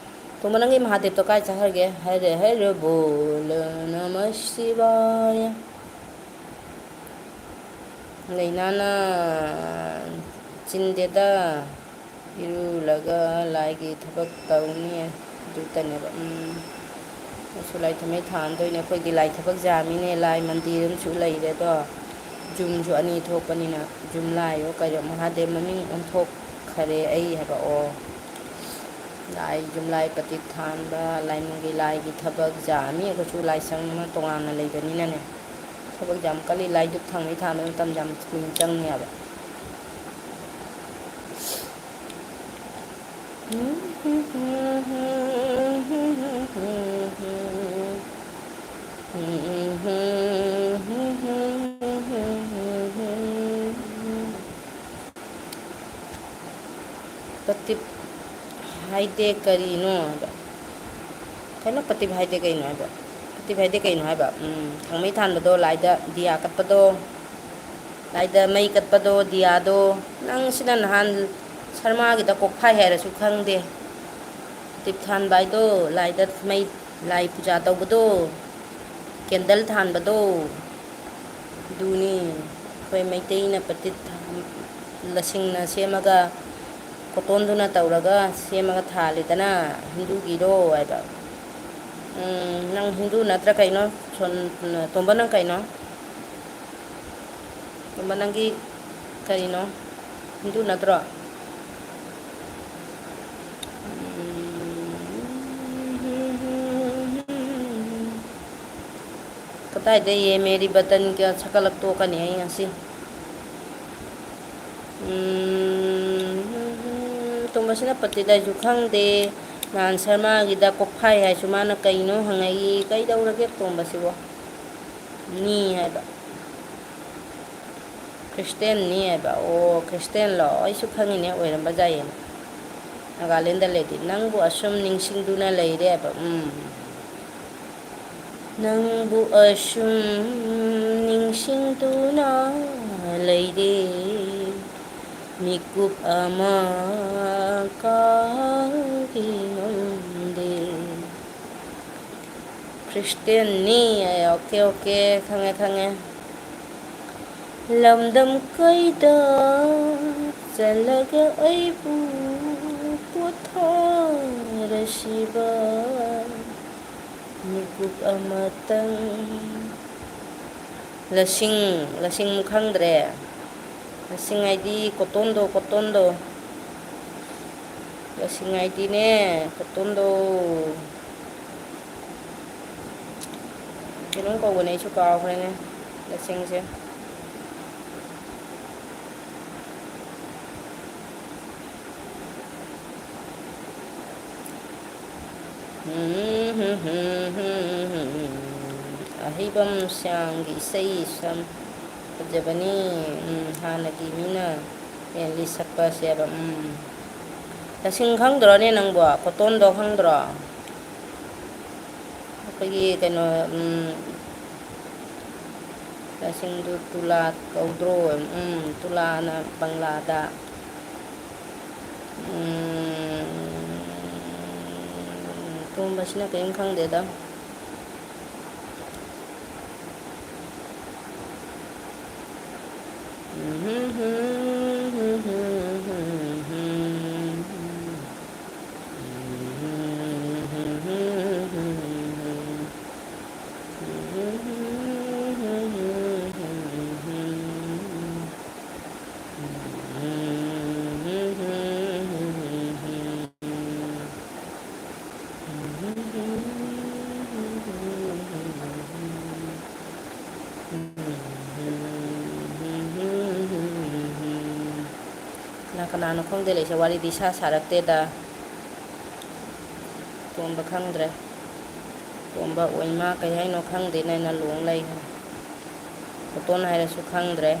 ꯇꯣꯝꯕ, ꯅꯪꯒꯤ ꯃꯍꯥꯗꯦꯕꯇꯣ ꯀꯥꯏ ꯆꯠꯈ꯭ꯔꯒꯦ? ꯍꯔꯦ ꯍꯔꯦ ꯕꯣꯜ, ꯅꯃ ꯁꯤꯕꯥꯌ꯫ ꯂꯩꯅꯥꯅ ꯆꯤꯟꯗꯦꯗ꯫ ꯏꯔꯨꯂꯒ ꯂꯥꯏꯒꯤ ꯊꯕꯛ ꯇꯧꯅꯤ꯫ ꯑꯗꯨꯇꯅꯦꯕ꯫ ꯎꯝ꯫ ꯑꯩꯁꯨ ꯂꯥꯏ ꯊꯥꯎꯃꯩ ꯊꯥꯟꯗꯣꯏꯅꯦ꯫ ꯑꯩꯈꯣꯏꯗꯤ ꯂꯥꯏ ꯊꯕꯛ ꯌꯥꯝꯃꯤꯅꯦ꯫ ꯂꯥꯏ ꯃꯟꯗꯤꯔ ꯑꯃꯁꯨ ꯂꯩꯔꯦꯗꯣ꯫ ꯖꯨꯝꯁꯨ ꯑꯅꯤ ꯊꯣꯛꯄꯅꯤꯅ ꯖꯨꯝ ꯂꯥꯏꯌꯣ ꯀꯩꯌꯣ ꯃꯍꯥꯗꯦꯕ ꯃꯃꯤꯡ ꯑꯣꯟꯊꯣꯛꯈꯔꯦ ꯑꯩ ꯍꯥꯏꯕ꯫ ꯑꯣ꯫ ꯂꯥꯏ ꯖꯨꯝ ꯂꯥꯏ ꯄꯇꯤꯞ ꯊꯥꯟꯕ, ꯂꯥꯏꯅꯤꯡꯒꯤ ꯂꯥꯏꯒꯤ ꯊꯕꯛ ꯌꯥꯝꯃꯤ꯫ ꯑꯩꯈꯣꯏꯁꯨ ꯂꯥꯏꯁꯪ ꯑꯃ ꯇꯣꯉꯥꯟꯅ ꯂꯩꯕꯅꯤꯅꯅꯦ꯫ ꯊꯕꯛ ꯌꯥꯝ ꯀꯜꯂꯤ꯫ ꯂꯥꯏ ꯙꯨꯞ ꯊꯥꯎꯃꯩ ꯊꯥꯟꯕ ꯃꯇꯝꯗ ꯌꯥꯝ ꯀꯨꯏꯅ ꯆꯪꯉꯦꯕ꯫ ꯄꯇꯤꯞ ꯍꯥꯏꯗꯦ ꯀꯔꯤꯅꯣ ꯍꯥꯏꯕ? ꯀꯩꯅꯣ ꯄꯇꯤꯞ ꯍꯥꯏꯗꯦ ꯀꯩꯅꯣ ꯍꯥꯏꯕ? ꯄꯇꯤꯞ ꯍꯥꯏꯗꯦ ꯀꯩꯅꯣ ꯍꯥꯏꯕ? ꯎꯝ, ꯊꯥꯎꯃꯩ ꯊꯥꯟꯕꯗꯣ, ꯂꯥꯏꯗ ꯗꯤꯌꯥ ꯀꯠꯄꯗꯣ, ꯂꯥꯏꯗ ꯃꯩ ꯀꯠꯄꯗꯣ, ꯗꯤꯌꯥꯗꯣ꯫ ꯅꯪ ꯁꯤꯅ ꯅꯍꯥꯟ ꯁꯔꯃꯥꯒꯤꯗ ꯀꯣꯛꯐꯥꯏ ꯍꯥꯏꯔꯁꯨ ꯈꯪꯗꯦ꯫ ꯄꯇꯤꯞ ꯊꯥꯟꯕ ꯍꯥꯏꯗꯣ, ꯂꯥꯏꯗ ꯃꯩ, ꯂꯥꯏ ꯄꯨꯖꯥ ꯇꯧꯕꯗꯣ, ꯀꯦꯟꯗꯜ ꯊꯥꯟꯕꯗꯣ, ꯑꯗꯨꯅꯤ꯫ ꯑꯩꯈꯣꯏ ꯃꯩꯇꯩꯅ ꯄꯇꯤꯠ ꯊꯥ-, ꯂꯁꯤꯡꯅ ꯁꯦꯝꯃꯒ ꯀꯣꯇꯣꯟꯗꯨꯅ ꯇꯧꯔꯒ ꯁꯦꯝꯃꯒ ꯊꯥꯜꯂꯤꯗꯅ, ꯍꯤꯟꯗꯨꯒꯤꯔꯣ ꯍꯥꯏꯕ꯫ ꯎꯝ, ꯅꯪ ꯍꯤꯟꯗꯨ ꯅꯠꯇ꯭ꯔ ꯀꯩꯅꯣ? ꯁꯣꯟ-, ꯇꯣꯝꯕ, ꯅꯪ ꯀꯩꯅꯣ? ꯇꯣꯝꯕ, ꯅꯪꯒꯤ ꯀꯔꯤꯅꯣ? ꯍꯤꯟꯗꯨ ꯅꯠꯇ꯭ꯔꯣ? ꯎꯝ, ꯀꯗꯥꯏꯗ ꯌꯦ ꯃꯦꯔꯤ ꯕꯇꯟꯒ ꯁꯛꯀꯠꯂꯛ ꯇꯣꯛꯀꯅꯤ ꯑꯩ ꯉꯁꯤ꯫ ꯎꯝ, ꯇꯣꯝꯕꯁꯤꯅ ꯄꯇꯤꯗ ꯑꯩꯁꯨ ꯈꯪꯗꯦ꯫ ꯅꯍꯥꯟ ꯁꯔꯃꯥꯒꯤꯗ ꯀꯣꯛꯐꯥꯏ ꯍꯥꯏꯁꯨ ꯃꯥꯅ ꯀꯩꯅꯣ ꯍꯪꯉꯛꯏ꯫ ꯀꯩꯗꯧꯔꯒꯦ ꯇꯣꯝꯕꯁꯤꯕꯣ? ꯅꯤ ꯍꯥꯏꯕ꯫ ꯈ꯭ꯔꯤꯁꯇꯦꯟꯅꯤ ꯍꯥꯏꯕ꯫ ꯑꯣ, ꯈ꯭ꯔꯤꯁꯇꯦꯟꯂꯣ? ꯑꯩꯁꯨ ꯈꯪꯉꯤꯅꯦ, ꯑꯣꯏꯔꯝꯕ ꯌꯥꯏꯌꯦꯅ꯫ ꯅꯥꯒꯥꯂꯦꯟꯗ ꯂꯩꯗꯤ ꯅꯪꯕꯨ ꯑꯁꯨꯝ ꯅꯤꯡꯁꯤꯡꯗꯨꯅ ꯂꯩꯔꯦ ꯍꯥꯏꯕ꯫ ꯎꯝ꯫ ꯅꯪꯕꯨ ꯑꯁꯨꯝ ꯅꯤꯡꯁꯤꯡꯗꯨꯅ ꯂꯩꯔꯦ, ꯃꯤꯀꯨꯞ ꯑꯃ ꯀꯥꯎꯕ ꯉꯝꯗꯦ꯫ ꯈ꯭ꯔꯤꯁꯇꯦꯟꯅꯤ꯫ ꯑꯣꯀꯦ, ꯑꯣꯀꯦ, ꯈꯪꯉꯦ, ꯈꯪꯉꯦ꯫ ꯂꯝꯗꯝ ꯀꯩꯗ ꯆꯠꯂꯒ ꯑꯩꯕꯨ ꯄꯣꯊꯥꯔꯁꯤꯕ? ꯃꯤꯀꯨꯞ ꯑꯃꯇꯪ꯫ ꯂꯁꯤꯡ, ꯂꯁꯤꯡ ꯈꯪꯗ꯭ꯔꯦ꯫ ꯂꯁꯤꯡ ꯍꯥꯏꯗꯤ ꯀꯣꯇꯣꯟꯗꯣ, ꯀꯣꯇꯣꯟꯗꯣ꯫ ꯂꯁꯤꯡ ꯍꯥꯏꯗꯤꯅꯦ, ꯀꯣꯇꯣꯟꯗꯣ꯫ ꯀꯩꯅꯣꯝ ꯀꯧꯕꯅꯦ, ꯑꯩꯁꯨ ꯀꯥꯎꯈ꯭ꯔꯦꯅꯦ, ꯂꯁꯤꯡꯁꯦ꯫ ꯑꯍꯩꯕꯝ ꯁ꯭ꯌꯥꯝꯒꯤ ꯏꯁꯩ ꯁꯝ ꯐꯖꯕꯅꯤ꯫ ꯎꯝ, ꯍꯥꯟꯅꯒꯤ ꯃꯤꯅ ꯍꯦꯜꯂꯤ ꯁꯛꯄꯁꯦꯕ꯫ ꯎꯝ꯫ ꯂꯁꯤꯡ ꯈꯪꯗ꯭ꯔꯣꯅꯦ ꯅꯪꯕꯣ? ꯀꯣꯇꯣꯟꯗꯣ ꯈꯪꯗ꯭ꯔꯣ? ꯑꯩꯈꯣꯏꯒꯤ ꯀꯩꯅꯣ, ꯎꯝ, ꯂꯁꯤꯡꯗꯨ ꯇꯨꯂꯥ ꯀꯧꯗ꯭ꯔꯣ? ꯎꯝ, ꯇꯨꯂꯥꯅ ꯕꯪꯂꯥꯗ꯫ ꯎꯝ, ꯇꯣꯝꯕꯁꯤꯅ ꯀꯔꯤꯝ ꯈꯪꯗꯦꯗ꯫ ꯀꯅꯥꯅꯣ ꯈꯪꯗꯦ ꯂꯩꯁꯦ, ꯋꯥꯔꯤꯗꯤ ꯏꯁꯥ ꯁꯥꯔꯛꯇꯦꯗ꯫ ꯇꯣꯝꯕ ꯈꯪꯗ꯭ꯔꯦ꯫ ꯇꯣꯝꯕ ꯑꯣꯏꯃ ꯀꯩ ꯍꯥꯏꯅꯣ ꯈꯪꯗꯦꯅꯦ, ꯑꯩꯅ ꯂꯣꯡ ꯂꯩꯈ꯭ꯔꯦ꯫ ꯐꯣꯇꯣꯅ ꯍꯥꯏꯔꯁꯨ ꯈꯪꯗ꯭ꯔꯦ꯫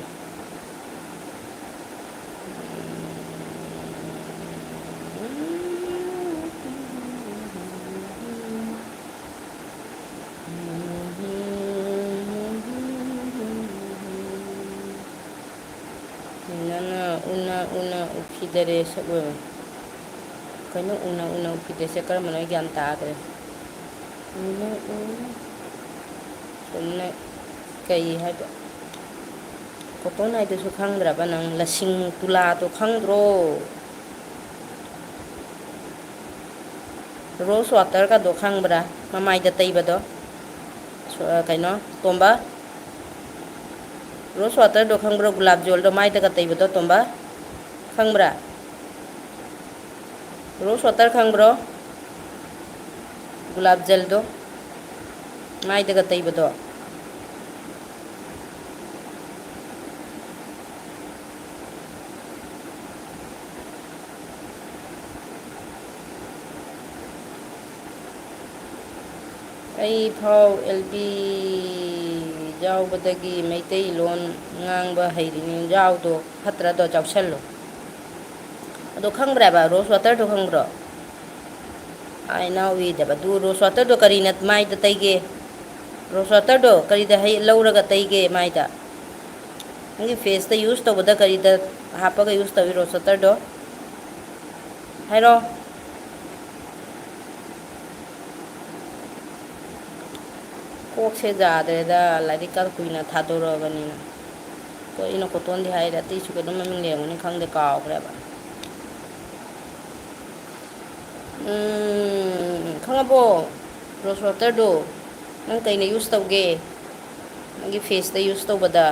ꯅꯅ ꯎꯅ ꯎꯅ ꯎꯈꯤꯗꯔꯦ ꯁꯛꯂꯣꯏ꯫ ꯀꯩꯅꯣ ꯎꯅ ꯎꯅ ꯎꯈꯤꯗ꯭ꯔꯦꯁꯦ ꯀꯔꯝꯕꯅꯣ? ꯑꯩ ꯒ꯭ꯌꯥꯟ ꯇꯥꯗ꯭ꯔꯦ꯫ ꯎꯅ ꯎꯅ ꯁꯨꯝꯅ ꯀꯩ ꯍꯥꯏꯕ? ꯀꯣꯇꯣꯟ ꯍꯥꯏꯗꯨꯁꯨ ꯈꯪꯗ꯭ꯔꯕ ꯅꯪ? ꯂꯁꯤꯡ ꯇꯨꯂꯥꯗꯣ ꯈꯪꯗ꯭ꯔꯣ? ꯔꯣꯁ ꯋꯥꯇꯔꯒꯗꯣ ꯈꯪꯕ꯭ꯔꯥ? ꯃꯃꯥꯏꯗ ꯇꯩꯕꯗꯣ꯫ ꯁꯣ-, ꯀꯩꯅꯣ, ꯇꯣꯝꯕ? ꯔꯣꯁ ꯋꯥꯇꯔꯗꯣ ꯈꯪꯕ꯭ꯔꯣ? ꯒꯨꯂꯥꯞ ꯖꯣꯜꯗꯣ ꯃꯥꯏꯗꯒ ꯇꯩꯕꯗꯣ, ꯇꯣꯝꯕ? ꯈꯪꯕ꯭ꯔꯥ? ꯔꯣꯁ ꯋꯥꯇꯔ ꯈꯪꯕ꯭ꯔꯣ? ꯒꯨꯂꯥꯞ ꯖꯜꯗꯣ ꯃꯥꯏꯗꯒ ꯇꯩꯕꯗꯣ꯫ ꯑꯩ ꯐꯥꯎ ꯑꯦꯜ ꯕꯤ ꯌꯥꯎꯕꯗꯒꯤ ꯃꯩꯇꯩꯂꯣꯟ ꯉꯥꯡꯕ ꯍꯩꯔꯤꯅꯤ꯫ ꯌꯥꯎꯗꯣ ꯐꯠꯇ꯭ꯔꯗꯣ? ꯌꯥꯎꯁꯜꯂꯣ꯫ ꯑꯗꯣ ꯈꯪꯕ꯭ꯔꯥꯕ? ꯔꯣꯁ ꯋꯥꯇꯔꯗꯣ ꯈꯪꯕ꯭ꯔꯣ? ꯑꯥꯏ ꯅꯥꯎ ꯏꯗꯕ꯫ ꯑꯗꯨ ꯔꯣꯁ ꯋꯥꯇꯔꯗꯣ ꯀꯔꯤꯅ ꯃꯥꯏꯗ ꯇꯩꯒꯦ? ꯔꯣꯁ ꯋꯥꯇꯔꯗꯣ ꯀꯔꯤꯗ ꯍꯩ ꯂꯧꯔꯒ ꯇꯩꯒꯦ ꯃꯥꯏꯗ? ꯅꯪꯒꯤ ꯐꯦꯁꯇ ꯌꯨꯁ ꯇꯧꯕꯗ ꯀꯔꯤꯗ ꯍꯥꯞꯄꯒ ꯌꯨꯁ ꯇꯧꯏ ꯔꯣꯁ ꯋꯥꯇꯔꯗꯣ? ꯍꯥꯏꯔꯣ꯫ ꯀꯣꯛꯁꯦ ꯌꯥꯗ꯭ꯔꯦꯗ, ꯂꯥꯏꯔꯤꯛꯀ ꯀꯨꯏꯅ ꯊꯥꯗꯣꯔꯛꯑꯕꯅꯤꯅ꯫ ꯑꯗꯣ ꯑꯩꯅ ꯀꯣꯇꯣꯟꯗꯤ ꯍꯥꯏꯔꯦ, ꯑꯇꯩꯁꯨ ꯀꯩꯅꯣꯝ ꯃꯃꯤꯡ ꯂꯩꯔꯝꯒꯅꯤ, ꯈꯪꯗꯦ, ꯀꯥꯎꯈ꯭ꯔꯦꯕ꯫ ꯎꯝ, ꯈꯪꯉꯕꯣ? ꯔꯣꯁ ꯋꯥꯇꯔꯗꯣ ꯅꯪ ꯀꯩꯅ ꯌꯨꯁ ꯇꯧꯒꯦ? ꯅꯪꯒꯤ ꯐꯦꯁꯇ ꯌꯨꯁ ꯇꯧꯕꯗ꯫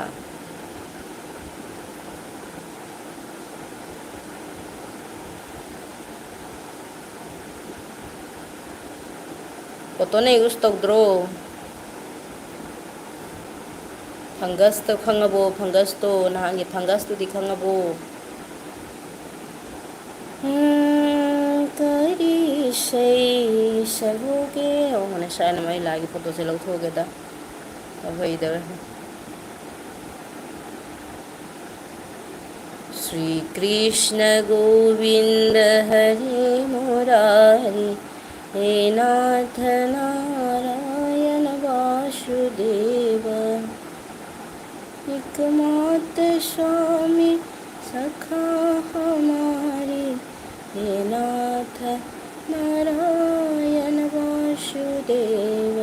ꯀꯣꯇꯣꯟꯅ ꯌꯨꯁ ꯇꯧꯗ꯭ꯔꯣ? ꯐꯪꯒꯁꯇꯣ ꯈꯪꯉꯕꯣ? ꯐꯪꯒꯁꯇꯣ, ꯅꯍꯥꯟꯒꯤ ꯐꯪꯒꯁꯇꯨꯗꯤ ꯈꯪꯉꯕꯣ? ꯎꯝ, ꯀꯔꯤ ꯏꯁꯩ ꯁꯛꯎꯒꯦ? ꯑꯣ, ꯉꯁꯥꯏꯅ ꯃꯩ ꯂꯥꯏꯒꯤ ꯐꯣꯇꯣꯁꯦ ꯂꯧꯊꯣꯛꯑꯒꯦꯗ꯫ ꯇꯧꯍꯩꯗꯧꯔꯦ꯫ श्रीकृष्ण गोविन्द हरे मुरारी, हे नाथ नारायण वासुदेव। एकमात्र स्वामी सखा हमारे, हे नाथ नारायण वासुदेव।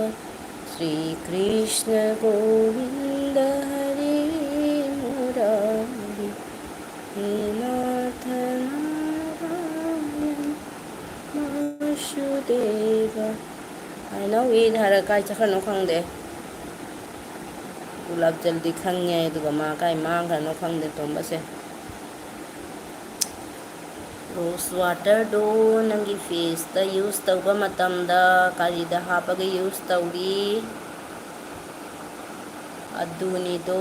श्रीकृष्ण गोविन्द हरे मुरारी, हे नाथ Narayan Vasudev. I know it ꯍꯥꯏꯔ ꯀꯥꯏ ꯆꯠꯈ꯭ꯔꯅꯣ ꯈꯪꯗꯦ꯫ ꯒꯨꯂꯥꯞ ꯖꯜꯗꯤ ꯈꯪꯉꯦ, ꯑꯗꯨꯒ ꯃꯥ ꯀꯥꯏ ꯃꯥꯡꯈ꯭ꯔꯅꯣ ꯈꯪꯗꯦ ꯇꯣꯝꯕꯁꯦ꯫ ꯔꯣꯁ ꯋꯥꯇꯔꯗꯨ ꯅꯪꯒꯤ ꯐꯦꯁꯇ ꯌꯨꯁ ꯇꯧꯕ ꯃꯇꯝꯗ ꯀꯔꯤꯗ ꯍꯥꯞꯄꯒ ꯌꯨꯁ ꯇꯧꯔꯤ? ꯑꯗꯨꯅꯤꯗꯣ꯫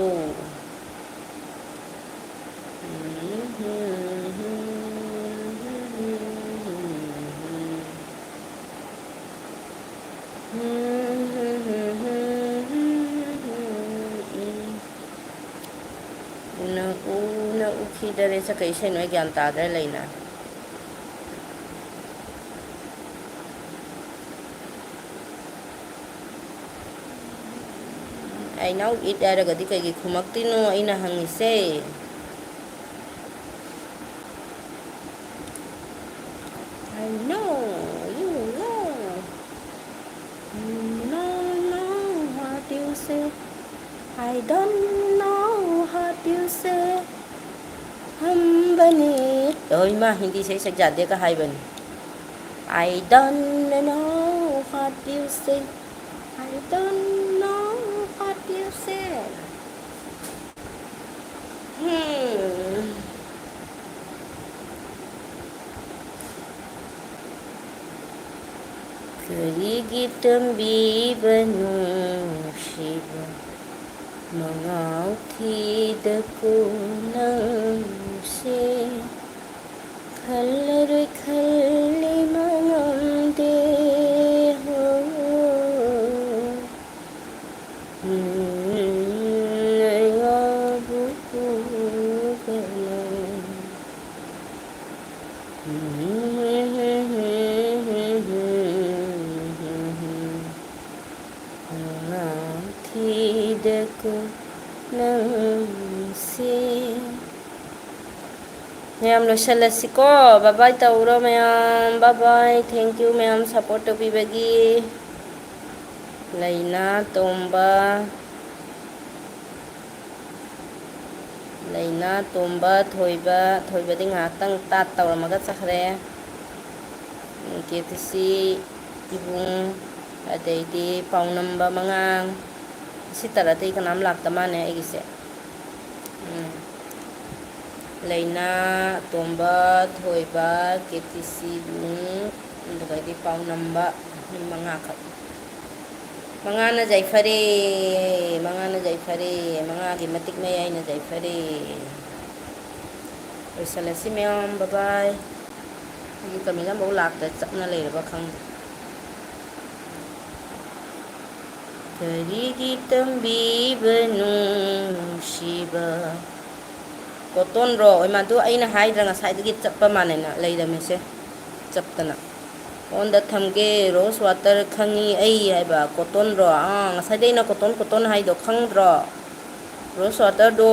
ꯎꯅ ꯎꯅ ꯎꯈꯤꯗꯔꯦ꯫ ꯁꯛꯀꯩ ꯏꯁꯩ ꯅꯣꯏ ꯒ꯭ꯌꯥꯟ ꯇꯥꯗ꯭ꯔꯦ ꯂꯩꯅ꯫ I know it ꯍꯥꯏꯔꯒꯗꯤ ꯀꯩꯒꯤ ꯈꯨꯝꯃꯛꯇ꯭ꯔꯤꯅꯣ ꯑꯩꯅ ꯍꯪꯉꯤꯁꯦ? I know, you know. No, no, what you say? I don't know what you say. हम बने, तो इमा हिंदी से सक जाते का हाय बने। I don't know what you say. I don't know what you say. Hmm. ꯀꯔꯤꯒꯤ ꯇꯝꯕꯤꯕ ꯅꯨꯡꯁꯤꯕ ꯃꯉꯥꯎ ꯊꯤꯗ ꯀꯣ ꯅꯪꯁꯦ? ꯈꯜꯂꯔꯣꯏ ꯈꯜꯂꯤ ꯃꯉꯝꯗꯦ ꯍꯣ꯫ ꯅꯌꯥꯕꯨ ꯎꯗꯅ꯫ ꯉꯥꯡꯈꯤꯗꯀꯣ ꯅꯪꯁꯦ꯫ ꯃꯌꯥꯝ ꯂꯣꯏꯁꯤꯜꯂꯁꯤꯀꯣ꯫ ꯕꯥꯏ ꯕꯥꯏ ꯇꯧꯔꯣ ꯃꯌꯥꯝ꯫ ꯕꯥꯏ ꯕꯥꯏ꯫ Thank you ꯃꯌꯥꯝ support ꯇꯧꯕꯤꯕꯒꯤ꯫ ꯂꯩꯅꯥ ꯇꯣꯝꯕ꯫ ꯂꯩꯅꯥ ꯇꯣꯝꯕ, ꯊꯣꯏꯕ꯫ ꯊꯣꯏꯕꯗꯤ ꯉꯥꯏꯍꯥꯛꯇꯪ ꯇꯥꯠ ꯇꯧꯔꯝꯃꯒ ꯆꯠꯈ꯭ꯔꯦ꯫ ꯀꯦ ꯇꯤ ꯁꯤ ꯏꯕꯨꯡ, ꯑꯗꯩꯗꯤ ꯄꯥꯎꯅꯝꯕ ꯃꯉꯥꯡ꯫ ꯁꯤ ꯇꯔꯥꯗꯤ ꯀꯅꯥꯝ ꯂꯥꯛꯇ ꯃꯥꯜꯂꯦ ꯑꯩꯒꯤꯁꯦ꯫ ꯎꯝ꯫ ꯂꯩꯅꯥ, ꯇꯣꯝꯕ, ꯊꯣꯏꯕ, ꯀꯦ ꯇꯤ ꯁꯤ ꯏꯕꯨꯡ, ꯑꯗꯨꯒꯩꯗꯤ ꯄꯥꯎꯅꯝꯕ꯫ ꯃꯤ ꯃꯉꯥꯈꯛ꯫ ꯃꯉꯥꯅ ꯌꯥꯏꯐꯔꯦ, ꯃꯉꯥꯅ ꯌꯥꯏꯐꯔꯦ, ꯃꯉꯥꯒꯤ ꯃꯇꯤꯛ ꯃꯌꯥꯏꯅ ꯌꯥꯏꯐꯔꯦ꯫ ꯂꯣꯏꯁꯜꯂꯁꯤ ꯃꯌꯥꯝ, bye bye꯫ ꯑꯩꯒꯤ ꯀꯃꯦꯟ ꯑꯃꯐꯥꯎ ꯂꯥꯛꯇ ꯆꯞꯅ ꯂꯩꯔꯕ ꯈꯪꯗꯦ꯫ ꯀꯔꯤꯒꯤ ꯇꯝꯕꯤꯕꯅꯣ ꯅꯨꯡꯁꯤꯕ? ꯀꯣꯇꯣꯟꯔꯣ? ꯏꯃꯥ, ꯑꯗꯨ ꯑꯩꯅ ꯍꯥꯏꯗ꯭ꯔꯥ ꯉꯁꯥꯏꯗꯒꯤ ꯆꯞꯄ ꯃꯥꯟꯅꯅ ꯂꯩꯔꯝꯃꯤꯁꯦ? ꯆꯞꯇꯅ꯫ On ꯗ ꯊꯝꯒꯦ, rose water ꯈꯪꯉꯤ ꯑꯩ ꯍꯥꯏꯕ꯫ ꯀꯣꯇꯣꯟꯔꯣ? ꯑꯥ, ꯉꯁꯥꯏꯗꯩ ꯑꯩꯅ ꯀꯣꯇꯣꯟ, ꯀꯣꯇꯣꯟ ꯍꯥꯏꯗꯣ ꯈꯪꯗ꯭ꯔꯣ? Rose water ꯗꯣ꯫